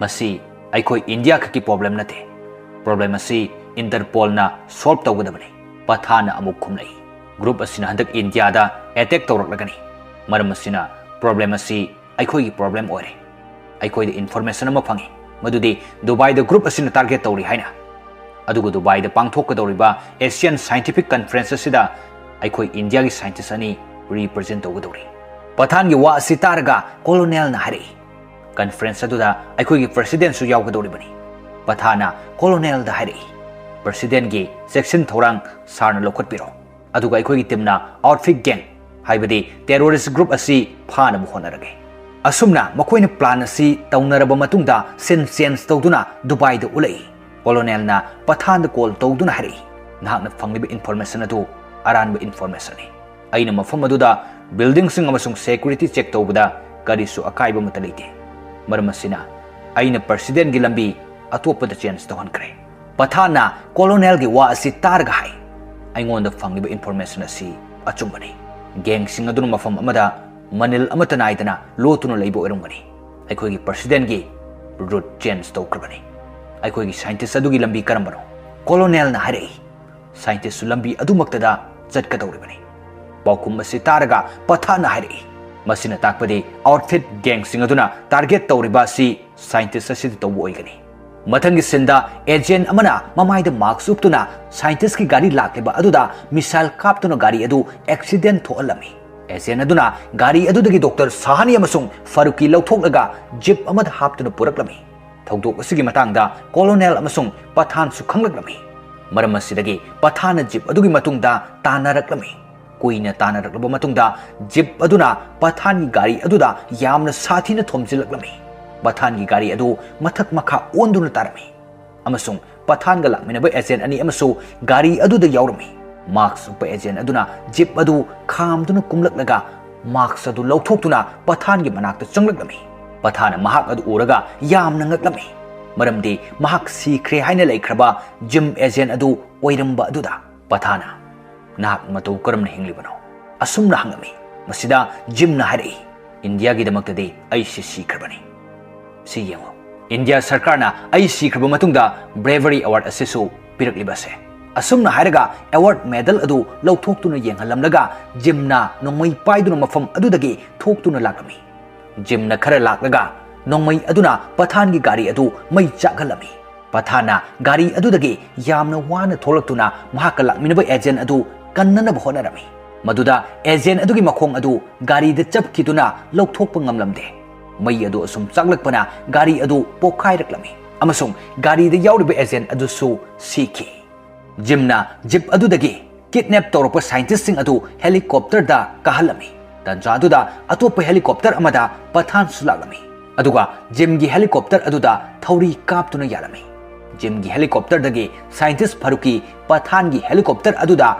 "ꯃꯁꯤ ꯑꯩꯈꯣꯏ ꯏꯟꯗꯤꯌꯥ ꯈꯛꯀꯤ ꯄ꯭ꯔꯣꯕ꯭ꯂꯦꯝ ꯅꯠꯇꯦ꯫ ꯄ꯭ꯔꯣꯕ꯭ꯂꯦꯝ ꯑꯁꯤ ꯏꯟꯇꯔꯄꯣꯜꯅ ꯁꯣꯜꯕ ꯇꯧꯒꯗꯕꯅꯤ꯫" ꯄꯊꯥꯟꯅ ꯑꯃꯨꯛ ꯈꯨꯝꯂꯛꯏ, "ꯒ꯭ꯔꯨꯞ ꯑꯁꯤꯅ ꯍꯟꯗꯛ ꯏꯟꯗꯤꯌꯥꯗ ꯑꯦꯇꯦꯛ ꯇꯧꯔꯛꯂꯒꯅꯤ꯫ ꯃꯔꯝ ꯑꯁꯤꯅ ꯄ꯭ꯔꯣꯕ꯭ꯂꯦꯝ ꯑꯁꯤ ꯑꯩꯈꯣꯏꯒꯤ ꯄ꯭ꯔꯣꯕ꯭ꯂꯦꯝ ꯑꯣꯏꯔꯦ꯫ ꯑꯩꯈꯣꯏꯗ ꯏꯟꯐꯣꯔꯃꯦꯁꯟ ꯑꯃ ꯐꯪꯏ ꯃꯗꯨꯗꯤ ꯗꯨꯕꯥꯏꯗ ꯒ꯭ꯔꯨꯞ ꯑꯁꯤꯅ ꯇꯥꯔꯒꯦꯠ ꯇꯧꯔꯤ ꯍꯥꯏꯅ꯫ ꯑꯗꯨꯒ ꯗꯨꯕꯥꯏꯗ ꯄꯥꯡꯊꯣꯛꯀꯗꯧꯔꯤꯕ ꯑꯦꯁꯤꯌꯥꯟ ꯁꯥꯏꯟꯇꯤꯐꯤꯛ ꯀꯟꯐꯔꯦꯟꯁ ꯑꯁꯤꯗ ꯑꯩꯈꯣꯏ ꯏꯟꯗꯤꯌꯥꯒꯤ ꯁꯥꯏꯟꯇꯤꯁ꯭ꯠ ꯑꯅꯤ ꯔꯤꯄ꯭ꯔꯖꯦꯟꯠ ꯇꯧꯒꯗꯧꯔꯤ꯫" ꯄꯊꯥꯟꯒꯤ ꯋꯥ ꯑꯁꯤ ꯇꯥꯔꯒ ꯀꯣꯂꯣꯅꯦꯜꯅ ꯍꯥꯏꯔꯛꯏ, "ꯀꯟꯐꯔꯦꯟꯁ ꯑꯗꯨꯗ ꯑꯩꯈꯣꯏꯒꯤ ꯄ꯭ꯔꯦꯁꯤꯗꯦꯟꯠꯁꯨ ꯌꯥꯎꯒꯗꯧꯔꯤꯕꯅꯤ꯫" ꯄꯊꯥꯟꯅ ꯀꯣꯂꯣꯅꯦꯜꯗ ꯍꯥꯏꯔꯛꯏ, "ꯄ꯭ꯔꯦꯁꯤꯗꯦꯟꯠꯀꯤ ꯆꯦꯛꯁꯤꯟ ꯊꯧꯔꯥꯡ ꯁꯥꯔꯅ ꯂꯧꯈꯠꯄꯤꯔꯣ꯫" ꯑꯗꯨꯒ ꯑꯩꯈꯣꯏꯒꯤ ꯇꯤꯝꯅ ꯑꯥꯎꯠꯐꯤꯠ ꯒꯦꯡ, ꯍꯥꯏꯕꯗꯤ ꯇꯦꯔꯣꯔꯤꯁ꯭ꯠ ꯒ꯭ꯔꯨꯞ ꯑꯁꯤ ꯐꯥꯅꯕ ꯍꯣꯠꯅꯔꯒꯦ꯫ ꯑꯁꯨꯝꯅ ꯃꯈꯣꯏꯅ ꯄ꯭ꯂꯥꯟ ꯑꯁꯤ ꯇꯧꯅꯔꯕ ꯃꯇꯨꯡꯗ ꯁꯤꯟ ꯆꯦꯟꯖ ꯇꯧꯗꯨꯅ ꯗꯨꯕꯥꯏꯗ ꯎꯠꯂꯛꯏ꯫ ꯀꯣꯂꯣꯅꯦꯜꯅ ꯄꯊꯥꯟꯗ ꯀꯣꯜ ꯇꯧꯗꯨꯅ ꯍꯥꯏꯔꯛꯏ, "ꯅꯍꯥꯛꯅ ꯐꯪꯂꯤꯕ ꯏꯟꯐꯣꯔꯃꯦꯁꯟ ꯑꯗꯨ ꯑꯔꯥꯟꯕ ꯏꯟꯐꯣꯔꯃꯦꯁꯟꯅꯤ꯫ ꯑꯩꯅ ꯃꯐꯝ ꯑꯗꯨꯗ ꯕꯤꯜꯗꯤꯡꯁꯤꯡ ꯑꯃꯁꯨꯡ ꯁꯦꯀ꯭ꯌꯨꯔꯤꯇꯤ ꯆꯦꯛ ꯇꯧꯕꯗ ꯀꯔꯤꯁꯨ ꯑꯀꯥꯏꯕ ꯑꯃꯠꯇ ꯂꯩꯇꯦ꯫ ꯃꯔꯝ ꯑꯁꯤꯅ ꯑꯩꯅ ꯄ꯭ꯔꯦꯁꯤꯗꯦꯟꯠꯀꯤ ꯂꯝꯕꯤ ꯑꯇꯣꯞꯄꯗ ꯆꯦꯟꯖ ꯇꯧꯍꯟꯈ꯭ꯔꯦ꯫" ꯄꯊꯥꯟꯅ ꯀꯣꯂꯣꯅꯦꯜꯒꯤ ꯋꯥ ꯑꯁꯤ ꯇꯥꯔꯒ ꯍꯥꯏ, "ꯑꯩꯉꯣꯟꯗ ꯐꯪꯂꯤꯕ ꯏꯟꯐꯣꯔꯃꯦꯁꯟ ꯑꯁꯤ ꯑꯆꯨꯝꯕꯅꯤ꯫ ꯒꯦꯡꯁꯤꯡ ꯑꯗꯨꯅ ꯃꯐꯝ ꯑꯃꯗ ꯃꯅꯤꯜ ꯑꯃꯠꯇ ꯅꯥꯏꯗꯅ ꯂꯣꯠꯇꯨꯅ ꯂꯩꯕ ꯑꯣꯏꯔꯝꯒꯅꯤ꯫ ꯑꯩꯈꯣꯏꯒꯤ ꯄ꯭ꯔꯦꯁꯤꯗꯦꯟꯠꯀꯤ ꯔꯨꯠ ꯆꯦꯟꯖ ꯇꯧꯈ꯭ꯔꯕꯅꯤ꯫ ꯑꯩꯈꯣꯏꯒꯤ ꯁꯥꯏꯟꯇꯤꯁ꯭ꯠ ꯑꯗꯨꯒꯤ ꯂꯝꯕꯤ ꯀꯔꯝꯕꯅꯣ?" ꯀꯣꯂꯣꯅꯦꯜꯅ ꯍꯥꯏꯔꯛꯏ, "ꯁꯥꯏꯟꯇꯤꯁ꯭ꯠꯁꯨ ꯂꯝꯕꯤ ꯑꯗꯨꯃꯛꯇꯗ ꯆꯠꯀꯗꯧꯔꯤꯕꯅꯤ꯫" ꯄꯥꯎꯈꯨꯝ ꯑꯁꯤ ꯇꯥꯔꯒ ꯄꯊꯥꯟꯅ ꯍꯥꯏꯔꯛꯏ, ꯃꯁꯤꯅ ꯇꯥꯛꯄꯗꯤ outfit gangꯁꯤꯡ ꯑꯗꯨꯅ target ꯇꯧꯔꯤꯕ ꯑꯁꯤ scientist ꯑꯁꯤꯗ ꯇꯧꯕ ꯑꯣꯏꯒꯅꯤ꯫ ꯃꯊꯪꯒꯤ sceneꯗ agent ꯑꯃꯅ ꯃꯃꯥꯏꯗ mask ꯎꯞꯇꯨꯅ scientistꯀꯤ ꯒꯥꯔꯤ ꯂꯥꯛꯂꯤꯕ ꯑꯗꯨꯗ missile ꯀꯥꯞꯇꯨꯅ ꯒꯥꯔꯤ ꯑꯗꯨ accident ꯊꯣꯛꯍꯜꯂꯝꯃꯤ꯫ Agent ꯑꯗꯨꯅ ꯒꯥꯔꯤ ꯑꯗꯨꯗꯒꯤ Doctor ꯁꯍꯥꯅꯤ ꯑꯃꯁꯨꯡ ꯐꯥꯔꯨꯀꯤ ꯂꯧꯊꯣꯛꯂꯒ jeep ꯑꯃꯗ ꯍꯥꯞꯇꯨꯅ ꯄꯨꯔꯛꯂꯝꯃꯤ꯫ ꯊꯧꯗꯣꯛ ꯑꯁꯤꯒꯤ ꯃꯇꯥꯡꯗ Colonel ꯑꯃꯁꯨꯡ ꯄꯊꯥꯟꯁꯨ ꯈꯪꯂꯛꯂꯝꯃꯤ꯫ ꯃꯔꯝ ꯑꯁꯤꯗꯒꯤ ꯄꯊꯥꯟꯅ jeep ꯑꯗꯨꯒꯤ ꯃꯇꯨꯡꯗ ꯇꯥꯟꯅꯔꯛꯂꯝꯃꯤ꯫ ꯀꯨꯏꯅ ꯇꯥꯟꯅꯔꯛꯂꯕ ꯃꯇꯨꯡꯗ jeep ꯑꯗꯨꯅ ꯄꯊꯥꯟꯒꯤ ꯒꯥꯔꯤ ꯑꯗꯨꯗ ꯌꯥꯝꯅ ꯁꯥꯊꯤꯅ ꯊꯣꯝꯖꯤꯜꯂꯛꯂꯝꯃꯤ꯫ ꯄꯊꯥꯟꯒꯤ ꯒꯥꯔꯤ ꯑꯗꯨ ꯃꯊꯛ ꯃꯈꯥ ꯑꯣꯟꯗꯨꯅ ꯇꯥꯔꯝꯃꯤ ꯑꯃꯁꯨꯡ ꯄꯊꯥꯟꯒ ꯂꯥꯛꯃꯤꯟꯅꯕ agent ꯑꯅꯤ ꯑꯃꯁꯨ ꯒꯥꯔꯤ ꯑꯗꯨꯗ ꯌꯥꯎꯔꯝꯃꯤ꯫ Mask ꯎꯞꯄ agent ꯑꯗꯨꯅ jeep ꯑꯗꯨ ꯈꯥꯝꯗꯨꯅ ꯀꯨꯝꯂꯛꯂꯒ mask ꯑꯗꯨ ꯂꯧꯊꯣꯛꯇꯨꯅ ꯄꯊꯥꯟꯒꯤ ꯃꯅꯥꯛꯇ ꯆꯪꯂꯛꯂꯝꯃꯤ꯫ ꯄꯊꯥꯟꯅ ꯃꯍꯥꯛ ꯑꯗꯨ ꯎꯔꯒ ꯌꯥꯝꯅ ꯉꯛꯂꯝꯃꯤ, ꯃꯔꯝꯗꯤ ꯃꯍꯥꯛ ꯁꯤꯈ꯭ꯔꯦ ꯍꯥꯏꯅ ꯂꯩꯈ꯭ꯔꯕ jeep agent ꯑꯗꯨ ꯑꯣꯏꯔꯝꯕ ꯑꯗꯨꯗ꯫ ꯄꯊꯥꯟꯅ, "ꯅꯍꯥꯛ ꯃꯇꯧ ꯀꯔꯝꯅ ꯍꯤꯡꯂꯤꯕꯅꯣ?" ꯑꯁꯨꯝꯅ ꯍꯪꯂꯝꯃꯤ꯫ ꯃꯁꯤꯗ jeepꯅ ꯍꯥꯏꯔꯛꯏ, "ꯏꯟꯗꯤꯌꯥꯒꯤꯗꯃꯛꯇꯗꯤ ꯑꯩꯁꯤ ꯁꯤꯈ꯭ꯔꯕꯅꯤ꯫ ꯁꯤ ꯌꯦꯡꯉꯨ, ꯏꯟꯗꯤꯌꯥ ꯁꯔꯀꯥꯔꯅ ꯑꯩ ꯁꯤꯈ꯭ꯔꯕ ꯃꯇꯨꯡꯗ Bravery Award ꯑꯁꯤꯁꯨ ꯄꯤꯔꯛꯂꯤꯕꯁꯦ꯫" ꯑꯁꯨꯝꯅ ꯍꯥꯏꯔꯒ award medal ꯑꯗꯨ ꯂꯧꯊꯣꯛꯇꯨꯅ ꯌꯦꯡꯍꯜꯂꯝꯂꯒ jeepꯅ ꯅꯣꯡꯃꯩ ꯄꯥꯏꯗꯨꯅ ꯃꯐꯝ ꯑꯗꯨꯗꯒꯤ ꯊꯣꯛꯇꯨꯅ ꯂꯥꯛꯂꯝꯃꯤ꯫ Jeepꯅ ꯈꯔ ꯂꯥꯛꯂꯒ ꯅꯣꯡꯃꯩ ꯑꯗꯨꯅ ꯄꯊꯥꯟꯒꯤ ꯒꯥꯔꯤ ꯑꯗꯨ ꯃꯩ ꯆꯥꯛꯍꯜꯂꯝꯃꯤ꯫ ꯄꯊꯥꯟꯅ ꯒꯥꯔꯤ ꯑꯗꯨꯗꯒꯤ ꯌꯥꯝꯅ ꯋꯥꯅ ꯊꯣꯛꯂꯛꯇꯨꯅ ꯃꯍꯥꯛꯀ ꯂꯥꯛꯃꯤꯟꯅꯕ agent ꯑꯗꯨ ꯀꯟꯅꯅꯕ ꯍꯣꯠꯅꯔꯝꯃꯤ꯫ ꯃꯗꯨꯗ agent ꯑꯗꯨꯒꯤ ꯃꯈꯣꯡ ꯑꯗꯨ ꯒꯥꯔꯤꯗ ꯆꯞꯈꯤꯗꯨꯅ ꯂꯧꯊꯣꯛꯄ ꯉꯝꯂꯝꯗꯦ꯫ ꯃꯩ ꯑꯗꯨ ꯑꯁꯨꯝ ꯆꯥꯛꯂꯛꯄꯅ ꯒꯥꯔꯤ ꯑꯗꯨ ꯄꯣꯈꯥꯏꯔꯛꯂꯝꯃꯤ ꯑꯃꯁꯨꯡ ꯒꯥꯔꯤꯗ ꯌꯥꯎꯔꯤꯕ agent ꯑꯗꯨꯁꯨ ꯁꯤꯈꯤ꯫ Jeepꯅ jeep ꯑꯗꯨꯗꯒꯤ kidnap ꯇꯧꯔꯛꯄ scientistꯁꯤꯡ ꯑꯗꯨ helicopterꯗ ꯀꯥꯍꯜꯂꯝꯃꯤ꯫ ꯇꯟꯖꯥ ꯑꯗꯨꯗ ꯑꯇꯣꯞꯄ helicopter ꯑꯃꯗ ꯄꯊꯥꯟꯁꯨ ꯂꯥꯛꯂꯝꯃꯤ꯫ ꯑꯗꯨꯒ jeepꯀꯤ helicopter ꯑꯗꯨꯗ ꯊꯧꯔꯤ ꯀꯥꯞꯇꯨꯅ ꯌꯥꯜꯂꯝꯃꯤ꯫ Jeepꯀꯤ helicopterꯗꯒꯤ scientist ꯐꯥꯔꯨꯀꯤ ꯄꯊꯥꯟꯒꯤ helicopter ꯑꯗꯨꯗ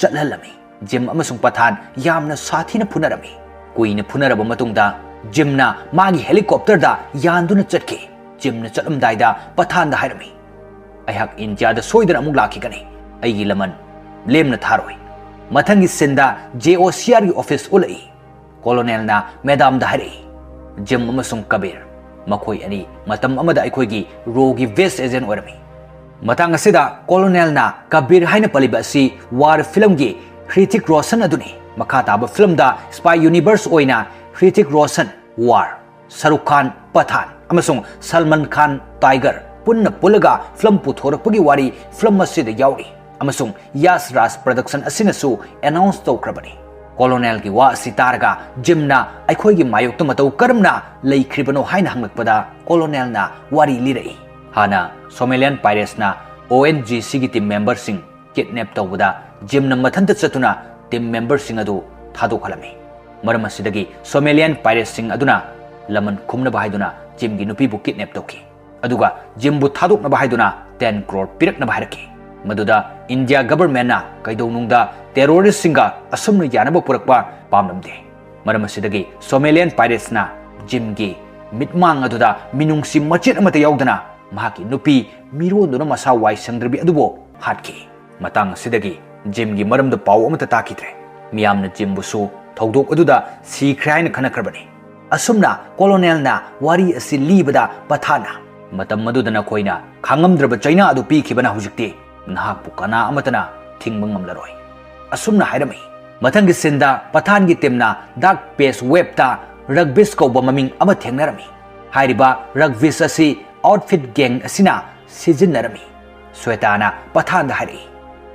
ꯆꯠꯍꯜꯂꯝꯃꯤ꯫ Jeep ꯑꯃꯁꯨꯡ ꯄꯊꯥꯟ ꯌꯥꯝꯅ ꯁꯥꯊꯤꯅ ꯐꯨꯅꯔꯝꯃꯤ꯫ ꯀꯨꯏꯅ ꯐꯨꯅꯔꯕ ꯃꯇꯨꯡꯗ Jeepꯅ ꯃꯥꯒꯤ helicopterꯗ ꯌꯥꯟꯗꯨꯅ ꯆꯠꯈꯤ꯫ Jeepꯅ ꯆꯠꯂꯝꯗꯥꯏꯗ ꯄꯊꯥꯟꯗ ꯍꯥꯏꯔꯝꯃꯤ, "ꯑꯩꯍꯥꯛ ꯏꯟꯗꯤꯌꯥꯗ ꯁꯣꯏꯗꯅ ꯑꯃꯨꯛ ꯂꯥꯛꯈꯤꯒꯅꯤ꯫ ꯑꯩꯒꯤ ꯂꯃꯟ ꯂꯦꯝꯅ ꯊꯥꯔꯣꯏ꯫" ꯃꯊꯪꯒꯤ sceneꯗ JOCRꯒꯤ office ꯎꯠꯂꯛꯏ꯫ Colonelꯅ madamꯗ ꯍꯥꯏꯔꯛꯏ, "Jeep ꯑꯃꯁꯨꯡ ꯀꯕꯤꯔ, ꯃꯈꯣꯏ ꯑꯅꯤ ꯃꯇꯝ ꯑꯃꯗ ꯑꯩꯈꯣꯏꯒꯤ RAWꯒꯤ best agent ꯑꯣꯏꯔꯝꯃꯤ꯫" ꯃꯇꯥꯡ ꯑꯁꯤꯗ Colonelꯅ ꯀꯕꯤꯔ ꯍꯥꯏꯅ ꯄꯜꯂꯤꯕ ꯑꯁꯤ war filmꯒꯤ Hrithik Roshan ꯑꯗꯨꯅꯤ꯫ ꯃꯈꯥ ꯇꯥꯕ ꯐꯤꯂꯝꯗ Spy Universe ꯑꯣꯏꯅ ꯍ꯭ꯔꯤꯇꯤꯛ ꯔꯣꯁꯟ, War, ꯁꯔꯨꯈ ꯈꯥꯟ, Pathaan, ꯑꯃꯁꯨꯡ ꯁꯜꯃꯥꯟ ꯈꯥꯟ, Tiger, ꯄꯨꯟꯅ ꯄꯨꯜꯂꯒ ꯐꯤꯂꯝ ꯄꯨꯊꯣꯔꯛꯄꯒꯤ ꯋꯥꯔꯤ ꯐꯤꯂꯝ ꯑꯁꯤꯗ ꯌꯥꯎꯔꯤ, ꯑꯃꯁꯨꯡ ꯌꯥꯁ ꯔꯥꯖ ꯄ꯭ꯔꯗꯛꯁꯟ ꯑꯁꯤꯅꯁꯨ ꯑꯦꯅꯥꯎꯟꯁ ꯇꯧꯈ꯭ꯔꯕꯅꯤ꯫ ꯀꯣꯂꯣꯅꯦꯜꯒꯤ ꯋꯥ ꯑꯁꯤ ꯇꯥꯔꯒ ꯖꯤꯝꯅ ꯑꯩꯈꯣꯏꯒꯤ ꯃꯥꯌꯣꯛꯇ ꯃꯇꯧ ꯀꯔꯝꯅ ꯂꯩꯈ꯭ꯔꯤꯕꯅꯣ ꯍꯥꯏꯅ ꯍꯪꯂꯛꯄꯗ ꯀꯣꯂꯣꯅꯦꯜꯅ ꯋꯥꯔꯤ ꯂꯤꯔꯛꯏ꯫ ꯍꯥꯟꯅ ꯁꯣꯃꯦꯂꯤꯌꯟ ꯄꯥꯏꯔꯦꯠꯁꯅ ꯑꯣ ꯑꯦꯟ ꯖꯤ ꯁꯤꯒꯤ ꯇꯤꯝ ꯃꯦꯝꯕꯔꯁꯤꯡ ꯀꯤꯗꯅꯦꯞ ꯇꯧꯕꯗ ꯖꯤꯝꯅ ꯃꯊꯟꯇ ꯆꯠꯇꯨꯅ ꯇꯤꯝ ꯃꯦꯝꯕꯔꯁꯤꯡ ꯑꯗꯨ ꯊꯥꯗꯣꯛꯍꯜꯂꯝꯃꯤ꯫ ꯃꯔꯝ ꯑꯁꯤꯗꯒꯤ ꯁꯣꯃꯦꯂꯤꯌꯟ ꯄꯥꯏꯔꯦꯠꯁꯤꯡ ꯑꯗꯨꯅ ꯂꯃꯟ ꯈꯨꯝꯅꯕ ꯍꯥꯏꯗꯨꯅ ꯖꯤꯝꯒꯤ ꯅꯨꯄꯤꯕꯨ ꯀꯤꯗꯅꯦꯞ ꯇꯧꯈꯤ꯫ ꯑꯗꯨꯒ ꯖꯤꯝꯕꯨ ꯊꯥꯗꯣꯛꯅꯕ ꯍꯥꯏꯗꯨꯅ ꯇꯦꯟ ꯀ꯭ꯔꯣꯔ ꯄꯤꯔꯛꯅꯕ ꯍꯥꯏꯔꯛꯈꯤ꯫ ꯃꯗꯨꯗ ꯏꯟꯗꯤꯌꯥ ꯒꯕꯔꯃꯦꯟꯅ ꯀꯩꯗꯧꯅꯨꯡꯗ ꯇꯦꯔꯣꯔꯤꯁꯁꯤꯡꯒ ꯑꯁꯨꯝꯅ ꯌꯥꯅꯕ ꯄꯨꯔꯛꯄ ꯄꯥꯝꯂꯝꯗꯦ꯫ ꯃꯔꯝ ꯑꯁꯤꯗꯒꯤ ꯁꯣꯃꯦꯂꯤꯌꯟ ꯄꯥꯏꯔꯦꯠꯁꯅ ꯖꯤꯝꯒꯤ ꯃꯤꯠꯃꯥꯡ ꯑꯗꯨꯗ ꯃꯤꯅꯨꯡꯁꯤ ꯃꯆꯦꯠ ꯑꯃꯠꯇ ꯌꯥꯎꯗꯅ ꯃꯍꯥꯛꯀꯤ ꯅꯨꯄꯤ ꯃꯤꯔꯣꯟꯗꯨꯅ ꯃꯁꯥ ꯋꯥꯏ ꯁꯪꯗ꯭ꯔꯕꯤ ꯑꯗꯨꯕꯨ ꯍꯥꯠꯈꯤ꯫ ꯃꯇꯥꯡ ꯑꯁꯤꯗꯒꯤ ꯖꯤꯝꯒꯤ ꯃꯔꯝꯗ ꯄꯥꯎ ꯑꯃꯠꯇ ꯇꯥꯈꯤꯗ꯭ꯔꯦ꯫ ꯃꯤꯌꯥꯝꯅ ꯖꯤꯝꯕꯨꯁꯨ ꯊꯧꯗꯣꯛ ꯑꯗꯨꯗ ꯁꯤꯈ꯭ꯔꯦ ꯍꯥꯏꯅ ꯈꯟꯅꯈ꯭ꯔꯕꯅꯤ꯫ ꯑꯁꯨꯝꯅ ꯀꯣꯂꯣꯅꯦꯜꯅ ꯋꯥꯔꯤ ꯑꯁꯤ ꯂꯤꯕꯗ ꯄꯊꯥꯟꯅ, "ꯃꯇꯝ ꯑꯗꯨꯗ ꯅꯈꯣꯏꯅ ꯈꯥꯡꯉꯝꯗ꯭ꯔꯕ ꯆꯩꯅꯥ ꯑꯗꯨ ꯄꯤꯈꯤꯕꯅ ꯍꯧꯖꯤꯛꯇꯤ ꯅꯍꯥꯛꯄꯨ ꯀꯅꯥ ꯑꯃꯠꯇꯅ ꯊꯤꯡꯕ ꯉꯝꯂꯔꯣꯏ" ꯑꯁꯨꯝꯅ ꯍꯥꯏꯔꯝꯃꯤ꯫ ꯃꯊꯪꯒꯤ ꯁꯤꯟꯗ ꯄꯊꯥꯟꯒꯤ ꯇꯤꯝꯅ ꯗꯥꯔꯛ ꯄꯦꯁ ꯋꯦꯕꯇ ꯔꯒꯕꯤꯁ ꯀꯧꯕ ꯃꯃꯤꯡ ꯑꯃ ꯊꯦꯡꯅꯔꯝꯃꯤ꯫ ꯍꯥꯏꯔꯤꯕ ꯔꯒꯕꯤꯁ ꯑꯁꯤ ꯑꯥꯎꯠꯐꯤꯠ ꯒꯦꯡ ꯑꯁꯤꯅ ꯁꯤꯖꯤꯟꯅꯔꯝꯃꯤ꯫ ꯁ꯭ꯋꯦꯇꯥꯅ ꯄꯊꯥꯟꯗ ꯍꯥꯏꯔꯛꯏ,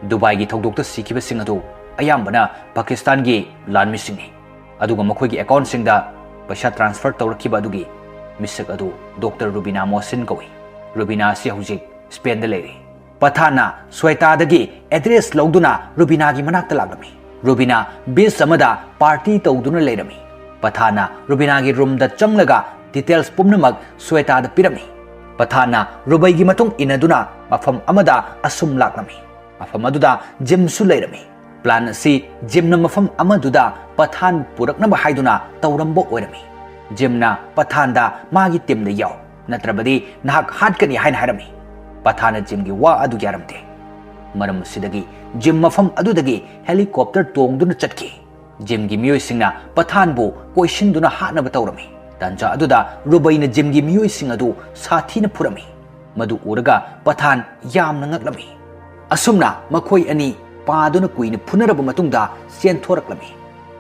"ꯗꯨꯕꯥꯏꯒꯤ ꯊꯧꯗꯣꯛꯇ ꯁꯤꯈꯤꯕꯁꯤꯡ ꯑꯗꯨ ꯑꯌꯥꯝꯕꯅ ꯄꯥꯀꯤꯁꯇꯥꯟꯒꯤ ꯂꯥꯟꯃꯤꯁꯤꯡꯅꯤ, ꯑꯗꯨꯒ ꯃꯈꯣꯏꯒꯤ ꯑꯦꯀꯥꯎꯟꯁꯤꯡꯗ ꯄꯩꯁꯥ ꯇ꯭ꯔꯥꯟꯁꯐꯔ ꯇꯧꯔꯛꯈꯤꯕ ꯑꯗꯨꯒꯤ ꯃꯤꯁꯛ ꯑꯗꯨ ꯗꯣꯛꯇꯔ ꯔꯨꯕꯤꯅꯥ ꯃꯣꯍꯁꯤꯟ ꯀꯧꯏ꯫ ꯔꯨꯕꯤꯅꯥ ꯑꯁꯤ ꯍꯧꯖꯤꯛ ꯁ꯭ꯄꯦꯟꯗ ꯂꯩꯔꯤ꯫" ꯄꯊꯥꯟꯅ ꯁ꯭ꯋꯦꯇꯥꯗꯒꯤ ꯑꯦꯗ꯭ꯔꯦꯁ ꯂꯧꯗꯨꯅ ꯔꯨꯕꯤꯅꯥꯒꯤ ꯃꯅꯥꯛꯇ ꯂꯥꯛꯂꯝꯃꯤ꯫ ꯔꯨꯕꯤꯅꯥ ꯕꯤꯆ ꯑꯃꯗ ꯄꯥꯔꯇꯤ ꯇꯧꯗꯨꯅ ꯂꯩꯔꯝꯃꯤ꯫ ꯄꯊꯥꯟꯅ ꯔꯨꯕꯤꯅꯥꯒꯤ ꯔꯨꯝꯗ ꯆꯪꯂꯒ ꯗꯤꯇꯦꯜꯁ ꯄꯨꯝꯅꯃꯛ ꯁ꯭ꯋꯦꯇꯥꯗ ꯄꯤꯔꯝꯃꯤ꯫ ꯄꯊꯥꯟꯅ ꯔꯨꯕꯩꯒꯤ ꯃꯇꯨꯡ ꯏꯟꯅꯗꯨꯅ ꯃꯐꯝ ꯑꯃꯗ ꯑꯁꯨꯝ ꯂꯥꯛꯂꯝꯃꯤ꯫ ꯃꯐꯝ ꯑꯗꯨꯗ ꯖꯤꯝꯁꯨ ꯂꯩꯔꯝꯃꯤ꯫ ꯄ꯭ꯂꯥꯟ ꯑꯁꯤ ꯖꯤꯝꯅ ꯃꯐꯝ ꯑꯃꯗꯨꯗ ꯄꯊꯥꯟ ꯄꯨꯔꯛꯅꯕ ꯍꯥꯏꯗꯨꯅ ꯇꯧꯔꯝꯕ ꯑꯣꯏꯔꯝꯃꯤ꯫ ꯖꯤꯝꯅ ꯄꯊꯥꯟꯗ ꯃꯥꯒꯤ ꯇꯤꯝꯗ ꯌꯥꯎ, ꯅꯠꯇ꯭ꯔꯕꯗꯤ ꯅꯍꯥꯛ ꯍꯥꯠꯀꯅꯤ ꯍꯥꯏꯅ ꯍꯥꯏꯔꯝꯃꯤ꯫ ꯄꯊꯥꯟꯅ ꯖꯤꯝꯒꯤ ꯋꯥ ꯑꯗꯨ ꯌꯥꯔꯝꯗꯦ꯫ ꯃꯔꯝ ꯑꯁꯤꯗꯒꯤ ꯖꯤꯝ ꯃꯐꯝ ꯑꯗꯨꯗꯒꯤ ꯍꯦꯂꯤꯀꯣꯞꯇꯔ ꯇꯣꯡꯗꯨꯅ ꯆꯠꯈꯤ꯫ ꯖꯤꯝꯒꯤ ꯃꯤꯑꯣꯏꯁꯤꯡꯅ ꯄꯊꯥꯟꯕꯨ ꯀꯣꯏꯁꯤꯟꯗꯨꯅ ꯍꯥꯠꯅꯕ ꯇꯧꯔꯝꯃꯤ꯫ ꯇꯥꯟꯖꯥ ꯑꯗꯨꯗ ꯔꯨꯕꯩꯅ ꯖꯤꯝꯒꯤ ꯃꯤꯑꯣꯏꯁꯤꯡ ꯑꯗꯨ ꯁꯥꯊꯤꯅ ꯐꯨꯔꯝꯃꯤ꯫ ꯃꯗꯨ ꯎꯔꯒ ꯄꯊꯥꯟ ꯌꯥꯝꯅ ꯉꯛꯂꯝꯃꯤ꯫ ꯑꯁꯨꯝꯅ ꯃꯈꯣꯏ ꯑꯅꯤ ꯄꯥꯗꯨꯅ ꯀꯨꯏꯅ ꯐꯨꯅꯔꯕ ꯃꯇꯨꯡꯗ ꯆꯦꯟꯊꯣꯔꯛꯂꯝꯃꯤ꯫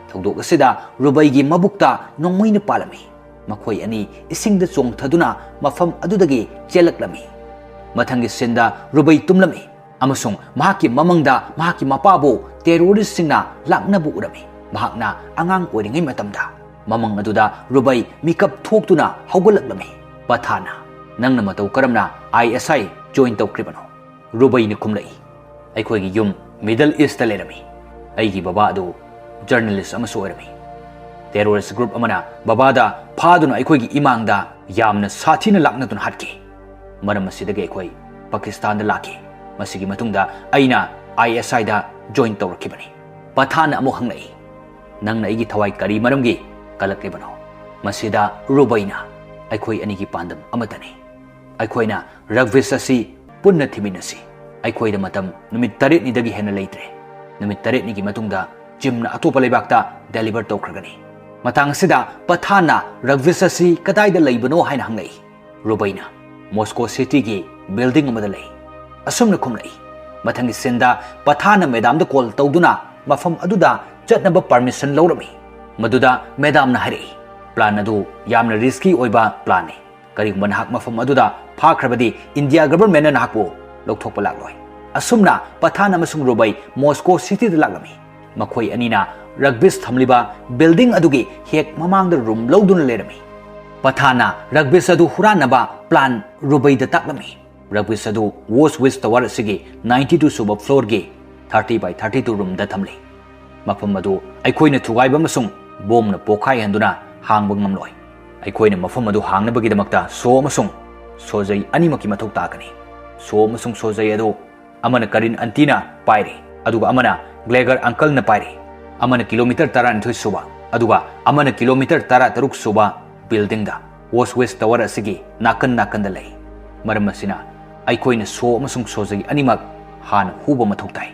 ꯊꯧꯗꯣꯛ ꯑꯁꯤꯗ ꯔꯨꯕꯩꯒꯤ ꯃꯕꯨꯛꯇ ꯅꯣꯡꯃꯩꯅ ꯄꯥꯜꯂꯝꯃꯤ꯫ ꯃꯈꯣꯏ ꯑꯅꯤ ꯏꯁꯤꯡꯗ ꯆꯣꯡꯊꯗꯨꯅ ꯃꯐꯝ ꯑꯗꯨꯗꯒꯤ ꯆꯦꯜꯂꯛꯂꯝꯃꯤ꯫ ꯃꯊꯪꯒꯤ ꯁꯤꯟꯗ ꯔꯨꯕꯩ ꯇꯨꯝꯂꯝꯃꯤ ꯑꯃꯁꯨꯡ ꯃꯍꯥꯛꯀꯤ ꯃꯃꯪꯗ ꯃꯍꯥꯛꯀꯤ ꯃꯄꯥꯕꯨ ꯇꯦꯔꯣꯔꯤꯁꯁꯤꯡꯅ ꯂꯥꯛꯅꯕ ꯎꯔꯝꯃꯤ꯫ ꯃꯍꯥꯛꯅ ꯑꯉꯥꯡ ꯑꯣꯏꯔꯤꯉꯩ ꯃꯇꯝꯗ꯫ ꯃꯃꯪ ꯑꯗꯨꯗ ꯔꯨꯕꯩ ꯃꯤꯀꯞ ꯊꯣꯛꯇꯨꯅ ꯍꯧꯒꯠꯂꯛꯂꯝꯃꯤ꯫ ꯄꯊꯥꯅ, "ꯅꯪꯅ ꯃꯇꯧ ꯀꯔꯝꯅ ꯑꯥꯏ ꯑꯦꯁ ꯑꯥꯏ ꯖꯣꯏꯟ ꯇꯧꯈ꯭ꯔꯤꯕꯅꯣ?" ꯔꯨꯕꯩꯅ ꯈꯨꯝꯂꯛꯏ, "ꯑꯩꯈꯣꯏꯒꯤ ꯌꯨꯝ ꯃꯤꯗꯜ ꯏꯁꯇ ꯂꯩꯔꯝꯃꯤ꯫ ꯑꯩꯒꯤ ꯕꯕꯥ ꯑꯗꯨ ꯖꯔꯅꯦꯂꯤꯁ ꯑꯃꯁꯨ ꯑꯣꯏꯔꯝꯃꯤ꯫ ꯇꯦꯔꯣꯔꯤꯁ ꯒ꯭ꯔꯨꯞ ꯑꯃꯅ ꯕꯕꯥꯗ ꯐꯥꯗꯨꯅ ꯑꯩꯈꯣꯏꯒꯤ ꯏꯃꯥꯡꯗ ꯌꯥꯝꯅ ꯁꯥꯊꯤꯅ ꯂꯥꯛꯅꯗꯨꯅ ꯍꯥꯠꯈꯤ꯫ ꯃꯔꯝ ꯑꯁꯤꯗꯒꯤ ꯑꯩꯈꯣꯏ ꯄꯥꯀꯤꯁꯇꯥꯟꯗ ꯂꯥꯛꯈꯤ꯫ ꯃꯁꯤꯒꯤ ꯃꯇꯨꯡꯗ ꯑꯩꯅ ꯑꯥꯏ ꯑꯦꯁ ꯑꯥꯏꯗ ꯖꯣꯏꯟ ꯇꯧꯔꯛꯈꯤꯕꯅꯤ꯫" ꯄꯊꯥꯟꯅ ꯑꯃꯨꯛ ꯍꯪꯂꯛꯏ, "ꯅꯪꯅ ꯑꯩꯒꯤ ꯊꯋꯥꯏ ꯀꯔꯤ ꯃꯔꯝꯒꯤ ꯀꯜꯂꯛꯂꯤꯕꯅꯣ?" ꯃꯁꯤꯗ ꯔꯨꯕꯩꯅ, "ꯑꯩꯈꯣꯏ ꯑꯅꯤꯒꯤ ꯄꯥꯟꯗꯝ ꯑꯃꯠꯇꯅꯤ꯫ ꯑꯩꯈꯣꯏꯅ ꯔꯒꯕꯤꯁ ꯑꯁꯤ ꯄꯨꯟꯅ ꯊꯤꯃꯤꯟꯅꯁꯤ꯫ ꯑꯩꯈꯣꯏꯗ ꯃꯇꯝ ꯅꯨꯃꯤꯠ ꯇꯔꯦꯠꯅꯤꯗꯒꯤ ꯍꯦꯟꯅ ꯂꯩꯇ꯭ꯔꯦ꯫ ꯅꯨꯃꯤꯠ ꯇꯔꯦꯠꯅꯤꯒꯤ ꯃꯇꯨꯡꯗ ꯖꯤꯝꯅ ꯑꯇꯣꯞꯄ ꯂꯩꯕꯥꯛꯇ ꯗꯦꯂꯤꯚꯔ ꯇꯧꯈ꯭ꯔꯒꯅꯤ꯫" ꯃꯇꯥꯡ ꯑꯁꯤꯗ ꯄꯊꯥꯟꯅ, "ꯔꯒꯕꯤꯁ ꯑꯁꯤ ꯀꯗꯥꯏꯗ ꯂꯩꯕꯅꯣ?" ꯍꯥꯏꯅ ꯍꯪꯂꯛꯏ꯫ ꯔꯨꯕꯩꯅ, "ꯃꯣꯁꯀꯣ ꯁꯤꯇꯤꯒꯤ ꯕꯤꯜꯗꯤꯡ ꯑꯃꯗ ꯂꯩ꯫" ꯑꯁꯨꯝꯅ ꯈꯨꯝꯂꯛꯏ꯫ ꯃꯊꯪꯒꯤ ꯁꯤꯟꯗ ꯄꯊꯥꯟꯅ ꯃꯦꯗꯥꯝꯗ ꯀꯣꯜ ꯇꯧꯗꯨꯅ ꯃꯐꯝ ꯑꯗꯨꯗ ꯆꯠꯅꯕ ꯄꯔꯃꯤꯁꯟ ꯂꯧꯔꯝꯃꯤ꯫ ꯃꯗꯨꯗ ꯃꯦꯗꯥꯝꯅ ꯍꯥꯏꯔꯛꯏ, "ꯄ꯭ꯂꯥꯟ ꯑꯗꯨ ꯌꯥꯝꯅ ꯔꯤꯁꯀꯤ ꯑꯣꯏꯕ ꯄ꯭ꯂꯥꯟꯅꯤ꯫ ꯀꯔꯤꯒꯨꯝꯕ ꯅꯍꯥꯛ ꯃꯐꯝ ꯑꯗꯨꯗ ꯐꯥꯈ꯭ꯔꯕꯗꯤ ꯏꯟꯗꯤꯌꯥ ꯒꯚꯔꯟꯃꯦꯟꯠꯅ ꯅꯍꯥꯛꯄꯨ ꯂꯧꯊꯣꯛꯄ ꯂꯥꯛꯂꯣꯏ꯫" ꯑꯁꯨꯝꯅ ꯄꯊꯥꯟ ꯑꯃꯁꯨꯡ ꯔꯨꯕꯩ ꯃꯣꯁꯀꯣ ꯁꯤꯇꯤꯗ ꯂꯥꯛꯂꯝꯃꯤ꯫ ꯃꯈꯣꯏ ꯑꯅꯤꯅ ꯔꯒꯕꯤꯁ ꯊꯝꯂꯤꯕ ꯕꯤꯜꯗꯤꯡ ꯑꯗꯨꯒꯤ ꯍꯦꯛ ꯃꯃꯥꯡꯗ ꯔꯨꯝ ꯂꯧꯗꯨꯅ ꯂꯩꯔꯝꯃꯤ꯫ ꯄꯊꯥꯟꯅ ꯔꯒꯕꯤꯁ ꯑꯗꯨ ꯍꯨꯔꯥꯟꯅꯕ ꯄ꯭ꯂꯥꯟ ꯔꯨꯕꯩꯗ ꯇꯥꯛꯂꯝꯃꯤ꯫ ꯔꯒꯕꯤꯁ ꯑꯗꯨ ꯋꯣꯁ ꯋꯤꯁ ꯇꯋꯥꯔ ꯑꯁꯤꯒꯤ ꯅꯥꯏꯟꯇꯤ ꯇꯨ ꯁꯨꯕ ꯐ꯭ꯂꯣꯔꯒꯤ ꯊꯥꯔꯇꯤ ꯕꯥꯏ ꯊꯥꯔꯇꯤ ꯇꯨ ꯔꯨꯝꯗ ꯊꯝꯂꯤ꯫ ꯃꯐꯝ ꯑꯗꯨ ꯑꯩꯈꯣꯏꯅ ꯊꯨꯒꯥꯏꯕ ꯑꯃꯁꯨꯡ ꯕꯣꯝꯅ ꯄꯣꯈꯥꯏꯍꯟꯗꯨꯅ ꯍꯥꯡꯕ ꯉꯝꯂꯣꯏ꯫ ꯑꯩꯈꯣꯏꯅ ꯃꯐꯝ ꯑꯗꯨ ꯍꯥꯡꯅꯕꯒꯤꯗꯃꯛꯇ ꯁꯣ ꯑꯃꯁꯨꯡ ꯁꯣꯖꯩ ꯑꯅꯤꯃꯛꯀꯤ ꯃꯊꯧ ꯇꯥꯒꯅꯤ꯫ ꯁꯣ ꯑꯃꯁꯨꯡ ꯁꯣꯖꯩ ꯑꯗꯨ ꯑꯃꯅ ꯀꯔꯤꯟ ꯑꯟꯇꯤꯅ ꯄꯥꯏꯔꯤ, ꯑꯗꯨꯒ ꯑꯃꯅ ꯒ꯭ꯂꯦꯒꯔ ꯑꯪꯀꯜꯅ ꯄꯥꯏꯔꯤ꯫ ꯑꯃꯅ ꯀꯤꯂꯣꯃꯤꯇꯔ ꯇꯔꯥꯅꯤꯊꯣꯏ ꯁꯨꯕ, ꯑꯗꯨꯒ ꯑꯃꯅ ꯀꯤꯂꯣꯃꯤꯇꯔ ꯇꯔꯥꯇꯔꯨꯛ ꯁꯨꯕ ꯕꯤꯜꯗꯤꯡꯗ ꯋꯣꯁ ꯋꯤꯁ ꯇꯋꯥꯔ ꯑꯁꯤꯒꯤ ꯅꯥꯀꯟ ꯅꯥꯀꯟꯗ ꯂꯩ꯫ ꯃꯔꯝ ꯑꯁꯤꯅ, ꯑꯩꯈꯣꯏꯅ ꯁꯣ ꯑꯃꯁꯨꯡ ꯁꯣꯖꯩ ꯑꯅꯤꯃꯛ ꯍꯥꯟꯅ ꯍꯨꯕ ꯃꯊꯧ ꯇꯥꯏ꯫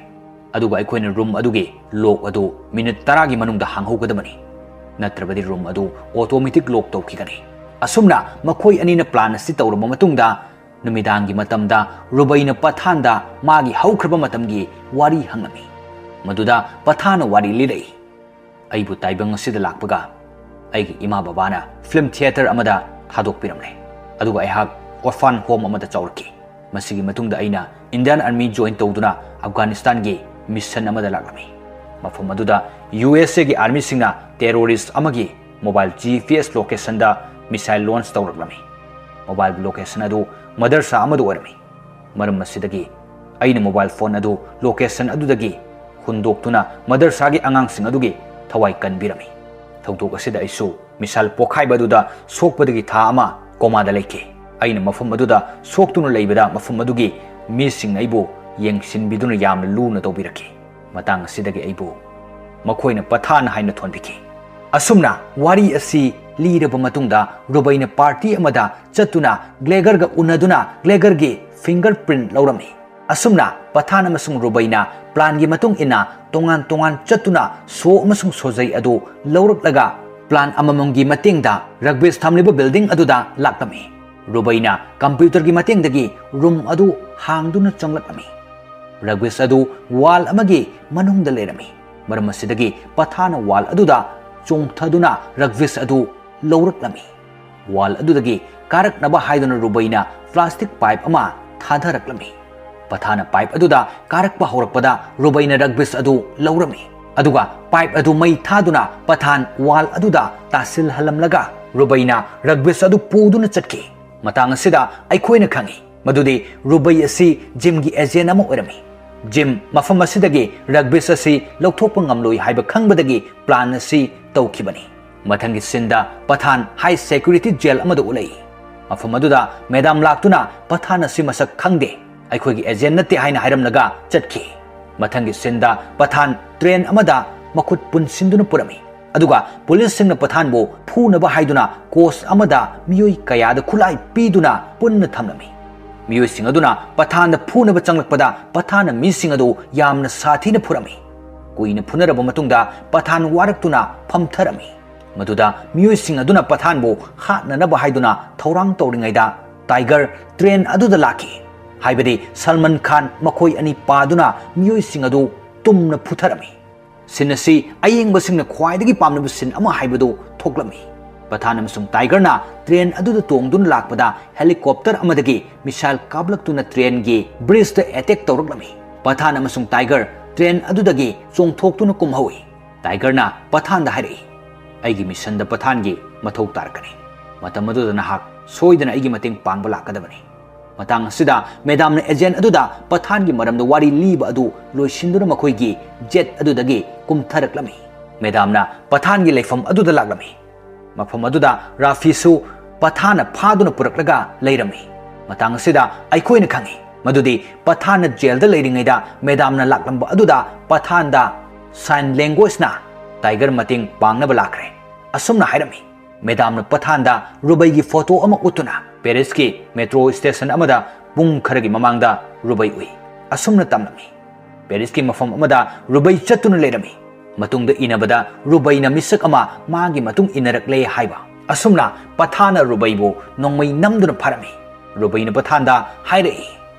ꯑꯗꯨꯒ ꯑꯩꯈꯣꯏꯅ ꯔꯨꯝ ꯑꯗꯨꯒꯤ ꯂꯣꯛ ꯑꯗꯨ ꯃꯤꯅꯤꯠ ꯇꯔꯥꯒꯤ ꯃꯅꯨꯡꯗ ꯍꯥꯡꯍꯧꯒꯗꯕꯅꯤ꯫ ꯅꯠꯇ꯭ꯔꯕꯗꯤ ꯔꯨꯝ ꯑꯗꯨ ꯑꯣꯇꯣꯃꯦꯇꯤꯛ ꯂꯣꯛ ꯇꯧꯈꯤꯒꯅꯤ꯫ ꯑꯁꯨꯝꯅ ꯃꯈꯣꯏ ꯑꯅꯤꯅ ꯄ꯭ꯂꯥꯟ ꯑꯁꯤ ꯇꯧꯔꯕ ꯃꯇꯨꯡꯗ, ꯅꯨꯃꯤꯗꯥꯡꯒꯤ ꯃꯇꯝꯗ ꯔꯨꯕꯩꯅ ꯄꯊꯥꯟꯗ ꯃꯥꯒꯤ ꯍꯧꯈ꯭ꯔꯕ ꯃꯇꯝꯒꯤ ꯋꯥꯔꯤ ꯍꯪꯂꯝꯃꯤ꯫ ꯃꯗꯨꯗ ꯄꯊꯥꯟꯅ ꯋꯥꯔꯤ ꯂꯤꯔꯛꯏ꯫ ꯑꯩꯕꯨ ꯇꯥꯏꯕꯪ ꯑꯁꯤꯗ ꯂꯥꯛꯄꯒ ꯑꯩꯒꯤ ꯏꯃꯥ ꯕꯕꯥꯅ ꯐꯤꯂꯝ ꯊꯤꯌꯦꯇꯔ ꯑꯃꯗ ꯊꯥꯗꯣꯛꯄꯤꯔꯝꯂꯦ꯫ ꯑꯗꯨꯒ ꯑꯩꯍꯥꯛ orphan home ꯑꯃꯗ ꯆꯥꯎꯔꯛꯈꯤ꯫ ꯃꯁꯤꯒꯤ ꯃꯇꯨꯡꯗ ꯑꯩꯅ Indian Army join ꯇꯧꯗꯨꯅ ꯑꯐꯒꯥꯅꯤꯁꯇꯥꯟꯒꯤ ꯃꯤꯁꯟ ꯑꯃꯗ ꯂꯥꯛꯂꯝꯃꯤ꯫ ꯃꯐꯝ ꯑꯗꯨꯗ ꯌꯨ ꯑꯦꯁ ꯑꯦꯒꯤ ꯑꯥꯔꯃꯤꯁꯤꯡꯅ terrorist ꯑꯃꯒꯤ mobile G P S locationꯗ missile launch ꯇꯧꯔꯛꯂꯝꯃꯤ꯫ Mobileꯒꯤ location ꯑꯗꯨ ꯃꯗꯔꯁꯥ ꯑꯃꯗ ꯑꯣꯏꯔꯝꯃꯤ꯫ ꯃꯔꯝ ꯑꯁꯤꯗꯒꯤ ꯑꯩꯅ mobile phone ꯑꯗꯨ location ꯑꯗꯨꯗꯒꯤ ꯍꯨꯟꯗꯣꯛꯇꯨꯅ ꯃꯗꯔꯁꯥꯒꯤ ꯑꯉꯥꯡꯁꯤꯡ ꯑꯗꯨꯒꯤ ꯊꯋꯥꯏ ꯀꯟꯕꯤꯔꯝꯃꯤ꯫ ꯊꯧꯗꯣꯛ ꯑꯁꯤꯗ ꯑꯩꯁꯨ missile ꯄꯣꯈꯥꯏꯕ ꯑꯗꯨꯗ ꯁꯣꯛꯄꯗꯒꯤ ꯊꯥ ꯑꯃ ꯀꯣꯃꯥꯗ ꯂꯩꯈꯤ꯫ ꯑꯩꯅ ꯃꯐꯝ ꯑꯗꯨꯗ ꯁꯣꯛꯇꯨꯅ ꯂꯩꯕꯗ ꯃꯐꯝ ꯑꯗꯨꯒꯤ ꯃꯤꯁꯤꯡꯅ ꯑꯩꯕꯨ ꯌꯦꯡꯁꯤꯟꯕꯤꯗꯨꯅ ꯌꯥꯝꯅ ꯂꯨꯅ ꯇꯧꯕꯤꯔꯛꯈꯤ꯫ ꯃꯇꯥꯡ ꯑꯁꯤꯗꯒꯤ ꯑꯩꯕꯨ ꯃꯈꯣꯏꯅ ꯄꯊꯥꯟ ꯍꯥꯏꯅ ꯊꯣꯟꯕꯤꯈꯤ꯫ ꯑꯁꯨꯝꯅ ꯋꯥꯔꯤ ꯑꯁꯤ ꯂꯤꯔꯕ ꯃꯇꯨꯡꯗ ꯔꯨꯕꯩꯅ party ꯑꯃꯗ ꯆꯠꯇꯨꯅ ꯒ꯭ꯂꯦꯒꯔꯒ ꯎꯅꯗꯨꯅ ꯒ꯭ꯂꯦꯒꯔꯒꯤ finger print ꯂꯧꯔꯝꯃꯤ꯫ ꯑꯁꯨꯝꯅ ꯄꯊꯥꯟ ꯑꯃꯁꯨꯡ ꯔꯨꯕꯩꯅ planꯒꯤ ꯃꯇꯨꯡ ꯏꯟꯅ ꯇꯣꯉꯥꯟ ꯇꯣꯉꯥꯟ ꯆꯠꯇꯨꯅ ꯁꯣ ꯑꯃꯁꯨꯡ ꯁꯣꯖꯩ ꯑꯗꯨ ꯂꯧꯔꯛꯂꯒ plan ꯑꯃꯃꯝꯒꯤ ꯃꯇꯦꯡꯗ ꯔꯒꯕꯤꯁ ꯊꯝꯂꯤꯕ building ꯑꯗꯨꯗ ꯂꯥꯛꯂꯝꯃꯤ꯫ ꯔꯨꯕꯩꯅ computerꯒꯤ ꯃꯇꯦꯡꯗꯒꯤ room ꯑꯗꯨ ꯍꯥꯡꯗꯨꯅ ꯆꯪꯂꯛꯂꯝꯃꯤ꯫ ꯔꯒꯕꯤꯁ ꯑꯗꯨ wall ꯑꯃꯒꯤ ꯃꯅꯨꯡꯗ ꯂꯩꯔꯝꯃꯤ꯫ ꯃꯔꯝ ꯑꯁꯤꯗꯒꯤ ꯄꯊꯥꯟꯅ wall ꯑꯗꯨꯗ ꯆꯣꯡꯊꯗꯨꯅ ꯔꯒꯕꯤꯁ ꯑꯗꯨ ꯂꯧꯔꯛꯂꯝꯃꯤ꯫ Wall ꯑꯗꯨꯗꯒꯤ ꯀꯥꯔꯛꯅꯕ ꯍꯥꯏꯗꯨꯅ ꯔꯨꯕꯩꯅ plastic pipe ꯑꯃ ꯊꯥꯗꯔꯛꯂꯝꯃꯤ꯫ ꯄꯊꯥꯟꯅ pipe ꯑꯗꯨꯗ ꯀꯥꯔꯛꯄ ꯍꯧꯔꯛꯄꯗ ꯔꯨꯕꯩꯅ ꯔꯒꯕꯤꯁ ꯑꯗꯨ ꯂꯧꯔꯝꯃꯤ꯫ ꯑꯗꯨꯒ pipe ꯑꯗꯨ ꯃꯩ ꯊꯥꯗꯨꯅ ꯄꯊꯥꯟ wall ꯑꯗꯨꯗ ꯇꯥꯁꯤꯜꯍꯜꯂꯝꯂꯒ ꯔꯨꯕꯩꯅ ꯔꯒꯕꯤꯁ ꯑꯗꯨ ꯄꯨꯗꯨꯅ ꯆꯠꯈꯤ꯫ ꯃꯇꯥꯡ ꯑꯁꯤꯗ ꯑꯩꯈꯣꯏꯅ ꯈꯪꯏ ꯃꯗꯨꯗꯤ ꯔꯨꯕꯩ ꯑꯁꯤ ꯖꯤꯝꯒꯤ agent ꯑꯃ ꯑꯣꯏꯔꯝꯃꯤ꯫ ꯖꯤꯝ ꯃꯐꯝ ꯑꯁꯤꯗꯒꯤ ꯔꯒꯕꯤꯁ ꯑꯁꯤ ꯂꯧꯊꯣꯛꯄ ꯉꯝꯂꯣꯏ ꯍꯥꯏꯕ ꯈꯪꯕꯗꯒꯤ plan ꯑꯁꯤ ꯇꯧꯈꯤꯕꯅꯤ꯫ ꯃꯊꯪꯒꯤ sceneꯗ ꯄꯊꯥꯟ high security jail ꯑꯃꯗ ꯎꯠꯂꯛꯏ꯫ ꯃꯐꯝ ꯑꯗꯨꯗ madam ꯂꯥꯛꯇꯨꯅ ꯄꯊꯥꯟ ꯑꯁꯤ ꯃꯁꯛ ꯈꯪꯗꯦ, ꯑꯩꯈꯣꯏꯒꯤ agent ꯅꯠꯇꯦ ꯍꯥꯏꯅ ꯍꯥꯏꯔꯝꯂꯒ ꯆꯠꯈꯤ꯫ ꯃꯊꯪꯒꯤ sceneꯗ ꯄꯊꯥꯟ train ꯑꯃꯗ ꯃꯈꯨꯠ ꯄꯨꯟꯁꯤꯟꯗꯨꯅ ꯄꯨꯔꯝꯃꯤ꯫ ꯑꯗꯨꯒ policeꯁꯤꯡꯅ ꯄꯊꯥꯟꯕꯨ ꯐꯨꯅꯕ ꯍꯥꯏꯗꯨꯅ coach ꯑꯃꯗ ꯃꯤꯑꯣꯏ ꯀꯌꯥꯗ ꯈꯨꯠꯂꯥꯏ ꯄꯤꯗꯨꯅ ꯄꯨꯟꯅ ꯊꯝꯂꯝꯃꯤ꯫ ꯃꯤꯑꯣꯏꯁꯤꯡ ꯑꯗꯨꯅ ꯄꯊꯥꯟꯗ ꯐꯨꯅꯕ ꯆꯪꯂꯛꯄꯗ ꯄꯊꯥꯟꯅ ꯃꯤꯁꯤꯡ ꯑꯗꯨ ꯌꯥꯝꯅ ꯁꯥꯊꯤꯅ ꯐꯨꯔꯝꯃꯤ꯫ ꯀꯨꯏꯅ ꯐꯨꯅꯔꯕ ꯃꯇꯨꯡꯗ ꯄꯊꯥꯟ ꯋꯥꯔꯛꯇꯨꯅ ꯐꯝꯊꯔꯝꯃꯤ꯫ ꯃꯗꯨꯗ ꯃꯤꯑꯣꯏꯁꯤꯡ ꯑꯗꯨꯅ ꯄꯊꯥꯟꯕꯨ ꯍꯥꯠꯅꯅꯕ ꯍꯥꯏꯗꯨꯅ ꯊꯧꯔꯥꯡ ꯇꯧꯔꯤꯉꯩꯗ ꯇꯥꯏꯒꯔ ꯇ꯭ꯔꯦꯟ ꯑꯗꯨꯗ ꯂꯥꯛꯈꯤ꯫ ꯍꯥꯏꯕꯗꯤ ꯁꯜꯃꯟ ꯈꯥꯟ ꯃꯈꯣꯏ ꯑꯅꯤ ꯄꯥꯗꯨꯅ ꯃꯤꯑꯣꯏꯁꯤꯡ ꯑꯗꯨ ꯇꯨꯝꯅ ꯐꯨꯊꯔꯝꯃꯤ꯫ ꯁꯤꯟ ꯑꯁꯤ ꯑꯌꯦꯡꯕꯁꯤꯡꯅ ꯈ꯭ꯋꯥꯏꯗꯒꯤ ꯄꯥꯝꯅꯕ ꯁꯤꯟ ꯑꯃ ꯍꯥꯏꯕꯗꯨ ꯊꯣꯛꯂꯝꯃꯤ꯫ ꯄꯊꯥꯟ ꯑꯃꯁꯨꯡ ꯇꯥꯏꯒꯔꯅ ꯇ꯭ꯔꯦꯟ ꯑꯗꯨꯗ ꯇꯣꯡꯗꯨꯅ ꯂꯥꯛꯄꯗ ꯍꯦꯂꯤꯀꯣꯞꯇꯔ ꯑꯃꯗꯒꯤ ꯃꯤꯁꯥꯏꯜ ꯀꯥꯞꯂꯛꯇꯨꯅ ꯇ꯭ꯔꯦꯟꯒꯤ ꯕ꯭ꯔꯤꯖꯇ ꯑꯦꯇꯦꯛ ꯇꯧꯔꯛꯂꯝꯃꯤ꯫ ꯄꯊꯥꯟ ꯑꯃꯁꯨꯡ ꯇꯥꯏꯒꯔ ꯇ꯭ꯔꯦꯟ ꯑꯗꯨꯗꯒꯤ ꯆꯣꯡꯊꯣꯛꯇꯨꯅ ꯀꯨꯝꯍꯧꯏ꯫ ꯇꯥꯏꯒꯔꯅ ꯄꯊꯥꯟꯗ ꯍꯥꯏꯔꯛꯏ, "ꯑꯩꯒꯤ ꯃꯤꯁꯟꯗ ꯄꯊꯥꯟꯒꯤ ꯃꯊꯧ ꯇꯥꯔꯛꯀꯅꯤ꯫ ꯃꯇꯝ ꯑꯗꯨꯗ ꯅꯍꯥꯛ ꯁꯣꯏꯗꯅ ꯑꯩꯒꯤ ꯃꯇꯦꯡ ꯄꯥꯡꯕ ꯂꯥꯛꯀꯗꯕꯅꯤ꯫" ꯃꯇꯥꯡ ꯑꯁꯤꯗ ꯃꯦꯗꯥꯝꯅ ꯑꯦꯖꯦꯟ ꯑꯗꯨꯗ ꯄꯊꯥꯟꯒꯤ ꯃꯔꯝꯗ ꯋꯥꯔꯤ ꯂꯤꯕ ꯑꯗꯨ ꯂꯣꯏꯁꯤꯟꯗꯨꯅ ꯃꯈꯣꯏꯒꯤ ꯖꯦꯠ ꯑꯗꯨꯗꯒꯤ ꯀꯨꯝꯊꯔꯛꯂꯝꯃꯤ꯫ ꯃꯦꯗꯥꯝꯅ ꯄꯊꯥꯟꯒꯤ ꯂꯩꯐꯝ ꯑꯗꯨꯗ ꯂꯥꯛꯂꯝꯃꯤ꯫ ꯃꯐꯝ ꯑꯗꯨꯗ ꯔꯥꯐꯤꯁꯨ ꯄꯊꯥꯟꯅ ꯐꯥꯗꯨꯅ ꯄꯨꯔꯛꯂꯒ ꯂꯩꯔꯝꯃꯤ꯫ ꯃꯇꯥꯡ ꯑꯁꯤꯗ ꯑꯩꯈꯣꯏꯅ ꯈꯪꯏ ꯃꯗꯨꯗꯤ ꯄꯊꯥꯟꯅ ꯖꯦꯜꯗ ꯂꯩꯔꯤꯉꯩꯗ ꯃꯦꯗꯥꯝꯅ ꯂꯥꯛꯂꯝꯕ ꯑꯗꯨꯗ ꯄꯊꯥꯟꯗ ꯁꯥꯏꯟ ꯂꯦꯡꯒ꯭ꯋꯦꯖꯅ ꯇꯥꯏꯒꯔ ꯃꯇꯦꯡ ꯄꯥꯡꯅꯕ ꯂꯥꯛꯈ꯭ꯔꯦ꯫ ꯑꯁꯨꯝꯅ ꯍꯥꯏꯔꯝꯃꯤ, ꯃꯦꯗꯥꯝꯅ ꯄꯊꯥꯟꯗ ꯔꯨꯕꯩꯒꯤ ꯐꯣꯇꯣ ꯑꯃ ꯎꯠꯇꯨꯅ ꯄꯦꯔꯤꯁꯀꯤ ꯃꯦꯇ꯭ꯔꯣ ꯁ꯭ꯇꯦꯁꯟ ꯑꯃꯗ ꯄꯨꯡ ꯈꯔꯒꯤ ꯃꯃꯥꯡꯗ ꯔꯨꯕꯩ ꯎꯏ꯫ ꯑꯁꯨꯝꯅ ꯇꯝꯂꯝꯃꯤ, ꯄꯦꯔꯤꯁꯀꯤ ꯃꯐꯝ ꯑꯃꯗ ꯔꯨꯕꯩ ꯆꯠꯇꯨꯅ ꯂꯩꯔꯝꯃꯤ꯫ ꯃꯇꯨꯡꯗ ꯏꯅꯕꯗ ꯔꯨꯕꯩꯅ ꯃꯤꯁꯛ ꯑꯃ ꯃꯥꯒꯤ ꯃꯇꯨꯡ ꯏꯟꯅꯔꯛꯂꯦ ꯍꯥꯏꯕ꯫ ꯑꯁꯨꯝꯅ ꯄꯊꯥꯟꯅ ꯔꯨꯕꯩꯕꯨ ꯅꯣꯡꯃꯩ ꯅꯝꯗꯨꯅ ꯐꯥꯔꯝꯃꯤ꯫ ꯔꯨꯕꯩꯅ ꯄꯊꯥꯟꯗ ꯍꯥꯏꯔꯛꯏ,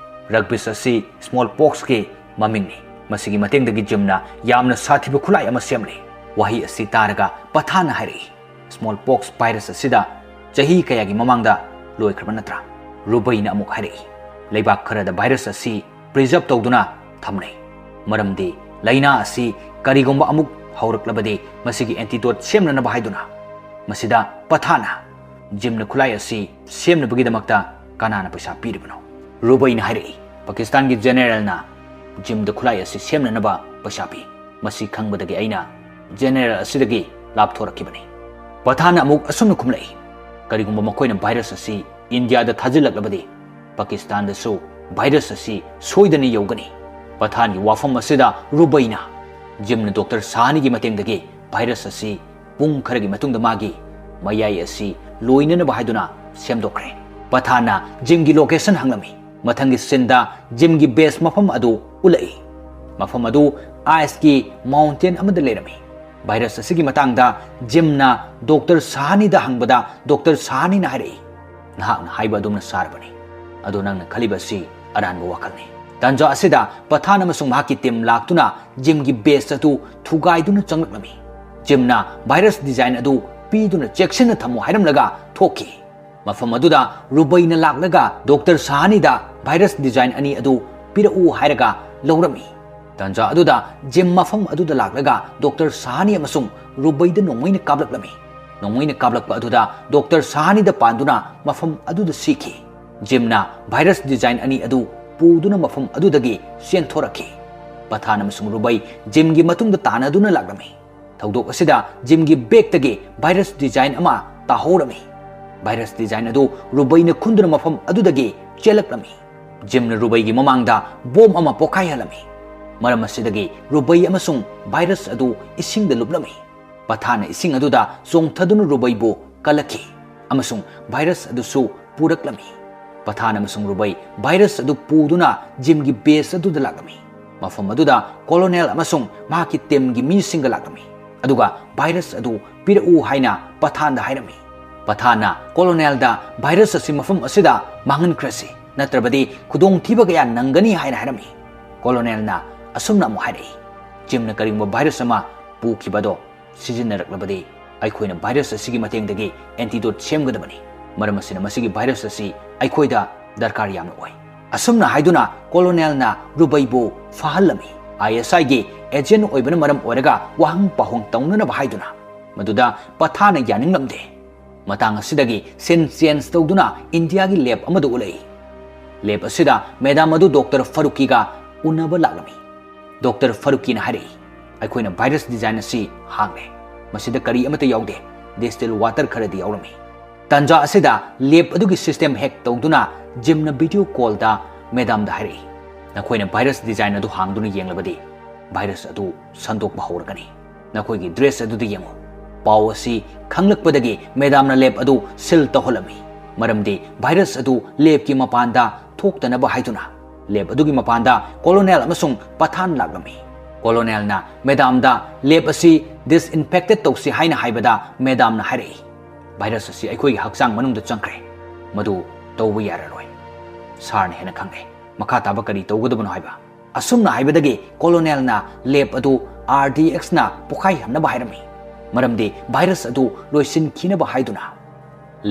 "ꯔꯒꯕꯤꯁ ꯑꯁꯤ ꯁ꯭ꯃꯣꯜ ꯄꯣꯛꯁꯀꯤ ꯃꯃꯤꯡꯅꯤ꯫ ꯃꯁꯤꯒꯤ ꯃꯇꯦꯡꯗꯒꯤ ꯖꯤꯝꯅ ꯌꯥꯝꯅ ꯁꯥꯊꯤꯕ ꯈꯨꯠꯂꯥꯏ ꯑꯃ ꯁꯦꯝꯂꯤ꯫" ꯋꯥꯍꯩ ꯑꯁꯤ ꯇꯥꯔꯒ ꯄꯊꯥꯟꯅ ꯍꯥꯏꯔꯛꯏ, "ꯁ꯭ꯃꯣꯜ ꯄꯣꯛꯁ ꯚꯥꯏꯔꯁ ꯑꯁꯤꯗ ꯆꯍꯤ ꯀꯌꯥꯒꯤ ꯃꯃꯥꯡꯗ ꯂꯣꯏꯈ꯭ꯔꯕ ꯅꯠꯇ꯭ꯔꯥ?" ꯔꯨꯕꯩꯅ ꯑꯃꯨꯛ ꯍꯥꯏꯔꯛꯏ, "ꯂꯩꯕꯥꯛ ꯈꯔꯗ ꯚꯥꯏꯔꯁ ꯑꯁꯤ ꯄ꯭ꯔꯤꯖꯔꯕ ꯇꯧꯗꯨꯅ ꯊꯝꯅꯩ꯫ ꯃꯔꯝꯗꯤ ꯂꯥꯏꯅꯥ ꯑꯁꯤ ꯀꯔꯤꯒꯨꯝꯕ ꯑꯃꯨꯛ ꯍꯧꯔꯛꯂꯕꯗꯤ ꯃꯁꯤꯒꯤ ꯑꯦꯟꯇꯤꯗꯣꯠ ꯁꯦꯝꯅꯅꯕ ꯍꯥꯏꯗꯨꯅ꯫" ꯃꯁꯤꯗ ꯄꯊꯥꯟꯅ, "ꯖꯤꯝꯅ ꯈꯨꯠꯂꯥꯏ ꯑꯁꯤ ꯁꯦꯝꯅꯕꯒꯤꯗꯃꯛꯇ ꯀꯅꯥꯅ ꯄꯩꯁꯥ ꯄꯤꯔꯤꯕꯅꯣ?" ꯔꯨꯕꯩꯅ ꯍꯥꯏꯔꯛꯏ, "ꯄꯥꯀꯤꯁꯇꯥꯟꯒꯤ ꯖꯦꯅꯦꯔꯦꯜꯅ ꯖꯤꯝꯗ ꯈꯨꯠꯂꯥꯏ ꯑꯁꯤ ꯁꯦꯝꯅꯅꯕ ꯄꯩꯁꯥ ꯄꯤ꯫ ꯃꯁꯤ ꯈꯪꯕꯗꯒꯤ ꯑꯩꯅ ꯖꯦꯅꯦꯔꯦꯜ ꯑꯁꯤꯗꯒꯤ ꯂꯥꯞꯊꯣꯔꯛꯈꯤꯕꯅꯤ꯫" ꯄꯊꯥꯟꯅ ꯑꯃꯨꯛ ꯑꯁꯨꯝꯅ ꯈꯨꯝꯂꯛꯏ, "ꯀꯔꯤꯒꯨꯝꯕ ꯃꯈꯣꯏꯅ ꯚꯥꯏꯔꯁ ꯑꯁꯤ ꯏꯟꯗꯤꯌꯥꯗ ꯊꯥꯖꯤꯜꯂꯛꯂꯕꯗꯤ ꯄꯥꯀꯤꯁꯇꯥꯟꯗꯁꯨ ꯚꯥꯏꯔꯁ ꯑꯁꯤ ꯁꯣꯏꯗꯅ ꯌꯧꯒꯅꯤ꯫" ꯄꯊꯥꯟꯒꯤ ꯋꯥꯐꯝ ꯑꯁꯤꯗ ꯔꯨꯕꯩꯅ, "ꯖꯤꯝꯅ ꯗꯣꯛꯇꯔ ꯁꯥꯍꯥꯅꯤꯒꯤ ꯃꯇꯦꯡꯗꯒꯤ ꯚꯥꯏꯔꯁ ꯑꯁꯤ ꯄꯨꯡ ꯈꯔꯒꯤ ꯃꯇꯨꯡꯗ ꯃꯥꯒꯤ ꯃꯌꯥꯏ ꯑꯁꯤ ꯂꯣꯏꯅꯅꯕ ꯍꯥꯏꯗꯨꯅ ꯁꯦꯝꯗꯣꯛꯈ꯭ꯔꯦ꯫" ꯄꯊꯥꯟꯅ ꯖꯤꯝꯒꯤ ꯂꯣꯀꯦꯁꯟ ꯍꯪꯂꯝꯃꯤ꯫ ꯃꯊꯪꯒꯤ ꯁꯤꯟꯗ ꯖꯤꯝꯒꯤ ꯕꯦꯁ ꯃꯐꯝ ꯑꯗꯨ ꯎꯠꯂꯛꯏ꯫ ꯃꯐꯝ ꯑꯗꯨ ꯑꯥꯏꯁꯀꯤ ꯃꯥꯎꯟꯇꯦꯟ ꯑꯃꯗ ꯂꯩꯔꯝꯃꯤ꯫ ꯚꯥꯏꯔꯁ ꯑꯁꯤꯒꯤ ꯃꯇꯥꯡꯗ ꯖꯤꯝꯅ ꯗꯣꯛꯇꯔ ꯁꯥꯍꯥꯅꯤꯗ ꯍꯪꯕꯗ ꯗꯣꯛꯇꯔ ꯁꯥꯍꯥꯅꯤꯅ ꯍꯥꯏꯔꯛꯏ, ꯅꯍꯥꯛꯅ ꯍꯥꯏꯕ ꯑꯗꯨꯝꯅ ꯁꯥꯔꯕꯅꯤ꯫ ꯑꯗꯣ ꯅꯪꯅ ꯈꯜꯂꯤꯕ ꯑꯁꯤ ꯑꯔꯥꯟꯕ ꯋꯥꯈꯜꯅꯤ꯫ ꯇꯥꯟꯖꯥ ꯑꯁꯤꯗ ꯄꯊꯥꯟ ꯑꯃꯁꯨꯡ ꯃꯍꯥꯛꯀꯤ ꯇꯤꯝ ꯂꯥꯛꯇꯨꯅ ꯖꯤꯝꯒꯤ ꯕꯦꯁ ꯑꯗꯨ ꯊꯨꯒꯥꯏꯗꯨꯅ ꯆꯪꯂꯛꯂꯝꯃꯤ꯫ ꯖꯤꯝꯅ ꯚꯥꯏꯔꯁ ꯗꯤꯖꯥꯏꯟ ꯑꯗꯨ ꯄꯤꯗꯨꯅ ꯆꯦꯛꯁꯤꯟꯅ ꯊꯝꯃꯨ ꯍꯥꯏꯔꯝꯂꯒ ꯊꯣꯛꯈꯤ꯫ ꯃꯐꯝ ꯑꯗꯨꯗ ꯔꯨꯕꯩꯅ ꯂꯥꯛꯂꯒ ꯗꯣꯛꯇꯔ ꯁꯍꯥꯅꯤꯗ ꯚꯥꯏꯔꯁ ꯗꯤꯖꯥꯏꯟ ꯑꯅꯤ ꯑꯗꯨ ꯄꯤꯔꯛꯎ ꯍꯥꯏꯔꯒ ꯂꯧꯔꯝꯃꯤ꯫ ꯇꯥꯟꯖꯥ ꯑꯗꯨꯗ ꯖꯤꯝ ꯃꯐꯝ ꯑꯗꯨꯗ ꯂꯥꯛꯂꯒ ꯗꯣꯛꯇꯔ ꯁꯍꯥꯅꯤ ꯑꯃꯁꯨꯡ ꯔꯨꯕꯩꯗ ꯅꯣꯡꯃꯩꯅ ꯀꯥꯞꯂꯛꯂꯝꯃꯤ꯫ ꯅꯣꯡꯃꯩꯅ ꯀꯥꯞꯂꯛꯄ ꯑꯗꯨꯗ ꯗꯣꯛꯇꯔ ꯁꯍꯥꯅꯤꯗ ꯄꯥꯟꯗꯨꯅ ꯃꯐꯝ ꯑꯗꯨꯗ ꯁꯤꯈꯤ꯫ ꯖꯤꯝꯅ ꯚꯥꯏꯔꯁ ꯗꯤꯖꯥꯏꯟ ꯑꯅꯤ ꯑꯗꯨ ꯄꯨꯗꯨꯅ ꯃꯐꯝ ꯑꯗꯨꯗꯒꯤ ꯆꯦꯟꯊꯣꯔꯛꯈꯤ꯫ ꯄꯊꯥꯟ ꯑꯃꯁꯨꯡ ꯔꯨꯕꯩ ꯖꯤꯝꯒꯤ ꯃꯇꯨꯡꯗ ꯇꯥꯟꯅꯗꯨꯅ ꯂꯥꯛꯂꯝꯃꯤ꯫ ꯊꯧꯗꯣꯛ ꯑꯁꯤꯗ ꯖꯤꯝꯒꯤ ꯕꯦꯒꯇꯒꯤ ꯚꯥꯏꯔꯁ ꯗꯤꯖꯥꯏꯟ ꯑꯃ ꯇꯥꯍꯧꯔꯝꯃꯤ꯫ ꯚꯥꯏꯔꯁ ꯗꯤꯖꯥꯏꯟ ꯑꯗꯨ ꯔꯨꯕꯩꯅ ꯈꯨꯟꯗꯨꯅ ꯃꯐꯝ ꯑꯗꯨꯗꯒꯤ ꯆꯦꯜꯂꯛꯂꯝꯃꯤ꯫ ꯖꯤꯝꯅ ꯔꯨꯕꯩꯒꯤ ꯃꯃꯥꯡꯗ ꯕꯣꯝ ꯑꯃ ꯄꯣꯈꯥꯏꯍꯜꯂꯝꯃꯤ꯫ ꯃꯔꯝ ꯑꯁꯤꯗꯒꯤ ꯔꯨꯕꯩ ꯑꯃꯁꯨꯡ ꯚꯥꯏꯔꯁ ꯑꯗꯨ ꯏꯁꯤꯡꯗ ꯂꯨꯞꯂꯝꯃꯤ꯫ ꯄꯊꯥꯟꯅ ꯏꯁꯤꯡ ꯑꯗꯨꯗ ꯆꯣꯡꯊꯗꯨꯅ ꯔꯨꯕꯩꯕꯨ ꯀꯜꯂꯛꯈꯤ ꯑꯃꯁꯨꯡ ꯚꯥꯏꯔꯁ ꯑꯗꯨꯁꯨ ꯄꯨꯔꯛꯂꯝꯃꯤ꯫ ꯄꯊꯥꯟ ꯑꯃꯁꯨꯡ ꯔꯨꯕꯩ ꯚꯥꯏꯔꯁ ꯑꯗꯨ ꯄꯨꯗꯨꯅ ꯖꯤꯝꯒꯤ ꯕꯦꯁ ꯑꯗꯨꯗ ꯂꯥꯛꯂꯝꯃꯤ꯫ ꯃꯐꯝ ꯑꯗꯨꯗ ꯀꯣꯂꯣꯅꯦꯜ ꯑꯃꯁꯨꯡ ꯃꯍꯥꯛꯀꯤ ꯇꯤꯝꯒꯤ ꯃꯤꯁꯤꯡꯒ ꯂꯥꯛꯂꯝꯃꯤ꯫ ꯑꯗꯨꯒ ꯚꯥꯏꯔꯁ ꯑꯗꯨ ꯄꯤꯔꯛꯎ ꯍꯥꯏꯅ ꯄꯊꯥꯟꯗ ꯍꯥꯏꯔꯝꯃꯤ꯫ ꯄꯊꯥꯟꯅ ꯀꯣꯂꯣꯅꯦꯜꯗ ꯚꯥꯏꯔꯁ ꯑꯁꯤ ꯃꯐꯝ ꯑꯁꯤꯗ ꯃꯥꯡꯍꯟꯈ꯭ꯔꯁꯤ, ꯅꯠꯇ꯭ꯔꯕꯗꯤ ꯈꯨꯗꯣꯡꯊꯤꯕ ꯀꯌꯥ ꯅꯪꯒꯅꯤ ꯍꯥꯏꯅ ꯍꯥꯏꯔꯝꯃꯤ꯫ ꯀꯣꯂꯣꯅꯦꯜꯅ ꯑꯁꯨꯝꯅ ꯑꯃꯨꯛ ꯍꯥꯏꯔꯛꯏ, ꯖꯤꯝꯅ ꯀꯔꯤꯒꯨꯝꯕ ꯚꯥꯏꯔꯁ ꯑꯃ ꯄꯨꯈꯤꯕꯗꯣ ꯁꯤꯖꯤꯟꯅꯔꯛꯂꯕꯗꯤ ꯑꯩꯈꯣꯏꯅ ꯚꯥꯏꯔꯁ ꯑꯁꯤꯒꯤ ꯃꯇꯦꯡꯗꯒꯤ ꯑꯦꯟꯇꯤꯗꯣꯠ ꯁꯦꯝꯒꯗꯕꯅꯤ꯫ ꯃꯔꯝ ꯑꯁꯤꯅ ꯃꯁꯤꯒꯤ ꯚꯥꯏꯔꯁ ꯑꯁꯤ ꯑꯩꯈꯣꯏꯗ ꯗꯔꯀꯥꯔ ꯌꯥꯝꯅ ꯑꯣꯏ꯫ ꯑꯁꯨꯝꯅ ꯍꯥꯏꯗꯨꯅ ꯀꯣꯂꯣꯅꯦꯜꯅ ꯔꯨꯕꯩꯕꯨ ꯐꯥꯍꯜꯂꯝꯃꯤ꯫ ꯑꯥꯏ ꯑꯦꯁ ꯑꯥꯏꯒꯤ ꯑꯦꯖꯦꯟ ꯑꯣꯏꯕꯅ ꯃꯔꯝ ꯑꯣꯏꯔꯒ ꯋꯥꯍꯪ ꯄꯥꯎꯍꯪ ꯇꯧꯅꯅꯕ ꯍꯥꯏꯗꯨꯅ꯫ ꯃꯗꯨꯗ ꯄꯊꯥꯟꯅ ꯌꯥꯅꯤꯡꯂꯝꯗꯦ꯫ ꯃꯇꯥꯡ ꯑꯁꯤꯗꯒꯤ ꯁꯤꯟ ꯆꯦꯟꯖ ꯇꯧꯗꯨꯅ ꯏꯟꯗꯤꯌꯥꯒꯤ ꯂꯦꯕ ꯑꯃꯗ ꯎꯠꯂꯛꯏ꯫ ꯂꯦꯕ ꯑꯁꯤꯗ ꯃꯦꯗꯥꯝ ꯑꯗꯨ ꯗꯣꯛꯇꯔ ꯐꯥꯔꯨꯀꯤꯒ ꯎꯅꯕ ꯂꯥꯛꯂꯝꯃꯤ꯫ ꯗꯣꯛꯇꯔ ꯐꯥꯔꯨꯀꯤꯅ ꯍꯥꯏꯔꯛꯏ, "ꯑꯩꯈꯣꯏꯅ ꯚꯥꯏꯔꯁ ꯗꯤꯖꯥꯏꯟ ꯑꯁꯤ ꯍꯥꯡꯂꯦ꯫ ꯃꯁꯤꯗ ꯀꯔꯤ ꯑꯃꯠꯇ ꯌꯥꯎꯗꯦ, ꯗꯤꯁꯇꯤꯜ ꯋꯥꯇꯔ ꯈꯔꯗꯤ ꯌꯥꯎꯔꯝꯃꯤ꯫" ꯇꯥꯟꯖꯥ ꯑꯁꯤꯗ ꯂꯦꯕ ꯑꯗꯨꯒꯤ ꯁꯤꯁꯇꯦꯝ ꯍꯦꯛ ꯇꯧꯗꯨꯅ ꯖꯤꯝꯅ ꯚꯤꯗꯤꯑꯣ ꯀꯣꯜꯗ ꯃꯦꯗꯥꯝꯗ ꯍꯥꯏꯔꯛꯏ, "ꯅꯈꯣꯏꯅ ꯚꯥꯏꯔꯁ ꯗꯤꯖꯥꯏꯟ ꯑꯗꯨ ꯍꯥꯡꯗꯨꯅ ꯌꯦꯡꯂꯕꯗꯤ ꯚꯥꯏꯔꯁ ꯑꯗꯨ ꯁꯟꯗꯣꯛꯄ ꯍꯧꯔꯒꯅꯤ꯫ ꯅꯈꯣꯏꯒꯤ ꯗ꯭ꯔꯦꯁ ꯑꯗꯨꯗ ꯌꯦꯡꯉꯨ꯫" ꯄꯥꯎ ꯑꯁꯤ ꯈꯪꯂꯛꯄꯗꯒꯤ ꯃꯦꯗꯥꯝꯅ ꯂꯦꯕ ꯑꯗꯨ ꯁꯤꯜ ꯇꯧꯍꯜꯂꯝꯃꯤ, ꯃꯔꯝꯗꯤ ꯚꯥꯏꯔꯁ ꯑꯗꯨ ꯂꯦꯕꯀꯤ ꯃꯄꯥꯟꯗ ꯊꯣꯛꯇꯅꯕ ꯍꯥꯏꯗꯨꯅ꯫ ꯂꯦꯕ ꯑꯗꯨꯒꯤ ꯃꯄꯥꯟꯗ ꯀꯣꯂꯣꯅꯦꯜ ꯑꯃꯁꯨꯡ ꯄꯊꯥꯟ ꯂꯥꯛꯂꯝꯃꯤ꯫ ꯀꯣꯂꯣꯅꯦꯜꯅ ꯃꯦꯗꯥꯝꯗ ꯂꯦꯕ ꯑꯁꯤ ꯗꯤꯁꯏꯟꯐꯦꯛꯇꯦꯠ ꯇꯧꯁꯤ ꯍꯥꯏꯅ ꯍꯥꯏꯕꯗ ꯃꯦꯗꯥꯝꯅ ꯍꯥꯏꯔꯛꯏ, "ꯚꯥꯏꯔꯁ ꯑꯁꯤ ꯑꯩꯈꯣꯏꯒꯤ ꯍꯛꯆꯥꯡ ꯃꯅꯨꯡꯗ ꯆꯪꯈ꯭ꯔꯦ꯫ "ꯃꯗꯨ ꯇꯧꯕ ꯌꯥꯔꯔꯣꯏ꯫ ꯁꯥꯔꯅ ꯍꯦꯟꯅ ꯈꯪꯂꯦ ꯃꯈꯥ ꯇꯥꯕ ꯀꯔꯤ ꯇꯧꯒꯗꯕꯅꯣ ꯍꯥꯏꯕ꯫" ꯑꯁꯨꯝꯅ ꯍꯥꯏꯕꯗꯒꯤ ꯀꯣꯂꯣꯅꯦꯜꯅ ꯂꯦꯞ ꯑꯗꯨ ꯑꯥꯔ ꯗꯤ ꯑꯦꯛꯁꯅ ꯄꯣꯈꯥꯏꯍꯟꯅꯕ ꯍꯥꯏꯔꯝꯃꯤ꯫ ꯃꯔꯝꯗꯤ ꯚꯥꯏꯔꯁ ꯑꯗꯨ ꯂꯣꯏꯁꯤꯟꯈꯤꯅꯕ ꯍꯥꯏꯗꯨꯅ꯫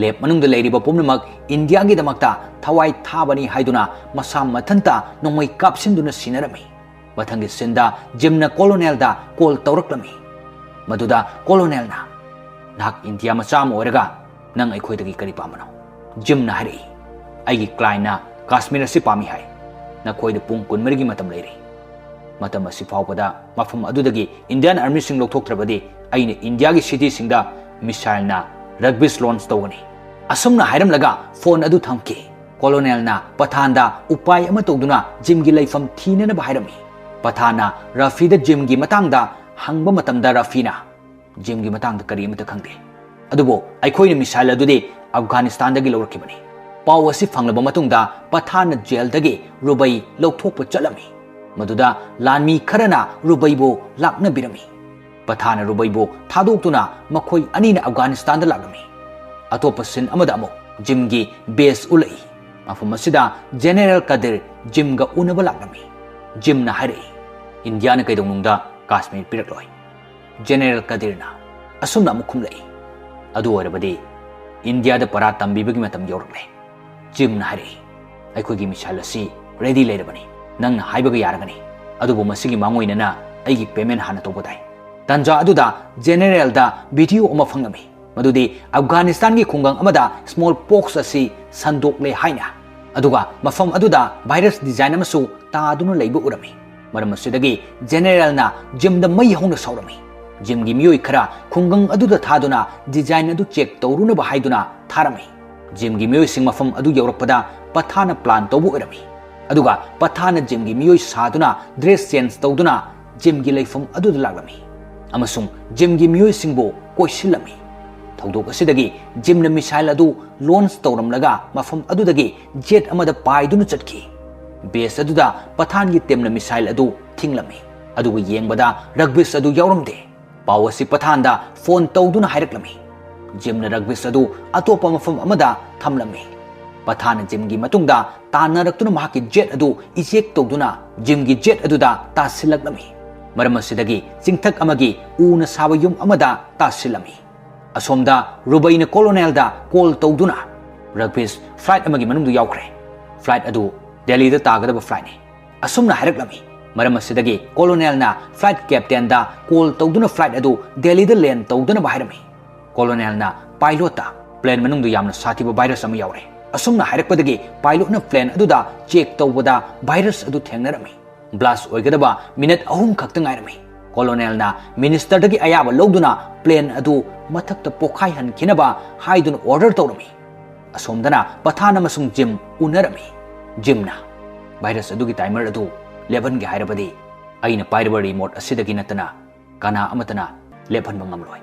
ꯂꯦꯞ ꯃꯅꯨꯡꯗ ꯂꯩꯔꯤꯕ ꯄꯨꯝꯅꯃꯛ ꯏꯟꯗꯤꯌꯥꯒꯤꯗꯃꯛꯇ ꯊꯋꯥꯏ ꯊꯥꯕꯅꯤ ꯍꯥꯏꯗꯨꯅ ꯃꯁꯥ ꯃꯊꯟꯇ ꯅꯣꯡꯃꯩ ꯀꯥꯞꯁꯤꯟꯗꯨꯅ ꯁꯤꯟꯅꯔꯝꯃꯤ꯫ ꯃꯊꯪꯒꯤ ꯁꯤꯟꯗ ꯖꯤꯝꯅ ꯀꯣꯂꯣꯅꯦꯜꯗ ꯀꯣꯜ ꯇꯧꯔꯛꯂꯝꯃꯤ꯫ ꯃꯗꯨꯗ ꯀꯣꯂꯣꯅꯦꯜꯅ, "ꯅꯍꯥꯛ ꯏꯟꯗꯤꯌꯥ ꯃꯆꯥ ꯑꯃ ꯑꯣꯏꯔꯒ ꯅꯪ ꯑꯩꯈꯣꯏꯗꯒꯤ ꯀꯔꯤ ꯄꯥꯝꯕꯅꯣ?" ꯖꯤꯝꯅ ꯍꯥꯏꯔꯛꯏ, "ꯑꯩꯒꯤ ꯀ꯭ꯂꯥꯏꯟꯅ ꯀꯥꯁꯃꯤꯔ ꯑꯁꯤ ꯄꯥꯝꯃꯤ ꯍꯥꯏ꯫ ꯅꯈꯣꯏꯗ ꯄꯨꯡ ꯀꯨꯟꯃꯔꯤꯒꯤ ꯃꯇꯝ ꯂꯩꯔꯤ꯫ ꯃꯇꯝ ꯑꯁꯤ ꯐꯥꯎꯕꯗ ꯃꯐꯝ ꯑꯗꯨꯗꯒꯤ ꯏꯟꯗꯤꯌꯥꯟ ꯑꯥꯔꯃꯤꯁꯤꯡ ꯂꯧꯊꯣꯛꯇ꯭ꯔꯕꯗꯤ ꯑꯩꯅ ꯏꯟꯗꯤꯌꯥꯒꯤ ꯁꯤꯇꯤꯁꯤꯡꯗ ꯃꯤꯁꯥꯏꯜꯅ ꯔꯒꯕꯤꯁ ꯂꯣꯟꯆ ꯇꯧꯒꯅꯤ꯫" ꯑꯁꯨꯝꯅ ꯍꯥꯏꯔꯝꯂꯒ ꯐꯣꯟ ꯑꯗꯨ ꯊꯝꯈꯤ꯫ ꯀꯣꯂꯣꯅꯦꯜꯅ ꯄꯊꯥꯟꯗ ꯎꯄꯥꯏ ꯑꯃ ꯇꯧꯗꯨꯅ ꯖꯤꯝꯒꯤ ꯂꯩꯐꯝ ꯊꯤꯅꯅꯕ ꯍꯥꯏꯔꯝꯃꯤ꯫ ꯄꯊꯥꯟꯅ ꯔꯐꯤꯗ ꯖꯤꯝꯒꯤ ꯃꯇꯥꯡꯗ ꯍꯪꯕ ꯃꯇꯝꯗ ꯔꯐꯤꯅ, "ꯖꯤꯝꯒꯤ ꯃꯇꯥꯡꯗ ꯀꯔꯤ ꯑꯃꯠꯇ ꯈꯪꯗꯦ꯫ ꯑꯗꯨꯕꯨ ꯑꯩꯈꯣꯏꯅ ꯃꯤꯁꯥꯏꯜ ꯑꯗꯨꯗꯤ ꯑꯐꯒꯥꯅꯤꯁꯇꯥꯟꯗꯒꯤ ꯂꯧꯔꯛꯈꯤꯕꯅꯤ꯫" ꯄꯥꯎ ꯑꯁꯤ ꯐꯪꯂꯕ ꯃꯇꯨꯡꯗ ꯄꯊꯥꯟꯅ ꯖꯦꯜꯗꯒꯤ ꯔꯨꯕꯩ ꯂꯧꯊꯣꯛꯄ ꯆꯠꯂꯝꯃꯤ꯫ ꯃꯗꯨꯗ ꯂꯥꯟꯃꯤ ꯈꯔꯅ ꯔꯨꯕꯩꯕꯨ ꯂꯥꯛꯅꯕꯤꯔꯝꯃꯤ꯫ ꯄꯊꯥꯟꯅ ꯔꯨꯕꯩꯕꯨ ꯊꯥꯗꯣꯛꯇꯨꯅ ꯃꯈꯣꯏ ꯑꯅꯤꯅ ꯑꯐꯒꯥꯅꯤꯁꯇꯥꯟꯗ ꯂꯥꯛꯂꯝꯃꯤ꯫ ꯑꯇꯣꯞꯄ ꯁꯤꯟ ꯑꯃꯗ ꯑꯃꯨꯛ ꯖꯤꯝꯒꯤ ꯕꯦꯁ ꯎꯠꯂꯛꯏ꯫ ꯃꯐꯝ ꯑꯁꯤꯗ ꯖꯦꯅꯦꯔꯦꯜ ꯀꯗꯤꯔ ꯖꯤꯝꯒ ꯎꯅꯕ ꯂꯥꯛꯂꯝꯃꯤ꯫ ꯖꯤꯝꯅ ꯍꯥꯏꯔꯛꯏ, "ꯏꯟꯗꯤꯌꯥꯅ ꯀꯩꯗꯧꯅꯨꯡꯗ ꯀꯥꯁꯃꯤꯔ ꯄꯤꯔꯛꯂꯣꯏ꯫" ꯖꯦꯅꯦꯔꯦꯜ ꯀꯗꯤꯔꯅ ꯑꯁꯨꯝꯅ ꯑꯃꯨꯛ ꯈꯨꯝꯂꯛꯏ, "ꯑꯗꯨ ꯑꯣꯏꯔꯕꯗꯤ ꯏꯟꯗꯤꯌꯥꯗ ꯄꯔꯥ ꯇꯝꯕꯤꯕꯒꯤ ꯃꯇꯝ ꯌꯧꯔꯛꯂꯦ꯫" ꯖꯤꯝꯅ ꯍꯥꯏꯔꯛꯏ, "ꯑꯩꯈꯣꯏꯒꯤ ꯃꯤꯁꯥꯏꯜ ꯑꯁꯤ ꯔꯦꯗꯤ ꯂꯩꯔꯕꯅꯤ꯫ ꯅꯪꯅ ꯍꯥꯏꯕꯒ ꯌꯥꯔꯒꯅꯤ꯫ ꯑꯗꯨꯕꯨ ꯃꯁꯤꯒꯤ ꯃꯥꯡꯑꯣꯏꯅꯅ ꯑꯩꯒꯤ ꯄꯦꯃꯦꯟ ꯍꯥꯟꯅ ꯇꯧꯕ ꯇꯥꯏ꯫" ꯇꯟꯖꯥ ꯑꯗꯨꯗ ꯖꯦꯅꯦꯔꯦꯜꯗ ꯚꯤꯗꯤꯑꯣ ꯑꯃ ꯐꯪꯂꯝꯃꯤ, ꯃꯗꯨꯗꯤ ꯑꯐꯒꯥꯅꯤꯁꯇꯥꯟꯒꯤ ꯈꯨꯡꯒꯪ ꯑꯃꯗ ꯁ꯭ꯃꯣꯜ ꯄꯣꯛꯁ ꯑꯁꯤ ꯁꯟꯗꯣꯛꯂꯦ ꯍꯥꯏꯅ, ꯑꯗꯨꯒ ꯃꯐꯝ ꯑꯗꯨꯗ ꯚꯥꯏꯔꯁ ꯗꯤꯖꯥꯏꯟ ꯑꯃꯁꯨ ꯇꯥꯗꯨꯅ ꯂꯩꯕ ꯎꯔꯝꯃꯤ꯫ ꯃꯔꯝ ꯑꯁꯤꯗꯒꯤ ꯖꯦꯅꯦꯔꯦꯜꯅ ꯖꯤꯝꯗ ꯃꯩ ꯍꯧꯅ ꯁꯥꯎꯔꯝꯃꯤ꯫ ꯖꯤꯝꯒꯤ ꯃꯤꯑꯣꯏ ꯈꯔ ꯈꯨꯡꯒꯪ ꯑꯗꯨꯗ ꯊꯥꯗꯨꯅ ꯗꯤꯖꯥꯏꯟ ꯑꯗꯨ ꯆꯦꯛ ꯇꯧꯔꯨꯅꯕ ꯍꯥꯏꯗꯨꯅ ꯊꯥꯔꯝꯃꯤ꯫ ꯖꯤꯝꯒꯤ ꯃꯤꯑꯣꯏꯁꯤꯡ ꯃꯐꯝ ꯑꯗꯨ ꯌꯧꯔꯛꯄꯗ ꯄꯊꯥꯟꯅ ꯄ꯭ꯂꯥꯟ ꯇꯧꯕ ꯑꯣꯏꯔꯝꯃꯤ꯫ ꯑꯗꯨꯒ ꯄꯊꯥꯟꯅ ꯖꯤꯝꯒꯤ ꯃꯤꯑꯣꯏ ꯁꯥꯗꯨꯅ ꯗ꯭ꯔꯦꯁ ꯆꯦꯟꯖ ꯇꯧꯗꯨꯅ ꯖꯤꯝꯒꯤ ꯂꯩꯐꯝ ꯑꯗꯨꯗ ꯂꯥꯛꯂꯝꯃꯤ ꯑꯃꯁꯨꯡ ꯖꯤꯝꯒꯤ ꯃꯤꯑꯣꯏꯁꯤꯡꯕꯨ ꯀꯣꯏꯁꯤꯜꯂꯝꯃꯤ꯫ ꯊꯧꯗꯣꯛ ꯑꯁꯤꯗꯒꯤ ꯖꯤꯝꯅ ꯃꯤꯁꯥꯏꯜ ꯑꯗꯨ ꯂꯣꯟꯆ ꯇꯧꯔꯝꯂꯒ ꯃꯐꯝ ꯑꯗꯨꯗꯒꯤ ꯖꯦꯠ ꯑꯃꯗ ꯄꯥꯏꯗꯨꯅ ꯆꯠꯈꯤ꯫ ꯕꯦꯁ ꯑꯗꯨꯗ ꯄꯊꯥꯟꯒꯤ ꯇꯤꯝꯅ ꯃꯤꯁꯥꯏꯜ ꯑꯗꯨ ꯊꯤꯡꯂꯝꯃꯤ, ꯑꯗꯨꯒ ꯌꯦꯡꯕꯗ ꯔꯒꯕꯤꯁ ꯑꯗꯨ ꯌꯥꯎꯔꯝꯗꯦ꯫ ꯄꯥꯎ ꯑꯁꯤ ꯄꯊꯥꯟꯗ ꯐꯣꯟ ꯇꯧꯗꯨꯅ ꯍꯥꯏꯔꯛꯂꯝꯃꯤ꯫ ꯖꯤꯝꯅ ꯔꯒꯕꯤꯁ ꯑꯗꯨ ꯑꯇꯣꯞꯄ ꯃꯐꯝ ꯑꯃꯗ ꯊꯝꯂꯝꯃꯤ꯫ ꯄꯊꯥꯅ ꯖꯤꯝꯒꯤ ꯃꯇꯨꯡꯗ ꯇꯥꯟꯅꯔꯛꯇꯨꯅ ꯃꯍꯥꯛꯀꯤ ꯖꯦꯠ ꯑꯗꯨ ꯏꯖꯦꯛ ꯇꯧꯗꯨꯅ ꯖꯤꯝꯒꯤ ꯖꯦꯠ ꯑꯗꯨꯗ ꯇꯥꯁꯤꯜꯂꯛꯂꯝꯃꯤ꯫ ꯃꯔꯝ ꯑꯁꯤꯗꯒꯤ ꯆꯤꯡꯊꯛ ꯑꯃꯒꯤ ꯎꯅ ꯁꯥꯕ ꯌꯨꯝ ꯑꯃꯗ ꯇꯥꯁꯤꯜꯂꯝꯃꯤ꯫ ꯑꯁꯣꯝꯗ ꯔꯨꯕꯩꯅ ꯀꯣꯂꯣꯅꯦꯜꯗ ꯀꯣꯜ ꯇꯧꯗꯨꯅ, "ꯔꯒꯕꯤꯁ ꯐ꯭ꯂꯥꯏꯠ ꯑꯃꯒꯤ ꯃꯅꯨꯡꯗ ꯌꯥꯎꯈ꯭ꯔꯦ꯫ ꯐ꯭ꯂꯥꯏꯠ ꯑꯗꯨ ꯗꯦꯜꯂꯤꯗ ꯇꯥꯒꯗꯕ ꯐ꯭ꯂꯥꯏꯠꯅꯤ," ꯑꯁꯨꯝꯅ ꯍꯥꯏꯔꯛꯂꯝꯃꯤ꯫ ꯃꯔꯝ ꯑꯁꯤꯗꯒꯤ ꯀꯣꯂꯣꯅꯦꯜꯅ ꯐ꯭ꯂꯥꯏꯠ ꯀꯦꯞꯇꯦꯟꯗ ꯀꯣꯜ ꯇꯧꯗꯨꯅ ꯐ꯭ꯂꯥꯏꯠ ꯑꯗꯨ ꯗꯦꯜꯂꯤꯗ ꯂꯦꯟ ꯇꯧꯗꯅꯕ ꯍꯥꯏꯔꯝꯃꯤ꯫ ꯀꯣꯂꯣꯅꯦꯜꯅ ꯄꯥꯏꯂꯣꯠꯇ, "ꯄ꯭ꯂꯦꯟ ꯃꯅꯨꯡꯗ ꯌꯥꯝꯅ ꯁꯥꯊꯤꯕ ꯚꯥꯏꯔꯁ ꯑꯃ ꯌꯥꯎꯔꯦ," ꯑꯁꯨꯝꯅ ꯍꯥꯏꯔꯛꯄꯗꯒꯤ ꯄꯥꯏꯂꯣꯠꯅ ꯄ꯭ꯂꯦꯟ ꯑꯗꯨꯗ ꯆꯦꯛ ꯇꯧꯕꯗ ꯚꯥꯏꯔꯁ ꯑꯗꯨ ꯊꯦꯡꯅꯔꯝꯃꯤ꯫ ꯕ꯭ꯂꯥꯁ ꯑꯣꯏꯒꯗꯕ ꯃꯤꯅꯠ ꯑꯍꯨꯝ ꯈꯛꯇ ꯉꯥꯏꯔꯝꯃꯤ꯫ ꯀꯣꯂꯣꯅꯦꯜꯅ ꯃꯤꯅꯤꯁꯇꯔꯗꯒꯤ ꯑꯌꯥꯕ ꯂꯧꯗꯨꯅ ꯄ꯭ꯂꯦꯟ ꯑꯗꯨ ꯃꯊꯛꯇ ꯄꯣꯈꯥꯏꯍꯟꯈꯤꯅꯕ ꯍꯥꯏꯗꯨꯅ ꯑꯣꯔꯗꯔ ꯇꯧꯔꯝꯃꯤ꯫ ꯑꯁꯣꯝꯗꯅ ꯄꯊꯥꯟ ꯑꯃꯁꯨꯡ ꯖꯤꯝ ꯎꯅꯔꯝꯃꯤ꯫ ꯖꯤꯝꯅ, "ꯚꯥꯏꯔꯁ ꯑꯗꯨꯒꯤ ꯇꯥꯏꯃꯔ ꯑꯗꯨ ꯂꯦꯞꯍꯟꯒꯦ ꯍꯥꯏꯔꯕꯗꯤ ꯑꯩꯅ ꯄꯥꯏꯔꯤꯕ ꯔꯤꯃꯣꯠ ꯑꯁꯤꯗꯒꯤ ꯅꯠꯇꯅ ꯀꯅꯥ ꯑꯃꯠꯇꯅ ꯂꯦꯞꯍꯟꯕ ꯉꯝꯂꯣꯏ,"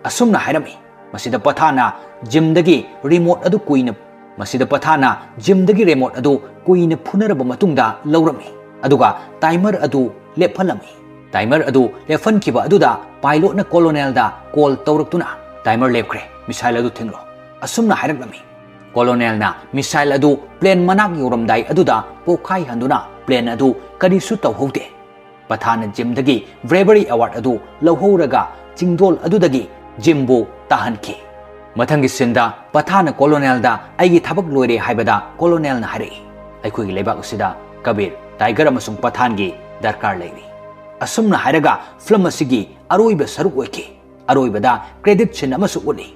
ꯑꯁꯨꯝꯅ ꯍꯥꯏꯔꯝꯃꯤ꯫ ꯃꯁꯤꯗ ꯄꯊꯥꯟꯅ ꯖꯤꯝꯗꯒꯤ ꯔꯤꯃꯣꯠ ꯑꯗꯨ ꯀꯨꯏꯅ, ꯃꯁꯤꯗ ꯄꯊꯥꯟꯅ ꯖꯤꯝꯗꯒꯤ ꯔꯤꯃꯣꯠ ꯑꯗꯨ ꯀꯨꯏꯅ ꯐꯨꯅꯔꯕ ꯃꯇꯨꯡꯗ ꯂꯧꯔꯝꯃꯤ, ꯑꯗꯨꯒ ꯇꯥꯏꯃꯔ ꯑꯗꯨ ꯂꯦꯞꯍꯜꯂꯝꯃꯤ꯫ ꯇꯥꯏꯃꯔ ꯑꯗꯨ ꯂꯦꯞꯍꯟꯈꯤꯕ ꯑꯗꯨꯗ ꯄꯥꯏꯂꯣꯠꯅ ꯀꯣꯂꯣꯅꯦꯜꯗ ꯀꯣꯜ ꯇꯧꯔꯛꯇꯨꯅ, "ꯇꯥꯏꯃꯔ ꯂꯦꯞꯈ꯭ꯔꯦ, ꯃꯤꯁꯥꯏꯜ ꯑꯗꯨ ꯊꯤꯡꯂꯣ," ꯑꯁꯨꯝꯅ ꯍꯥꯏꯔꯛꯂꯝꯃꯤ꯫ ꯀꯣꯂꯣꯅꯦꯜꯅ ꯃꯤꯁꯥꯏꯜ ꯑꯗꯨ ꯄ꯭ꯂꯦꯟ ꯃꯅꯥꯛ ꯌꯧꯔꯝꯗꯥꯏ ꯑꯗꯨꯗ ꯄꯣꯈꯥꯏꯍꯟꯗꯨꯅ ꯄ꯭ꯂꯦꯟ ꯑꯗꯨ ꯀꯔꯤꯁꯨ ꯇꯧꯍꯧꯗꯦ꯫ ꯄꯊꯥꯟꯅ ꯖꯤꯝꯗꯒꯤ ꯕ꯭ꯔꯦꯕꯔꯤ ꯑꯦꯋꯥꯔꯗ ꯑꯗꯨ ꯂꯧꯍꯧꯔꯒ ꯆꯤꯡꯗꯣꯜ ꯑꯗꯨꯗꯒꯤ ꯖꯤꯝꯕꯨ ꯇꯥꯍꯟꯈꯤ꯫ ꯃꯊꯪꯒꯤ ꯁꯤꯟꯗ ꯄꯊꯥꯟꯅ ꯀꯣꯂꯣꯅꯦꯜꯗ, "ꯑꯩꯒꯤ ꯊꯕꯛ ꯂꯣꯏꯔꯦ," ꯍꯥꯏꯕꯗ ꯀꯣꯂꯣꯅꯦꯜꯅ ꯍꯥꯏꯔꯛꯏ, "ꯑꯩꯈꯣꯏꯒꯤ ꯂꯩꯕꯥꯛ ꯑꯁꯤꯗ ꯀꯕꯤꯔ, ꯇꯥꯏꯒꯔ ꯑꯃꯁꯨꯡ ꯄꯊꯥꯟꯒꯤ ꯗꯔꯀꯥꯔ ꯂꯩꯔꯤ," ꯑꯁꯨꯝꯅ ꯍꯥꯏꯔꯒ ꯐꯤꯂꯝ ꯑꯁꯤꯒꯤ ꯑꯔꯣꯏꯕ ꯁꯔꯨꯛ ꯑꯣꯏꯈꯤ꯫ ꯑꯔꯣꯏꯕꯗ ꯀ꯭ꯔꯦꯗꯤꯠ ꯁꯤꯟ ꯑꯃꯁꯨ ꯎꯠꯂꯤ꯫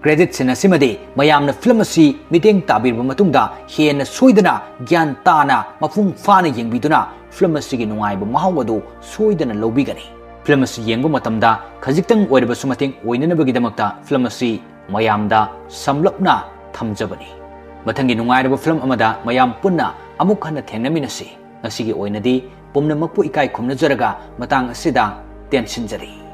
ꯀ꯭ꯔꯦꯗꯤꯠ ꯁꯤꯟ ꯑꯁꯤꯃꯗꯤ ꯃꯌꯥꯝꯅ ꯐꯤꯂꯝ ꯑꯁꯤ ꯃꯤꯠꯌꯦꯡ ꯇꯥꯕꯤꯔꯕ ꯃꯇꯨꯡꯗ ꯍꯦꯟꯅ ꯁꯣꯏꯗꯅ ꯒ꯭ꯌꯥꯟ ꯇꯥꯅ ꯃꯄꯨꯡ ꯐꯥꯅ ꯌꯦꯡꯕꯤꯗꯨꯅ ꯐꯤꯂꯝ ꯑꯁꯤꯒꯤ ꯅꯨꯡꯉꯥꯏꯕ ꯃꯍꯥꯎ ꯑꯗꯨ ꯁꯣꯏꯗꯅ ꯂꯧꯕꯤꯒꯅꯤ꯫ ꯐꯤꯂꯝ ꯑꯁꯤ ꯌꯦꯡꯕ ꯃꯇꯝꯗ ꯈꯖꯤꯛꯇꯪ ꯑꯣꯏꯔꯕꯁꯨ ꯃꯇꯦꯡ ꯑꯣꯏꯅꯅꯕꯒꯤꯗꯃꯛꯇ ꯐꯤꯂꯝ ꯑꯁꯤ ꯃꯌꯥꯝꯗ ꯁꯝꯂꯞꯅ ꯊꯝꯖꯕꯅꯤ꯫ ꯃꯊꯪꯒꯤ ꯅꯨꯡꯉꯥꯏꯔꯕ ꯐꯤꯂꯝ ꯑꯃꯗ ꯃꯌꯥꯝ ꯄꯨꯟꯅ ꯑꯃꯨꯛ ꯍꯟꯅ ꯊꯦꯡꯅꯃꯤꯟꯅꯁꯤ꯫ ꯉꯁꯤꯒꯤ ꯑꯣꯏꯅꯗꯤ ꯄꯨꯝꯅꯃꯛꯄꯨ ꯏꯀꯥꯏ ꯈꯨꯝꯅꯖꯔꯒ ꯃꯇꯥꯡ ꯑꯁꯤꯗ ꯇꯦꯟꯁꯤꯟꯖꯔꯤ꯫